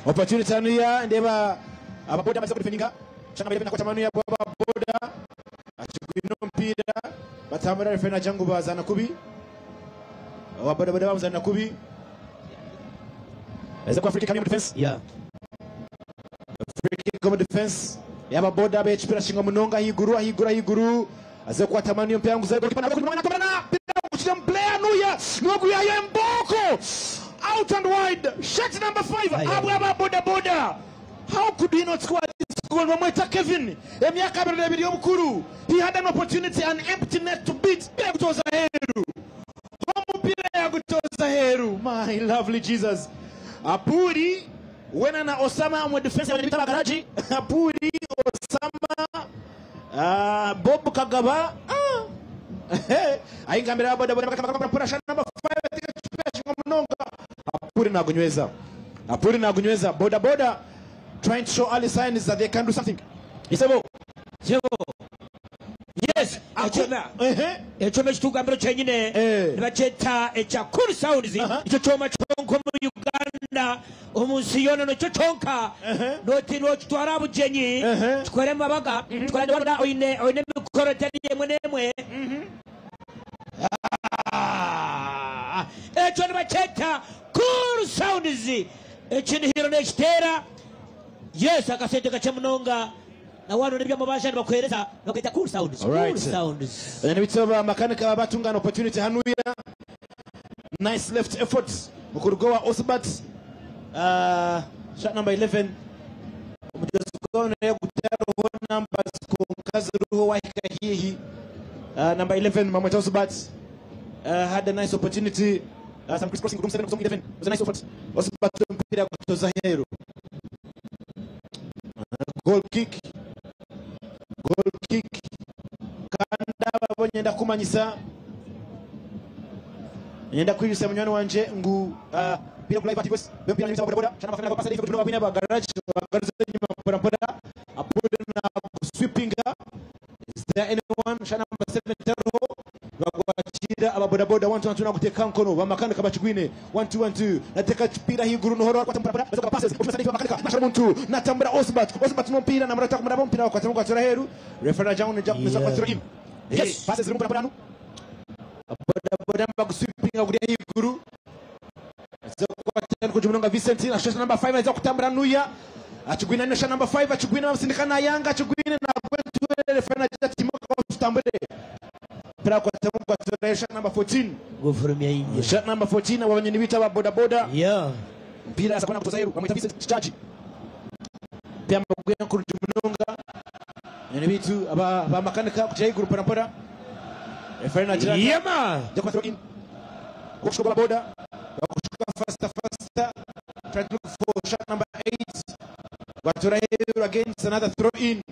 Opportunity hanuya ndeba ababoda baza kudefendinga. Shana mbere nakwata manuya baba boda. Achigwino mpira batambura referee na jangu bazana kubi. Ababoda boda bamuzana kubi. Eza kwa free kick defense. Yeah. Free kick como defense. Yaba boda be chipira shinga munonga higuru higuru higuru. Aze kwa tamani mpira nguza goalkeeper na goalkeeper na na kuchia player nuya. Nogu ya Mboko. Out and wide. Shot number 5. Abu aba boda boda. How could he not score this goal? Bamweta Kevin. Emyaka abiri n'ebiri omukuru. He had an opportunity, an empty net to beat. Yagutoza heru. Omupira yagutoza heru. My lovely Jesus. Apuri wena na Osama mwe defense ya bitaba garaji. Apuri Osama Bob Kagaba. Aingambira boda boda kama kama shot number 5 atika chipira munonga. Apuri na kunyweza. Apuri na kunyweza boda boda trying to show early signs that they can do something. Isebo. Isebo. Yes, echoma. Echoma ekitugambiro kyenyine nibakyeta ekya Cool Sounds. Ekyo kyoma kyonka omu Uganda, omu nsi yoona nikyo kyonka. Noti nokitwara bugyenyi, kikore amabaga, kikore oine emikoro etari emwe n'emwe. Ekyo nibakyeta Cool Sounds. Ekinihiro nekiteera. Yes, akasente kakye munonga. Na wano nibyo mubasha nibakuhereza bakwita Cool Sounds. All right. Cool Sounds. And bitaba makanika batunga an opportunity hanuya. Nice left effort. Mukurugowa Osbat. Shot number 11. Mutazugona yagutaro numbers konkazi ruho wahika hihi. Number 11 Mamweta Osbat. Had a nice opportunity. Some crisscrossing room 7 room 11. It was a nice effort. Osbat mpira kutoza hero. Goal kick. Goal kick. Kanda babonye ndakumanyisa. Nyenda kuyusa munywani wanje ngu pira ku live at West. Mpira ni boda boda. Chana mafanya pasa hivi kutoka kwina ba garage. Garage nyuma mpora mpora. Apude na sweepinga. Is there anyone? Shana number 7 Terho. Bagwachira aba boda boda 1 2 1 2 kuteka nkono bamakanika bachigwine 1 2 1 2 nateka chipira higuru nohoro kwa mpora mpora. Bazoka passes. Ofisa ndifa makanika. Mashara muntu. Natambura Osbat. Osbat no mpira na mrata kumraba mpira kwa tamu kwa tora heru. Referee Jaun ni Jack kwa tora im. Yes. Passes mpora mpora. Boda boda baguswipinga kuria higuru. Zakwatana kujumlonga Vincent na shot number 5 aza kutambura nuya. Achigwina na shot number 5 achigwina bamsindikana Yanga achigwina na kwetu referee Jack Timoka kutambure. Pira kwa tamu kwa tora shot number 14. Gufurumya inje. Shot number 14 wabanye nibita ba boda boda. Yeah. Mpira asa kona kutoza heru bamwita Vincent Chachi. Pia mbagwina kujumlonga. Ni bitu aba ba makanika kutia higuru pora pora. Referee na Jack. Yema. Jack throw in. Kushuka boda. Kushuka faster faster. Try to look for shot number 8. Gwatura here against another throw in.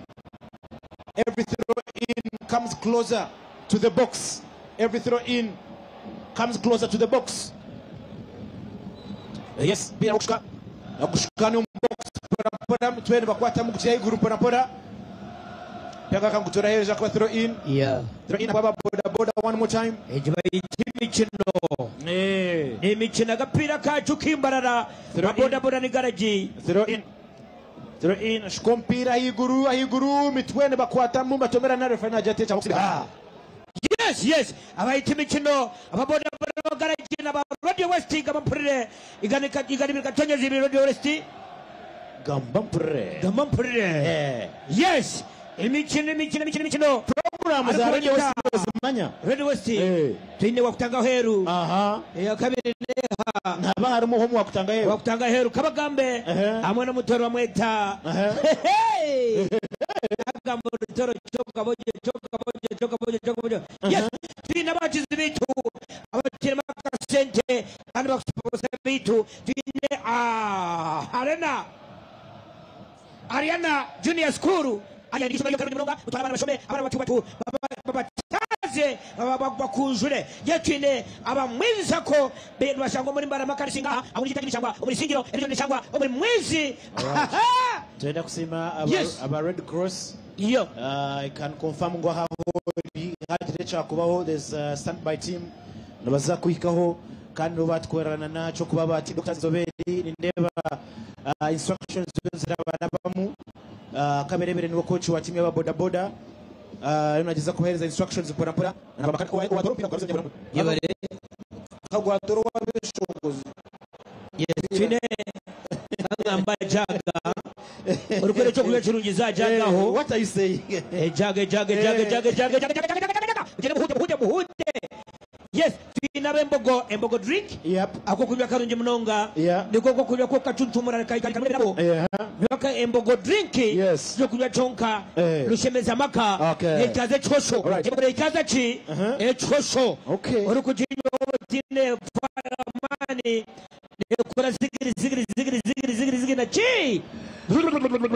Every throw in comes closer to the box. Every throw in comes closer to the box. Yes, mpira gushuka. Gushuka no box mpora mpora mutwe nibakwatamu gukira iguru mpora mpora. Pega kangutura here kuba throw in. Yeah. Throw in ababa boda boda one more time. Egi bayita imikino. Ni imikino agapira kacu k'imbarara. Bodaboda ni garagi. Throw in. Throw in shuka omupiira ahaiguru ahaiguru mitwe nibakwatamu batomera na referee nagira ati ekyakusiga. Yes, yes. Abayita imikino ababodaboda bagaragi n'aba Radio West gamba mpurire iganika iganibiri katonyeza ibiri Radio West. Gamba mpurire. Gamba mpurire. Yes. Imikino imikino imikino imikino. Programu za Radio West zimanya. Radio West. Twine wakutanga heru. Aha. Ya kabiri neha. Ntaba harimu ho wakutanga heru. Wakutanga heru kabagambe. Hamwe n'umutoro bamweta. Hey. Agamba urutoro coka boje coka boje coka boje coka boje. Yes. Twine abakizi bitu. Abakiri makasente kandi bakusiposa bitu. Twine ah Arena. Ariana Junior School. Ayandikisha yo karudi mulonga utwara abana bashome abana batu batu babataze bakunjure yetwine abamwiza ko bintu bashangwa muri mbara makarisinga aho igitagi cyangwa muri singiro eryo cyangwa muri mwizi. Tuenda kusima aba, Yes. aba Red Cross. Iyo. I can confirm ngo aho hagire cyakubaho there's a standby team nabaza kuhikaho kandi bo batwerana naco kuba bati Dr. Zoberi nindeba instructions zirabanabamu kaberebere niwe coach wa timu y'aba boda boda uh, nageza kuhereza instructions mpora mpora nabakatoro mpira kwa Yebare. kagwatoro wabeshongozi. Yes, twine kangamba jaga urukore cyo kuya kirungiza jaga ho. What are you saying? Jaga jaga jaga jaga jaga jaga jaga jaga jaga ugende muhute muhute muhute. Yes, twine abembogo embogo drink. Yep. Ako kunywa karungi munonga. Yeah. Niko ko kunywa ko kacuntumura kaikamira. Yeah. Nyoka embogo drink. Yes. Yo kunywa chonka. Eh. Rushemeza maka. Okay. Ekaze chosho. Alright. Embogo ekaze chi. Echosho. Okay. Uri kujinywa otine mani. Nekora zigiri zigiri zigiri zigiri zigiri zigiri na chi.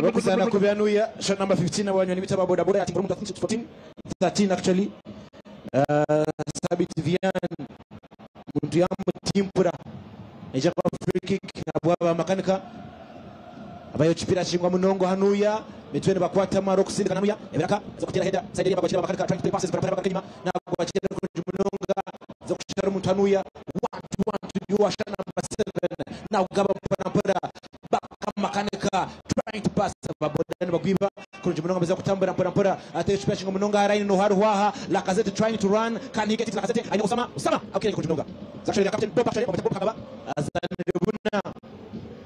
Bakusana kubyanuya shot number 15 abanyoni bita ba boda boda ati 14 13 actually. Sabit Vian muntu yamutimpura eja kwa free kick abwaba makanika abayo chipira chingwa munongo hanuya mitwene bakwata maro kusindika nanuya ebiraka zo kutera header side ya bagwachira makanika trying to play passes para para nyuma na gwachira munonga zo kushara muntu hanuya 1 2 1 2 you shot number 7 now gaba mpora mpora baka makanika trying to pass babodani bagwiba kurungi munonga baza kutambura mpora mpora ateye chipira chingwa munonga araini no haruhaha Lacazette trying to run, can he get it? Lacazette aina Osama Osama okay kurungi munonga actually the captain Bob actually Bob kaba azanirubuna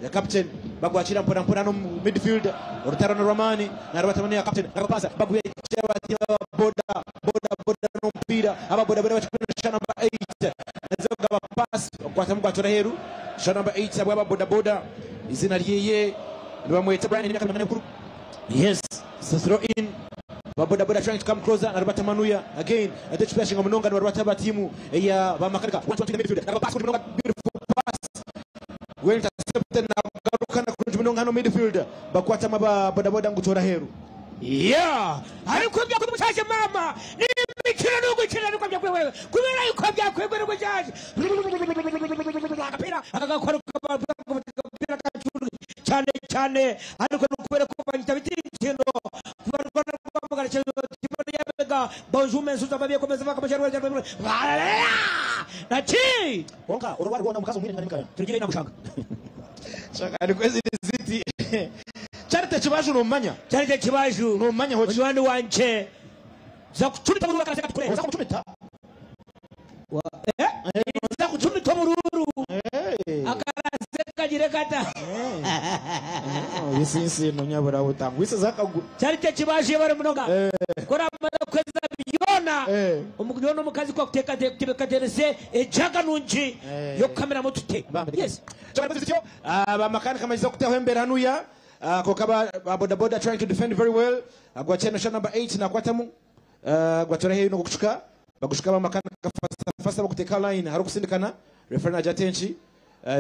the captain bagwachira mpora mpora no midfield Rutaro na Romani na Rwatamani ya captain akapasa bagwiye chaba boda boda boda no mpira aba boda boda bachukuna number 8 azoga pass kwatamu gwatora heru shot number 8 abwa boda boda izina ryeye bamweta Brian imyaka 8 . Yes, so throw in baboda boda trying to come closer na Robert Manuya again at the splashing munonga na Robert timu ya bamakanika 1 2 in the midfield na pass munonga beautiful pass well intercepted na garuka na kurungi munonga no midfield bakwata maba boda boda ngutora heru. Yeah, ariko byakumushaje mama ni imikino n'ugukina ariko byakwewe kubera yuko byakwegwe n'ugushaje agapira akagakora agapira kacuru cyane cyane ariko nukubera ko banyita bitino kubarwana kwamagara cyane tibone yabega bonjour mensuza babiye komeza bakamasharwa na chi Wonka urwari rwona mukazo mwine nkarimikaya turigire inamushanga shaka ariko ziti Charite kibaju numanya. Charite kibaju numanya hoki. Munywani wanje za kucumita bururu akaraseka tukure. Za kucumita. Wa eh? Za kucumita bururu. Akaraseka gire kata. Bisinsi no nyabura butangwise zakagu. Charite kibaju yabare munonga. Kora amada kweza byona. Omugyono mukazi kwa kuteka tebekaterese ejaga nungi yo kamera mutute. Yes. Aba makanika majiza kutaho embera hanuya. Kokaba boda boda trying to defend very well. Gwacheno shot number 8 na kwatamu. Gwatora heyo no kuchuka. Bagushuka ba makanika fasta fasta bakuteka line harukusindikana. Referee na jatenchi.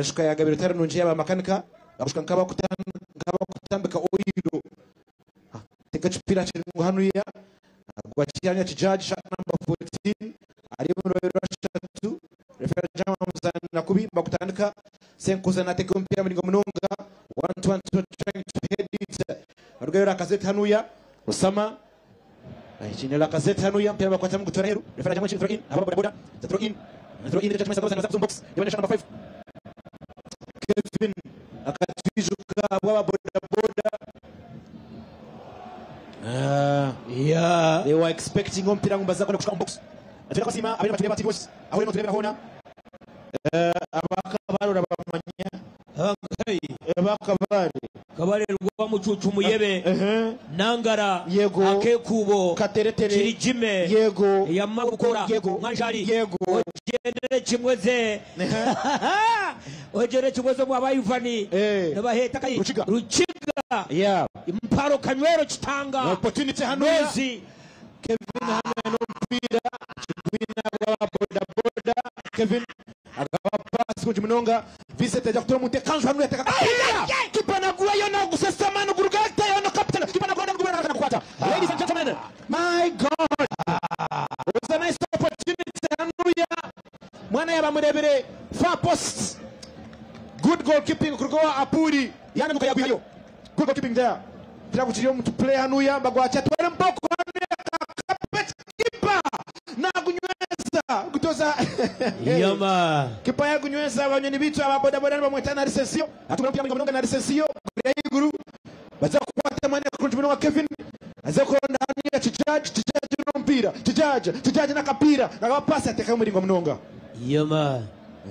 Shuka ya Gabiro Taro nungi aba makanika. Bagushuka nkaba kutanu nkaba kutambika oiro. Teka chipira chiri hanuya. Gwachiranya chijaji shot number 14 ari mu rubero rwashatu. Referee jama muzana kubi bakutandika Senkuza nateka omupiira muringo munonga 1 2 1 2 trying to head it. Arugayo Lacazette hanuya Osama Aichinela Lacazette hanuya mpira bakwata mu gutora heru. Referee jama throw in aba boda boda throw in throw in the box. Yabona shot number 5 Kevin akatwijuka bwa boda boda. Yeah. They were expecting ompira ngumbaza kwenda kushuka box. Atwira kwasima abiri batuleba tibos. Aho rero tuleba hona. Abakabarora bamanya. Abangai. Abakabari. Kabare rwa mucucu muyebe. Nangara. Yego. Akekubo. Kateretere. Kirijime. Yego. Yamagukora. Yego. Mwanjari. Yego. Ogendere kimweze. Ogendere kimweze mu abayuvani. Nabaheta kai. Rukiga. Rukiga. Yeah. Mparo kanywero kitanga. Opportunity hano. Nozi. Kevin hano mpira. Chigwina bwa boda boda. Kevin agaba pass ku Munonga. Vincent aja kutora mute kanju hano yataka. Kipa naguwa yona gusesama no guruga yona captain. Kipa naguwa naguwa na kukwata. Ladies and gentlemen, my God. It was a nice opportunity hanuya. Mwana yabamurebere far post. Good goalkeeping kurugowa Apuri. Yana mukayaguyo. Good goalkeeping there. Tira kuchiriyo mtu play hanuya bagwacha twere mboko hanuya kapet kipa na kunyweza kutoza. Yama. Kipa ya kunyweza banyoni bitu aba boda boda bamwetana Recensio. Atumira mpira munonga na Recensio kuri iguru. Baza kukwata mwana kuntu munonga Kevin. Aza kuronda hanuya Chijaji, Chijaji no mpira. Chijaji, Chijaji na kapira. Na kwa pasi ateka muringo munonga. Yama.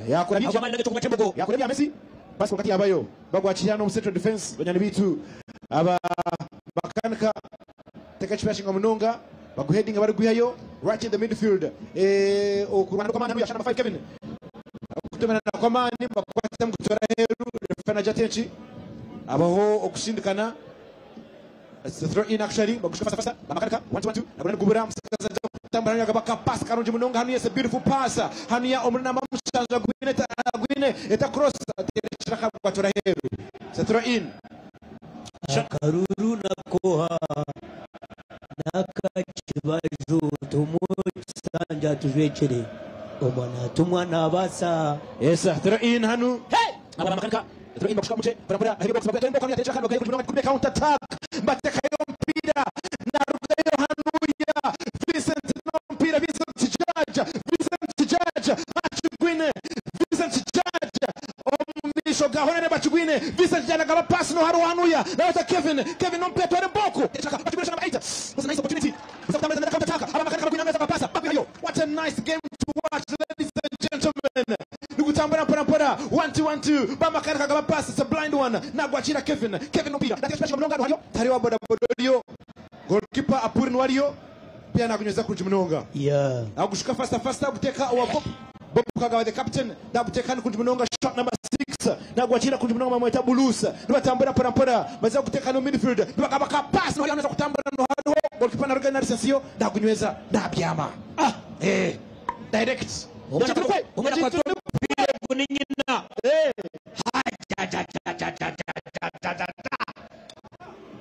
Yakora byinshi. Yakora bya Messi. Basi wakati abayo bagwachira no central defense banyani bitu aba makanika teka chipashinga munonga baguheading bari guyayo right in the midfield okurwana kwa mani ya number 5 Kevin kutomera kwa mani bakwata mukutora heru refana jatenchi abaho okushindikana. It's a throw in actually bagushika fasta fasta makanika 1 2 1 2 nabona gubura msakaza kutambara yakabaka pass karunji munonga hanu yes a beautiful pass hanu ya omuna mamushanza gwine gwine eta cross aterechira kwatora heru. It's a throw in. Akaruru nakoha nakachibaju tumusanja tujwechere omwana tumwana abasa. Yes, throw in hanu. Hey! Abana makanika throw in bakushika muche bara bara box bakushika mboko aterechira kando kwe counter attack bateka yo mpira na rugayo hanuya Vincent no mpira Vincent Chijaja Vincent Chijaja Achugwine Vincent Chijaja omumisho gahona ne Bachugwine Vincent Chijaja gaba pass no haru hanuya na Kevin Kevin no mpira twere mboko Bachugwine number 8 was a nice opportunity. What a nice game to watch, ladies and gentlemen. Nukutambara mpora mpora 1 2 1 2 Bamba karaka gaba pass, it's a blind one. Nagwachira Kevin Kevin mpira special mnonga hariyo tariwa boda bodo goalkeeper Apuri nwario pia nakunyweza kuji mnonga. Yeah. Agushika faster faster buteka wa Bob Bob Kagawa the captain dabuteka kuji mnonga shot number 6 nagwachira kuji mnonga mamweta Bulusa nibatambura mpora mpora baza kuteka no midfield nibakabaka pass no hariyo kutambura no hariyo goalkeeper naruga na Recensio ndakunyweza ndabyama. Ah direct. Umwana kwa mpira guninyina.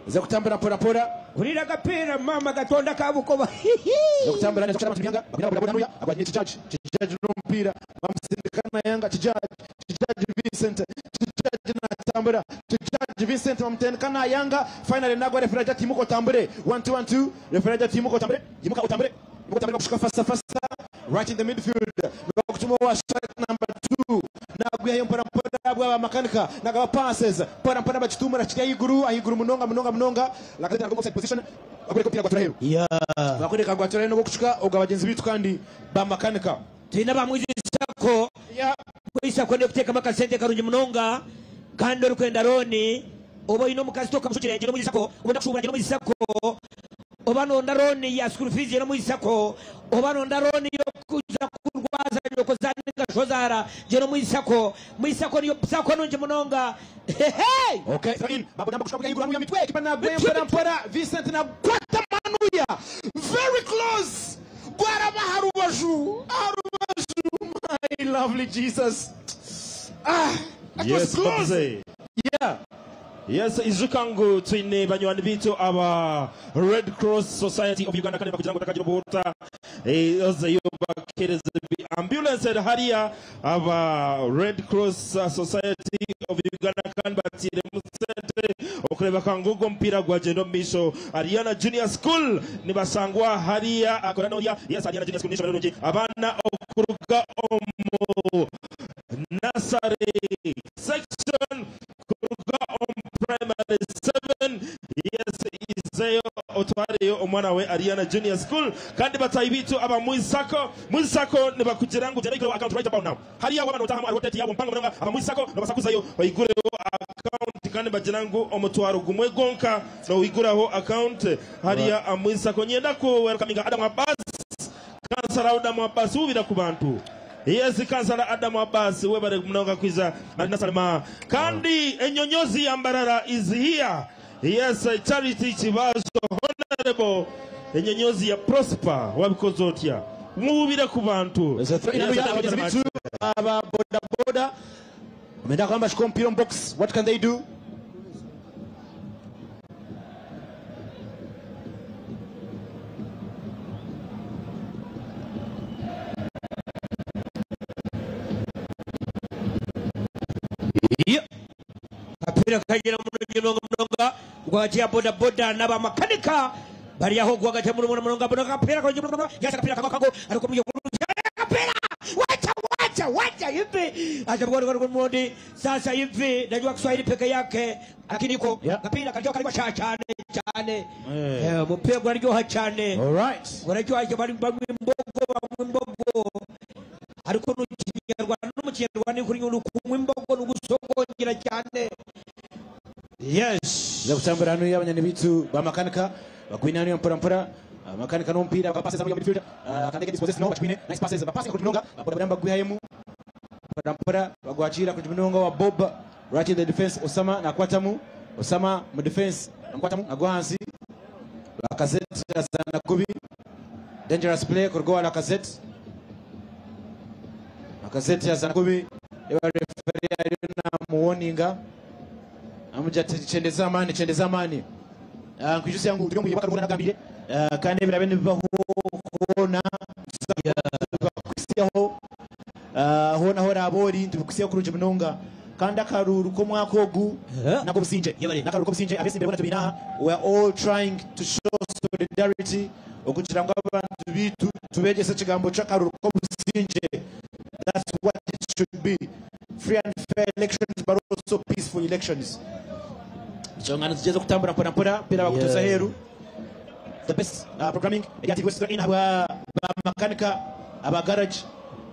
Za kutambura pora pora. Urira gapira mama gatonda kabukoba. Za kutambura neza kuchana Yanga. Bakina boda boda agwa Chijaji. Chijaji no mpira. Bamsindikana Yanga Chijaji. Chijaji Vincent. Chijaji na tambura. Chijaji Vincent bamtendekana Yanga. Finally nagwa referee jati muko tambure. 1 2 1 2. Referee jati muko tambure. Yimuka utambure. Muko tambure kushika fasta fasta. Right in the midfield. Bakutumowa shot number 2. Nagwa mpora mpora bwa makanika nagaba passes mpora mpora bachitumura chiri iguru ahiguru munonga munonga munonga lakati na offside position bakureka mpira gwatura heru. Yeah. Bakureka gwatura heru no kuchuka oga bagenzi bitu kandi ba makanika. Tulina bamwijisako. Yeah. Mwisako ne kuteka makasente karungi munonga kandi orukwenda roni oba ino mukazitoka mushukire no mwijisako obona kushubura no mwijisako oba nonda roni ya school fees no mwijisako oba nonda roni yo kuza kurwaza yokozanga shozara je no mwisako mwisako niyo sako nunje munonga. Hey! Okay, in. Babu namba kushuka iguru ya mitwe kipa na mpora mpora Vincent na kwata manuya. Very close. Gwaraba harubaju. Harubaju my lovely Jesus. Ah, that yes, was close. Babze. Yeah. Yes, ijuka ngu twine banywani bitu aba Red Cross Society of Uganda kandi bakugira ngu otakagira obuhuta ozeyo bakereze ambulance eri hariya aba Red Cross Society of Uganda kandi batiiremu sente okureebeka ngu ogwo omupiira gwagyenda omu maisho. Ariana Junior School nibashangwa hariya akora n'oriya. Yes, Ariana Junior School n'eishomero rirungi abaana okuruga omu nursery section kuruga omu primary 7. Yes, izeyo otwareyo omwana we Ariana Junior School. Kandi batahi bitu aba Mwisako, Mwisako nibakugira ngu gyenda oigureho account right about now. Hariya waba notahamu hariho date yabo mpango munonga. Aba Mwisako nobasa kuzayo oigureho account kandi nibagira ngu omutwaro gumwe gwonka nowiguraho account hariya Mwisako. Nyenda ku welcominga Adam Abbas, Kansala Adam Abbas wubira ku bantu. Yes, Kansala Adam Abbas webare munonga kwiza na Salma. Kandi enyonyozi ya Mbarara is here. Yes, Charity Kibazo Honorable enyonyozi ya Prosper wabikoze otya? Muwubire ku bantu. Yes, aba boda boda wameenda kwamba chukua mpira box, what can they do? Kapira kagera muno munonga gwatia boda boda n'abamakanika bari aho gwagate muno munonga munonga kapira kagera munonga yasa kapira kago kago ariko muyo kapira wacha wacha wacha hivi acha bwana kwa mundi sasa hivi najua Kiswahili peke yake lakini yuko kapira kalio kalikuwa cyane cyane mpira gwaryoha cyane. All right. Gwaryoha bari bamwe imbogo bamwe imbogo ariko n'Ikinyarwanda no mu Kinyarwanda kuri kunywa imbogo n'ugusogongera cyane. Yes. Za kutambura hano y'abanyani bitu bamakanika bakwina hano mpora mpora makanika no mpira bakapasses hano ya midfielder akandike dispossess no bachwine nice passes bapasses ku munonga boda boda bagwihayemu mpora mpora bagwachira ku munonga wa Bob right in the defense Osama na kwatamu Osama mu defense nakwatamu agwa hansi Lacazette azana kubi dangerous play kurgowa Lacazette Lacazette azana kubi eba referee ariyo namuwoninga amuja chendeza amani chendeza amani. Nkwijusi yangu turi mu yibaka rubona nagambire kandi birabe nibibaho hona bakusiyaho hona hora abori ndikusiya kurunje munonga kandi akaruru ko mwaka ogu nako businje nakaruru ko businje abesi mbere tubinaha we are all trying to show solidarity okugira ngo abantu bitu tubegese kigambo cy'akaruru ko businje. That's what it should be, free and fair elections but also peaceful elections. Chongana tugeze kutambura mpora mpora pira bakutuza heru the best programming ya West in aba makanika aba garage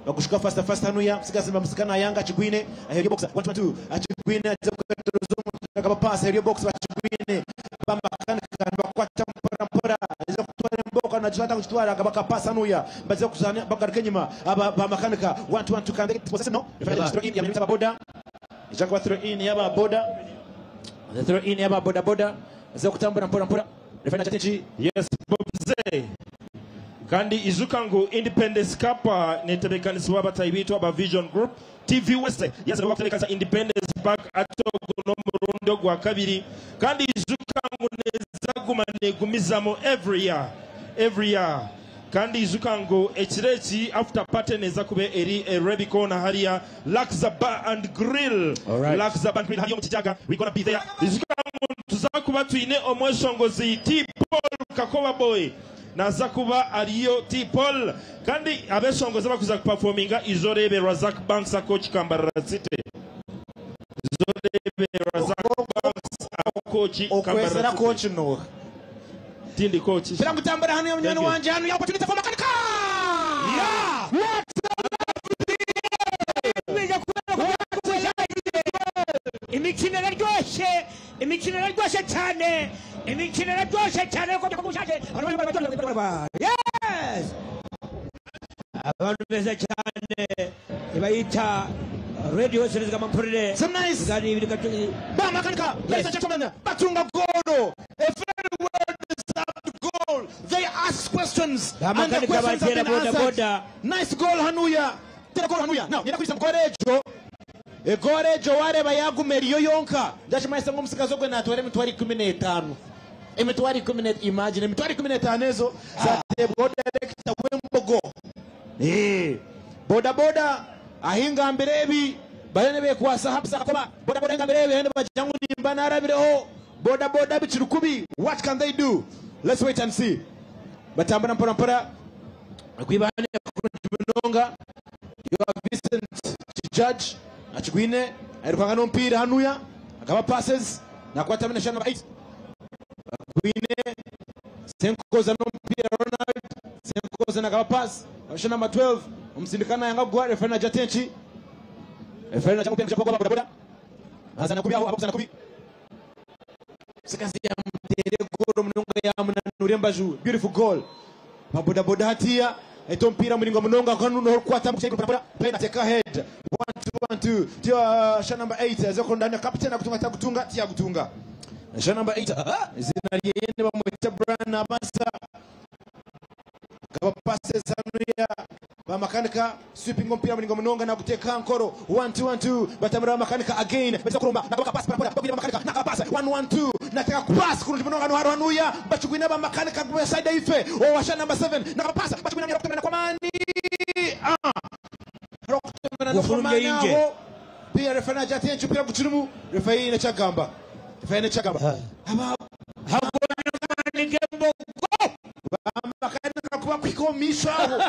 bakushuka faster faster hanuya sigazi bamusikana yanga chigwine aheri box 1 2 achigwine aza kukatorozo pass aheri box bachigwine ba makanika bakwata mpora mpora aza kutwara mboka na jata kutwara akabaka pass hanuya baza kuzana bagaruka nyuma aba ba makanika 1 2 1 2 can they possess no throw in ya boda ijakuwa throw in ya boda the throw in ya boda boda aza kutambura mpora mpora referee chatchi. Yes, Bobze kandi izuka ngu Independence Cup netebekanisiwa abatayi bitu aba Vision Group TV West. Yes, bakutebekanisa Independence Park atogo n'omurundi gwa kabiri kandi izuka ngu nezaguma negumizamo every year every year kandi izuka ngu ekireki after party neza kube eri Rebicon hariya Luxa Bar and Grill. Right. Luxa Bar and Grill hariyo mu Kijaga, we gonna be there. Izuka ngu tuzakuba twine omweshongozi T Paul Kakoba Boy naza kuba ariyo T Paul kandi abeshongozi bakuza kuperforminga izorebe Razak Banks coach Kambarara City izorebe Razak Banks coach okwezera Kambarara City coach no tindi coach pira kutambura hano ya munyana wanje hano ya opportunity for makanika. Yeah, what a imikino iraryoshye imikino iraryoshye cyane imikino iraryoshye cyane ko byakubushaje. Yes, abantu beza cyane ibayita radio series amampurire some nice ba makanika. Ladies and gentlemen, batunga golo, a very well deserved goal. They ask questions and the questions have been answered. Nice goal hanuya tera goal hanuya now ngenda kwisa mkorejo Egoolo egyo waareeba yaaguma eriyo yonka, ndakimanyisa ngu omutsigazi ogwo naatwara 50,000. Imagine 50,000 ezo zateebwaho dayirekita w'embogo. Boda boda ahi ngambire ebi bariyo nibeekwasa Hamsa Kakoba. Boda boda ahi ngambire ebi bariyo nibagira ngu nimba naarabireho. Boda boda bikiri kubi. What can they do? Let's wait and see. Batambura mpora mpora kwiba kurungi munonga. You have Vincent Kijudge akigwine airukanga n'omupiira hanuya akaba passes nakwata na number 8 Agwine Senkoza n'omupiira Ronald Senkoza nakaba pass Abasha number 12 omusindikana yanga kugwa referee naija tenki referee naija mupira kugwa boda boda azana kubi aho abakuzana kubi Sekazi yamutere golo munonga yamunanura embaju beautiful goal baboda boda hatiya Eto mpira muringo munonga kanu no kwata mukushaka boda play na take ahead 1 2 1 2 tia sha number 8 zeko ndani captain akutunga takutunga tia kutunga sha number 8 izina ryene bamwita Brian Abasa gaba passes hanuya bamakanika sweeping mpira muringo munonga na kuteka nkoro 1 2 1 2 batamura bamakanika again beza kurumba nakabaka pass para para bamakanika nakaba pass 1 1 2 nataka kupass kurundi munonga no hanuya bachugwina bamakanika kwa side ife owasha number 7 nakaba pass bachugwina rokutemena kwa mani rokutemena kwa mani aho pia referee ajatie mpira kuchirumu referee inachagamba referee inachagamba aba bamakanika kuba kwikomisha aho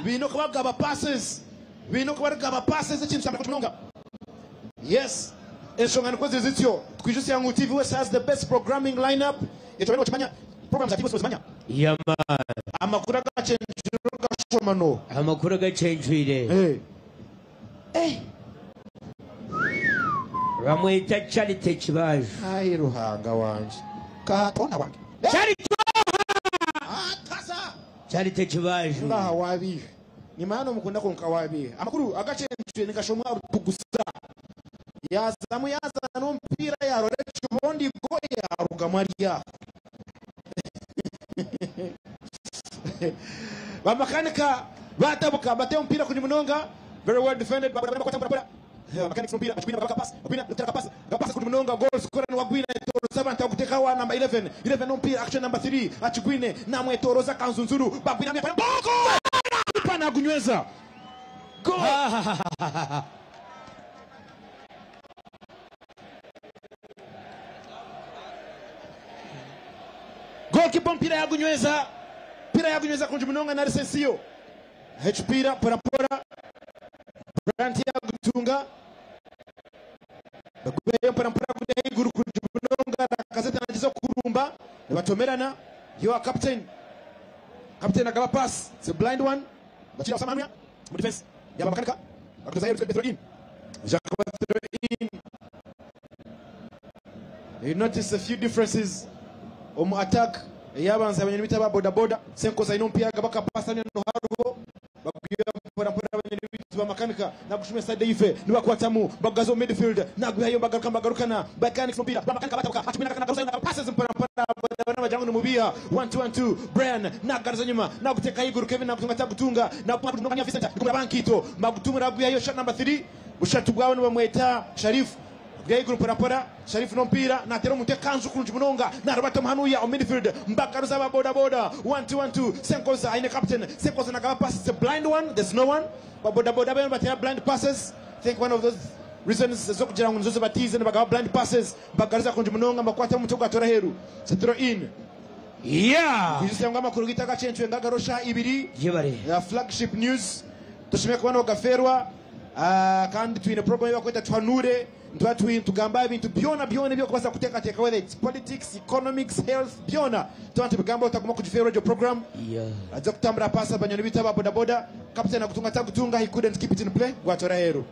bino kuba gaba passes bino kuba gaba passes ekintu kyambere kumunonga yes ensonga niko ziri zityo twijuse yangu TV West has the best programming lineup ekyo bino okimanya programs za TV West ozimanya Yeah man. Amakuru agachenjire gashomano amakuru agachenjire bamwita Charity Kibaju ai ruhanga wanje katonda wange Charity Charity Kibaju ngaha wabihe nyuma hano mukunda konka wabihe amakuru agachenjire nigashomwa rutugusa yazamu yazana n'omupiira yarora ekibondi go yarugamu arya bamakanika batabuka bateye omupiira kuri munonga very well defended mechanics omupiira bakigwina baka pass bagwina lutaka pass pass kuri munonga goal scorer ni wagwina etoroza abantu aguteka wa number 11 11 n'omupiira action number 3 akigwine namwetoroza kanzunzuru bagwina boko pana gunyweza goal Goalkeeper mpira yagunyweza mpira yagunyweza kunji munonga na Resencio Hpira pora pora Brant yagutunga bagweyo pora pora kujya iguru kunji munonga na kazeta nagizo kurumba batomerana yo captain captain agaba pass it's a blind one bachira Osama Hanuya mu defense yaba makanika akutoza yero throw in Jacques throw in. You notice a few differences omu attack yabanza abanyoni bita ba boda boda Senkoza ino mpira gabaka pasa no haruho bagwira mpora mpora abanyoni bita ba makanika na kushumia side ife nibakwatamu bagazo midfield na guhayo bagaruka bagarukana mechanics mpira ba makanika batabuka achimina kana garusa na passes mpora mpora boda bajangu ni mubia 1 2 1 2 Brian na garuza nyuma na guteka iguru Kevin na kutunga tagutunga na kutunga Vincent kumura bankito magutumura guhayo shot number 3 bushatu bwawe nibamweta Sharif Gaiguru pora pora Sharif no mpira na tero mute kanzu kunji munonga na Roberto Mahanuya on midfield Mbakaruza ba boda boda 1 2 1 2 Senkoza aine captain Senkoza na gaba pass it's a blind one there's no one but boda boda bayo batera blind passes. I think one of those reasons zokugira ngo nzoze batize bagaba blind passes Mbakaruza kunji munonga makwata mutogo atora heru throw in. Yeah. Kujisanga amakuru gitaka chenchwe ngagarosha ibiri yebare ya flagship news tushimye kubana bagaferwa kandi twine problem yakweta twanure ntwatwi tugamba ebintu byona byona ebyokubaasa kuteekateeka whether it's politics economics health byona tuba tubigamba otaguma kugifeera radio program Yeah. aza kutambura pasa banyoni bita ba boda boda captain akutunga tagutunga he couldn't keep it in play gwatora heru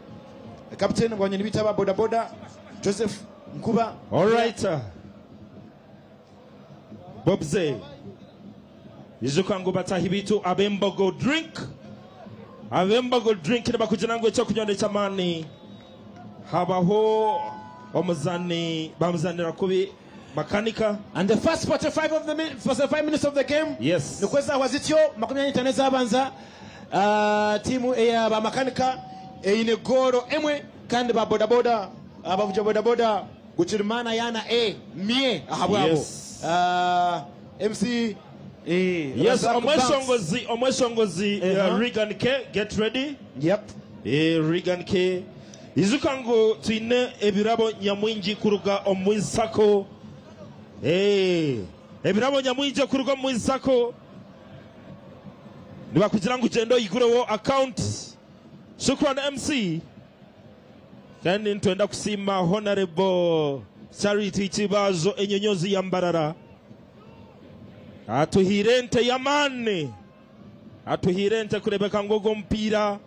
captain banyoni bita ba boda boda Joseph Nkuba. All right. Bobze izuka ngu batahi bitu abembogo drink abembogo drink nibakugira ngu ekyokunywa eky'amaani habaho omuzani bamuzanira kubi makanika and the first 45 of the 45 minutes of the game. Yes. Nikweza wazityo 25 zabanza timu ya bamakanika eine goro emwe Kandi ba bodaboda abavugi ba bodaboda gukiri maana ya na e mye ahabwabo. Yes. MC eh, Yes, Razak Banks. omweshongozi omweshongozi Regan K, get ready. Yep. Regan K. Ijuka ngu twine ebirabo nyamwingi kuruga omu Sacco. Ebirabo nyamwingi kuruga omu Sacco. Nibakugira ngu gyenda oyigureho account. Shukran MC. Kandi nitwenda kusiima Honorable Charity Kibazo enyonyozi ya Mbarara. Atuhiire ente y'amaani. Atuhiire ente kurebeka ngu ogwo omupiira